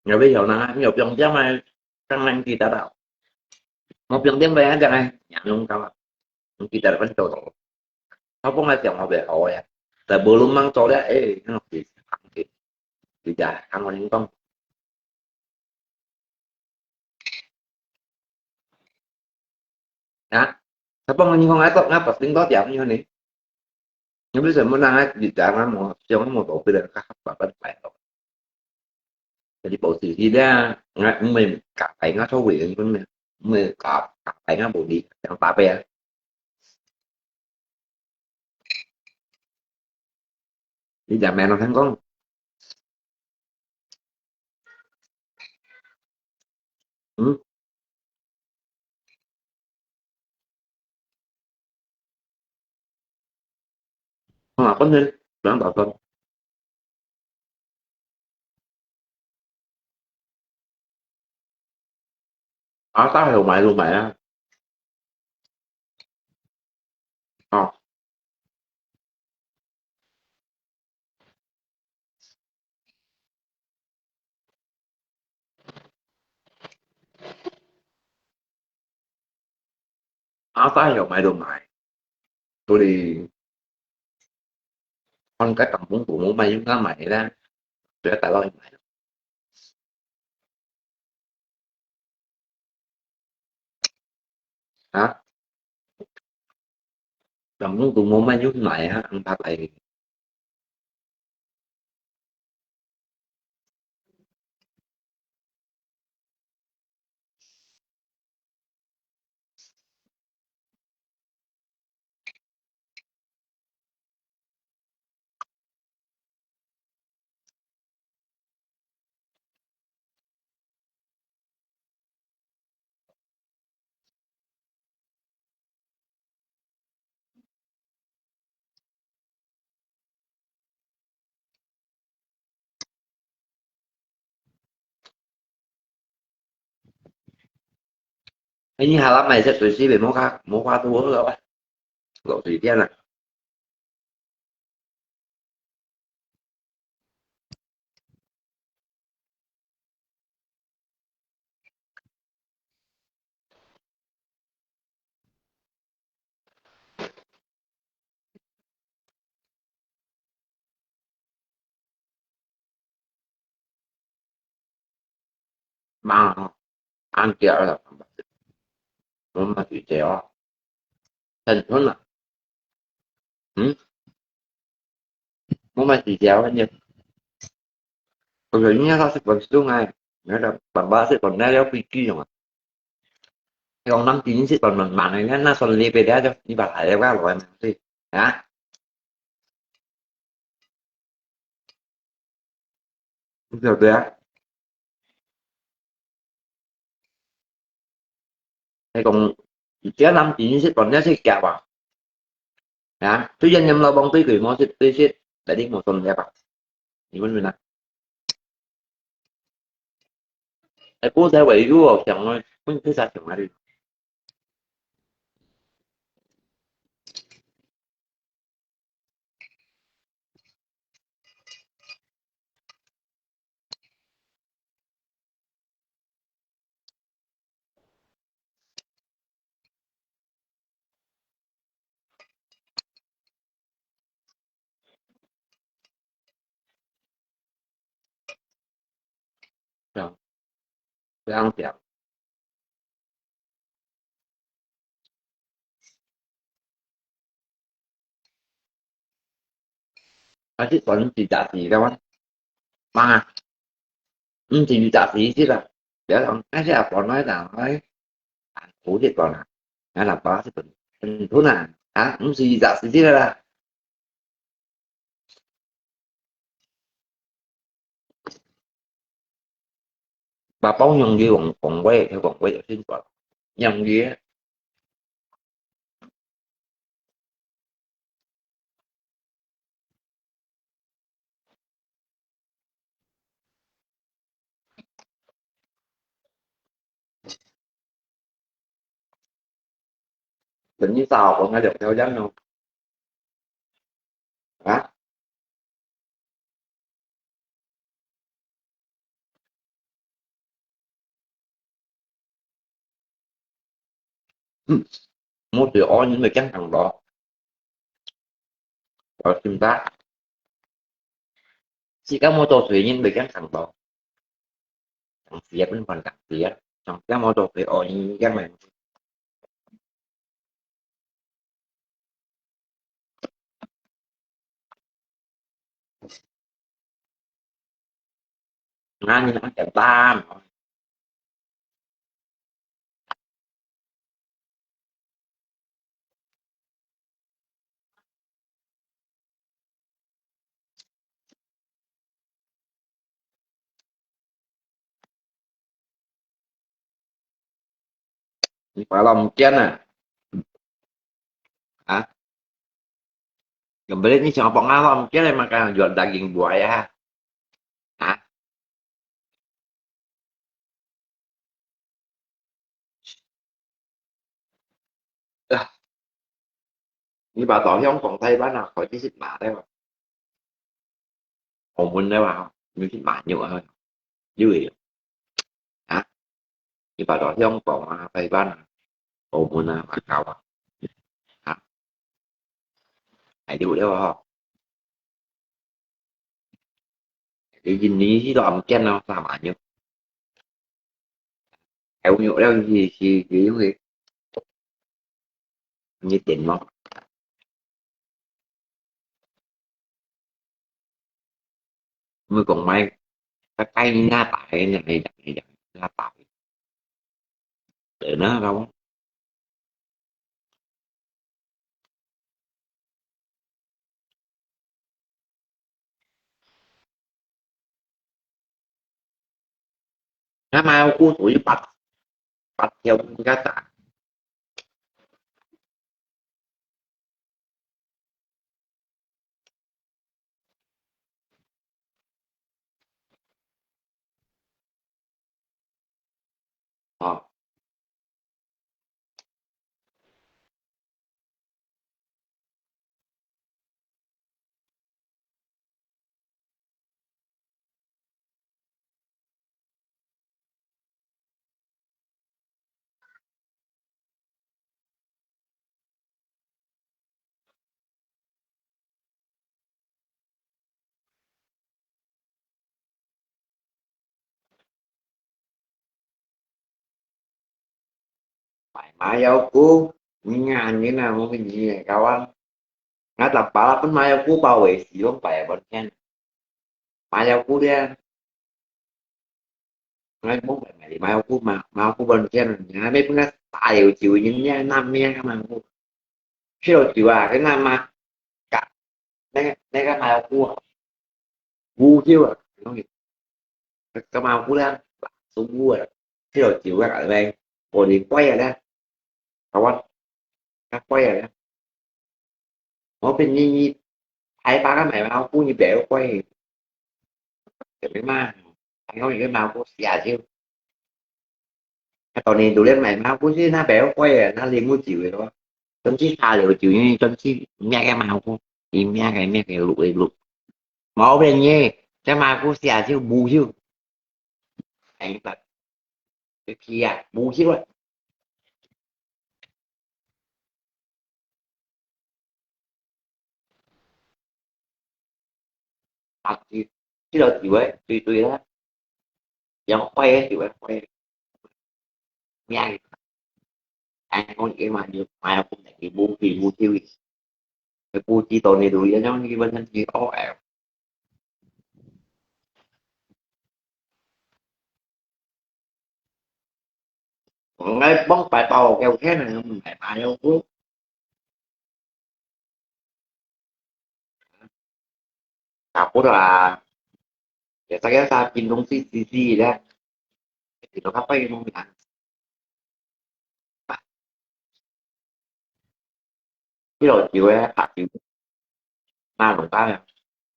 你要不要呢？你有不用这样吗？当然记得了。我不用点白讲哎，也用到啊。你记得了，我做到。他本来想我袂好呀，但无论忙做了，哎，那个，你讲，看我跟你讲。 啊，他帮你讲，我到我不听到点你呢。你为什么让他你讲那么像那么多个人，他爸爸来了？Jadi posisi dia, nggak, may kapay nga sa uwi, yun yun, may kap-, kapay nga buli, yang tape ya. Hindi, meron kang kong. Hmm? Ang ako din, lang dapat. Ata, ayaw, may lumaya. Oh. Ata, ayaw, may lumaya. Tuli. Ang katang pung pung may yung kamay na. Kaya talaga yung may. Ha? Kamu tu mo man yung may ha, ang tatay.哎，你下來買隻水水杯，無花，無花度好个哇，落水點啊。嘛，恁樣啦，我嘛是這樣，很困難。嗯？ 我嘛是條个呢。我說你那是本事啊，你那爸爸是本來要飛機用啊。用人真是本慢慢的，那那算你别的就，你把海外过来嘛，对啊。你晓得啊？ 你講，而家男仔識講這些夾啊？啊，對人人老公對佢無識，對識，來你無son夾啊？你問問啊？哎，古代話語哦，像我，問佢啥像啊你？這樣，這樣講。 啊，這段是假是个嘛？嘛，毋係有隻事實啦，不要講，該些本來就係，啊，好一個啦，啊，老爸是本，本土啦，啊，毋係有隻事實啦。爸爸用佢講，講話，佢講話就先講，用佢。等一下，我拿兩條煙哦。啊？嗯，無水屙，你咪驚痛到。我心大。自家無做水，你咪驚痛到。當時啊，本份當時啊，當時無做水屙，你驚咩？ Nga ni nak kentang. Ni pala mungkin ah. Ha? Kembali ni siapa ngalo mungkin makan jual daging buaya. Ha? Lah, ni ba tau hiong kong Taiwan ah, koi ti sit ma dai ba. Ong mun dai ba, ni sit ma nyu ah. Yu eh. Ha? Ni ba tau hiong kong ah, Taiwan ah, Ong mun ah, Macau ah. Ha? Ai yu dai ba ho. Cái gì ní gì đó ăn kem nó sao mà nhớ. Kéo nhựa đeo gì gì gì gì. Như tiền mà. Mới còn may. Cái tay như na tại này này này na tại. Để nó đâu. Nama aku tu ipat. Pat theo cái ta. Ờ. Phải mà yêu cũ, nhưng mà như nào mà mình gì này cao ăn. Ngã tập bảo là mà yêu cũ bảo vệ gì không phải bọn khen. Mà yêu cũ đi. Ngã muốn phải mày mà yêu cũ mà, mà yêu cũ bọn khen. Ngã mấy bữa ta yêu chịu những nhà nam mẹ mà. Khi yêu chịu à, cái nam mà. Cả. Nè, nè cái mà yêu cũ. Cũ chịu à. Cái, cái mà cũ lắm. Sống cũ à. Khi yêu chịu các bạn. Ủa thì quay rồi đó. Tao quên. Các quay rồi đó. Ủa bên nhi nhi. Ai ba cái mày mà cũ như bẻo quay. Cái mà. Anh nói cái mà cũ xìa chịu. Cái tao nên tụi lên mày mà cũ xìa na bẻo quay rồi. Nó liền mua chịu rồi đó. Trong chiếc xa liều chịu như trong chiếc mẹ cái mà cũ. Thì mẹ cái mẹ cái lụi lụi. Mà bên nhi. Cái mà cũ xìa chịu bù chịu. Anh bật. Cái kia, bù xíu rồi. Bật thì, chứ đâu chịu ấy, tùy tùy đó. Giờ quay ấy, chịu ấy, quay. Nghe. Anh có những cái mà như, mà cũng để cái bù thì bù xíu. Cái bù chỉ tổ này đủ lý do, nhưng mà thân thì có em. 𠊎幫擺到有錢人買，買有福。啊，不然，也大概啥，京東是是是的，京東較貴个东西啊。 比較少个，較少。那種大家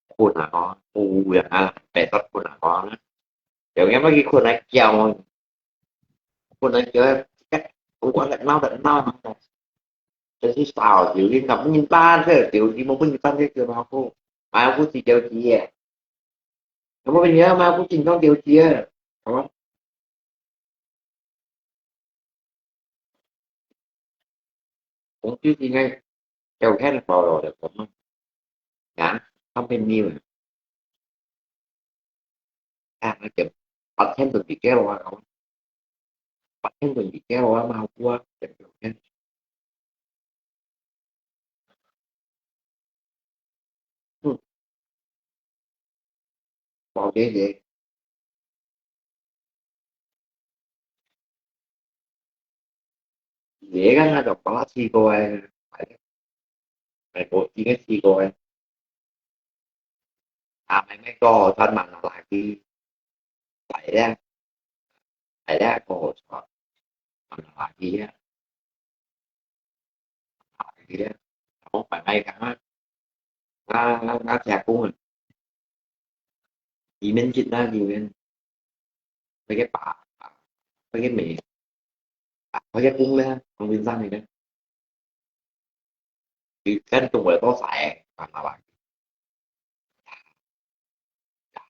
困難哦，有人啊，白色困難哦，有人要去困難叫哦，困難叫，我个鬧个鬧，就是少有人个，不能打个，有你们不能打个，就好，还不是叫急耶。 有無朋友嘛，不緊張了解啊，好啊。講最近个聊天个包了，就講嘛，啊，方便面啊，啊，那个八千多几个了啊，八千多几个了啊，嘛，我啊，聊天。 嗯。包姐姐。這個那種巴拉西過來，哎，我應該試過哎。啊，妹妹哥，咱慢慢來去。來了，來了，哥，慢慢來去啊。 啊，佢咧，我白白講啊，𠊎，𠊎，𠊎聽講啊，裡面一那裡面，那個爸，那個妹，啊，那個公咧，黃先生那個，佢跟中國多少欸，啊，好吧。 啊，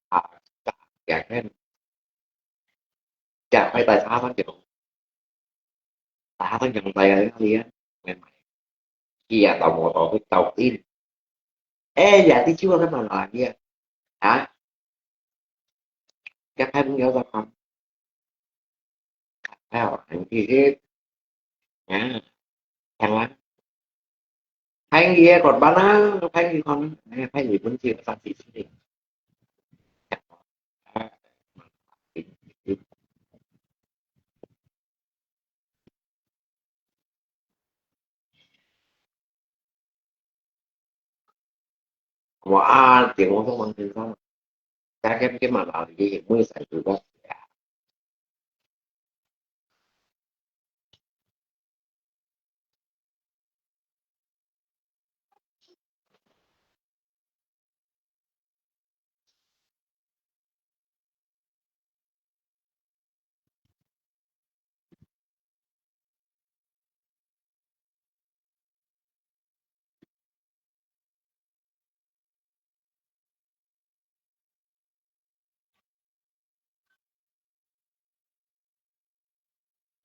啊，啊，啊，啊，大家都，大家都用在那裡啊，買買，佢啊，到我到去到底。哎呀，你去我幹嘛啦？你啊，啊，該派朋友在旁，哎呀，你去，啊，聽啊。 Phanh gì còn bán á, phanh gì còn, phanh gì vẫn chưa tăng tỷ số đi. 我啊，點我都忘記了。大家给马老爷也没有sản xuất个。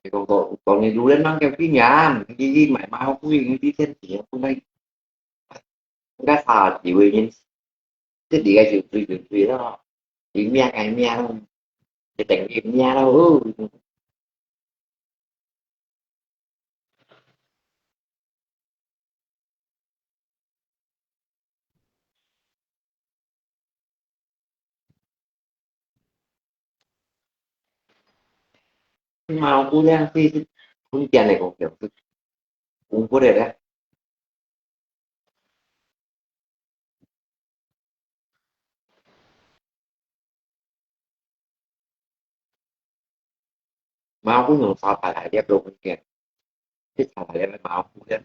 Kaya ko, ko ni Lulan mang kaya pinyam, hindi di may mga kuy, hindi sen siya, kung may, kung ka sa, di wi yin, hindi ka siya, siya, siya, siya, di miya, kaya miya, di teng, di miya, oh. 嘛，有姑娘去，去，去店內講，講過來咧。 Mà cũng dùng sao phải lại đẹp đồ cái kia. Chứ sao lại đẹp mà cũng đẹp.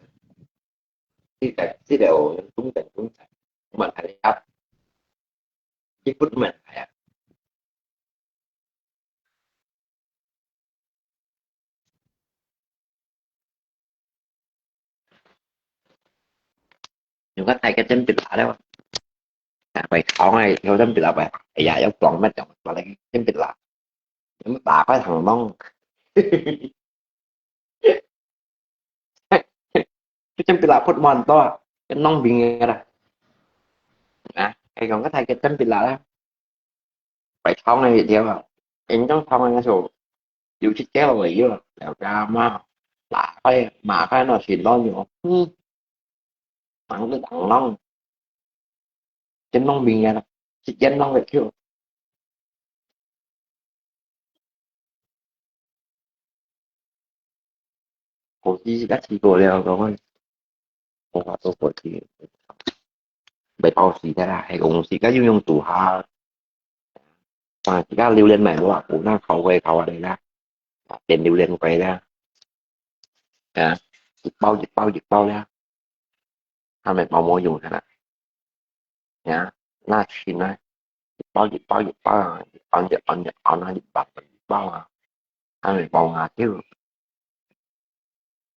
Chứ tại, chứ đều đúng tại, đúng tại. Mà lại đẹp. Chứ bút mình phải à. 用个大个煎餅啦了。啊，喂，好哎，有煎餅啦喂。哎呀，有撞乜撞，把那个煎餅啦，有冇打開糖弄？煎餅啦，pot mòn to, cái nóng bình ra. À, cái còn có thay cái煎餅啦. Phải thông này thì thiếu à. Em trong thông này số. Dù chích kéo rồi chứ. Đào ra mà. Lạ phải, mà phải nó xin lo nhiều. Ừ. Mắng cái đằng lòng. Chân lòng bình ra. Chích chân lòng vậy chứ. 好似自家試過了，講無法度過去，袂包死个啦，係講自家有用度下，啊，自家榴槤買無啊，有那烤過烤下來啦，啊，變榴槤過啦，啊，一包一包一包啦，還袂包無用个啦。 呀，那親啊，一包一包一包啊，一包一包一包啊，一包一包啊，還會包啊，就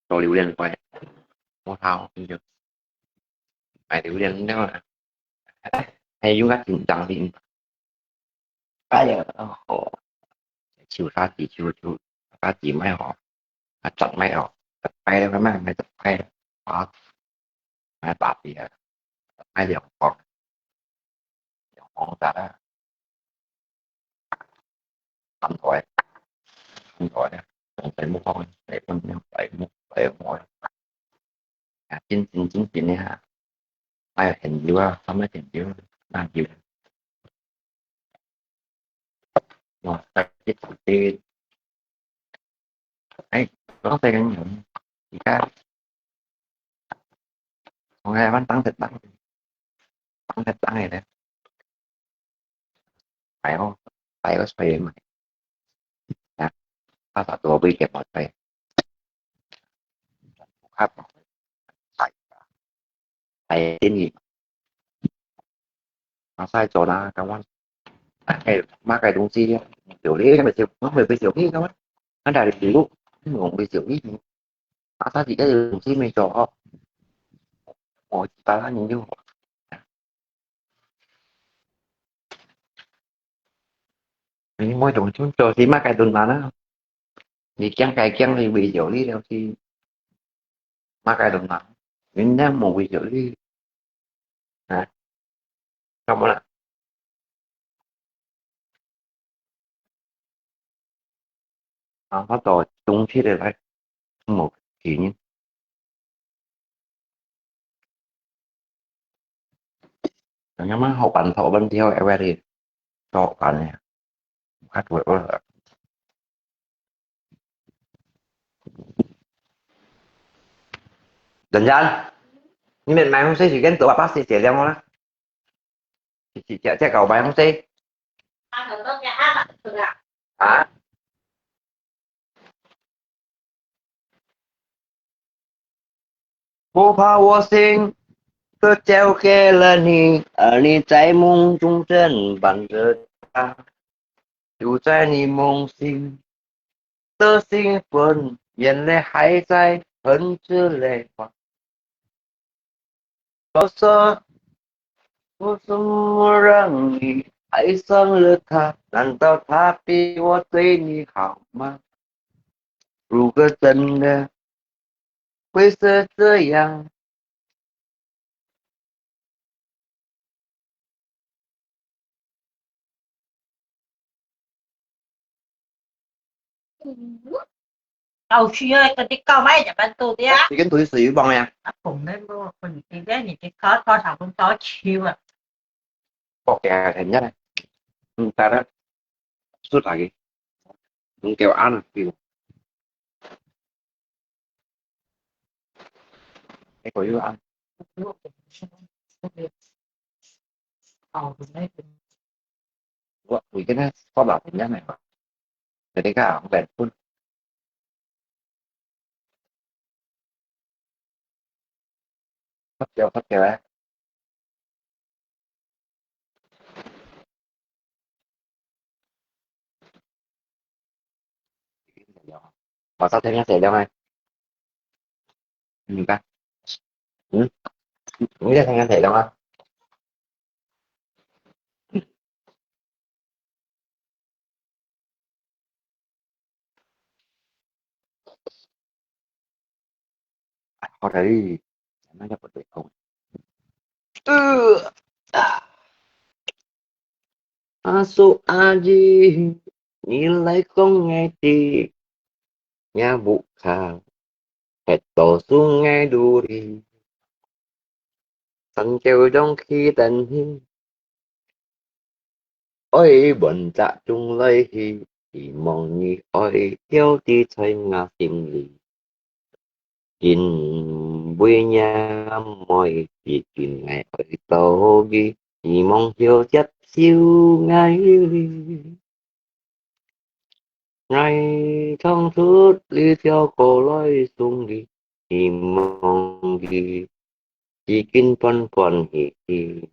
做榴槤花，無效，就買榴槤了啊，還有較緊張點。哎呀，哦，手沙子，手手沙子買好，啊，十買哦，十買了，買買十買啊，買八支啊，買兩包，兩包啥啊？三台，三台啊，兩台木方，兩台木，兩台木，兩台木啊，真真真真个哈，哎，很油啊，他們很油，那油。 哇，特別特別。哎，講細个人，而家，我愛問當食當，當食當个咧。哎哦，哎哦，所以嘛，啊，爸爸做杯给我吹，不看嘛，哎，哎，给你。 啊，晒咗啦，今晚。哎，買个東西咧，有咧，咪就，我咪會小氣个嘛。啊，但係如果，我會小氣，啊，他自家有東西沒做好，我一般人就好。你每種就做，起碼該頓飯啊，你驚該驚，你會小氣了去，買該頓飯，人家無會小氣。 啊，做麼啦？啊，我到冬天的來，無去呢。人家嘛好辦，好辦，挑，哎，喂，好辦的。 等一下，你們買東西時間到啊，把時間了啦。姐姐姐姐，搞買東西。啊？不怕我心，都交给了你，而你在梦中正伴着他。就在你梦醒的时分，眼泪还在含着泪花。我说，为什么让你爱上了他？难道他比我对你好吗？如果真的会是这样， 老師啊，佢哋教咩日本到底啊？已經對水魚幫呀。啊，講咧，我，我，你，你，你，你考多少分多球啊？博嘅係真係，嗯，得啦，輸大嘅，唔夠啱啊，叫。 一個月啊。我，我跟他報表人家買嘛，在那个啊，我给分。發表，發表啊。 我到天天寫了啊。嗯，看。嗯，你在天天寫了啊？好的，那就不对头。呃，啊。 阿叔阿姨，你來講𠊎知，若屋下，係多數𠊎努力。三九中氣等你，愛問責中來去，希望你愛牢記在𠊎心裡。因為若妹子今𠊎愛到佢，希望佢接受𠊎哩。𠊎唱出這條歌來送佢，希望佢，佢緊歡歡喜喜。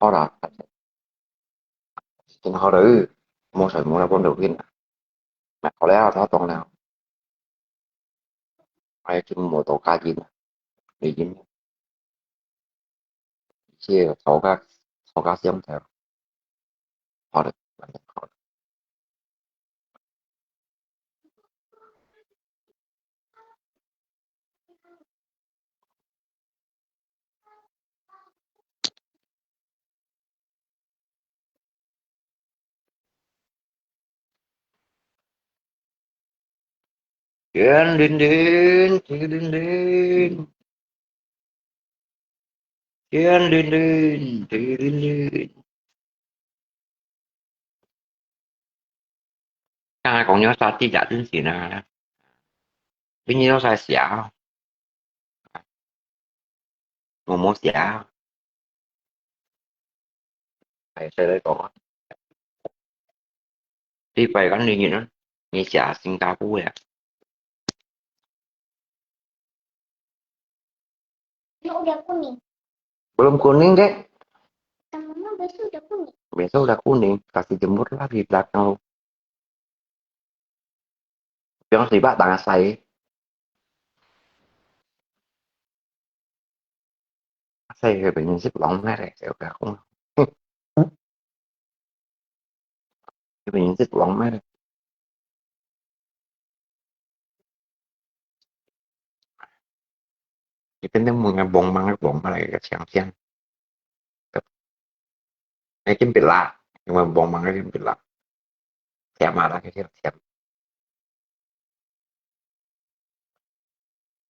好啦，真好了，無事無了，放到邊啦。買好了，他懂了。哎，就無多加緊了，已經。這个吵架，吵架相頭。好了，好了。 天灵灵，地灵灵，天灵灵，地灵灵。刚才讲要杀地下进行啊，今天要杀啥？我没写啊。哎，谁来讲啊？ 你拜个你呢？你写新加坡呀？Udah kuning. Belum kuning, Dek. Tanaman besok udah kuning. Besok udah kuning, kasih jemur lagi belakang. Yang sibak tangan saya. Saya ke penyisip long merek, saya udah kuning. Cái bình rất bóng mát. Cái tên nước mừng bóng măng, bóng măng là cái sáng sáng. Cái kim bị lạ, nhưng mà bóng măng cái kim bị lạ. Xem mà là cái theo xem.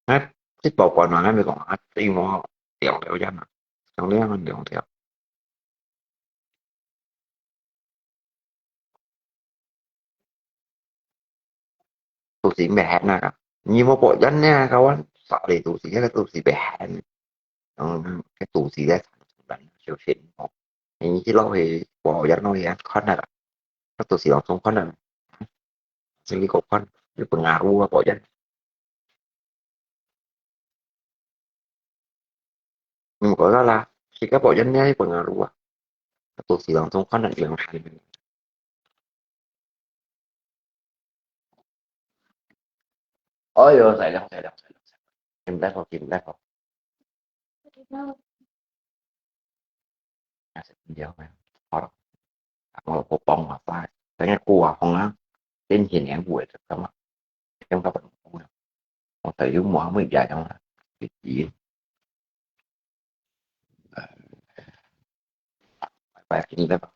Hah, cái bảo quản mà nó mới còn hah, cái mà tiểu tiểu chân à. Trong đấy mình tiểu tiểu. Tù sĩ mẹ hẹn nè cả. Nhi mô bộ dân nè, các bạn. Sợ đi tù sĩ, cái tù sĩ mẹ hẹn. Ờ, cái tù sĩ đấy, siêu xịn. Nhi chỉ lo thì bộ dân nó thì ăn khăn nè cả. Các tù sĩ lòng sống khăn nè. Sinh lý của khăn. Cái pengaruh bộ dân. Ừm, có ra là, si ka pok yan ne, penggaru ah. Ka tù sĩ lòng sống khăn nè, yang hài. Ôi, ôi, sai lầm, sai lầm, sai lầm, sai lầm. Kim lép vào, kim lép vào. Ôi, ôi. Khó lắm. Ngồi có bóng mà phải. Cái này cua không á. Tên hiền em buổi được không á? Em có bận cua đâu. Một thời điểm mua không bị dài không á. Bị gì? Ờ. Phải, phải, kim lép vào.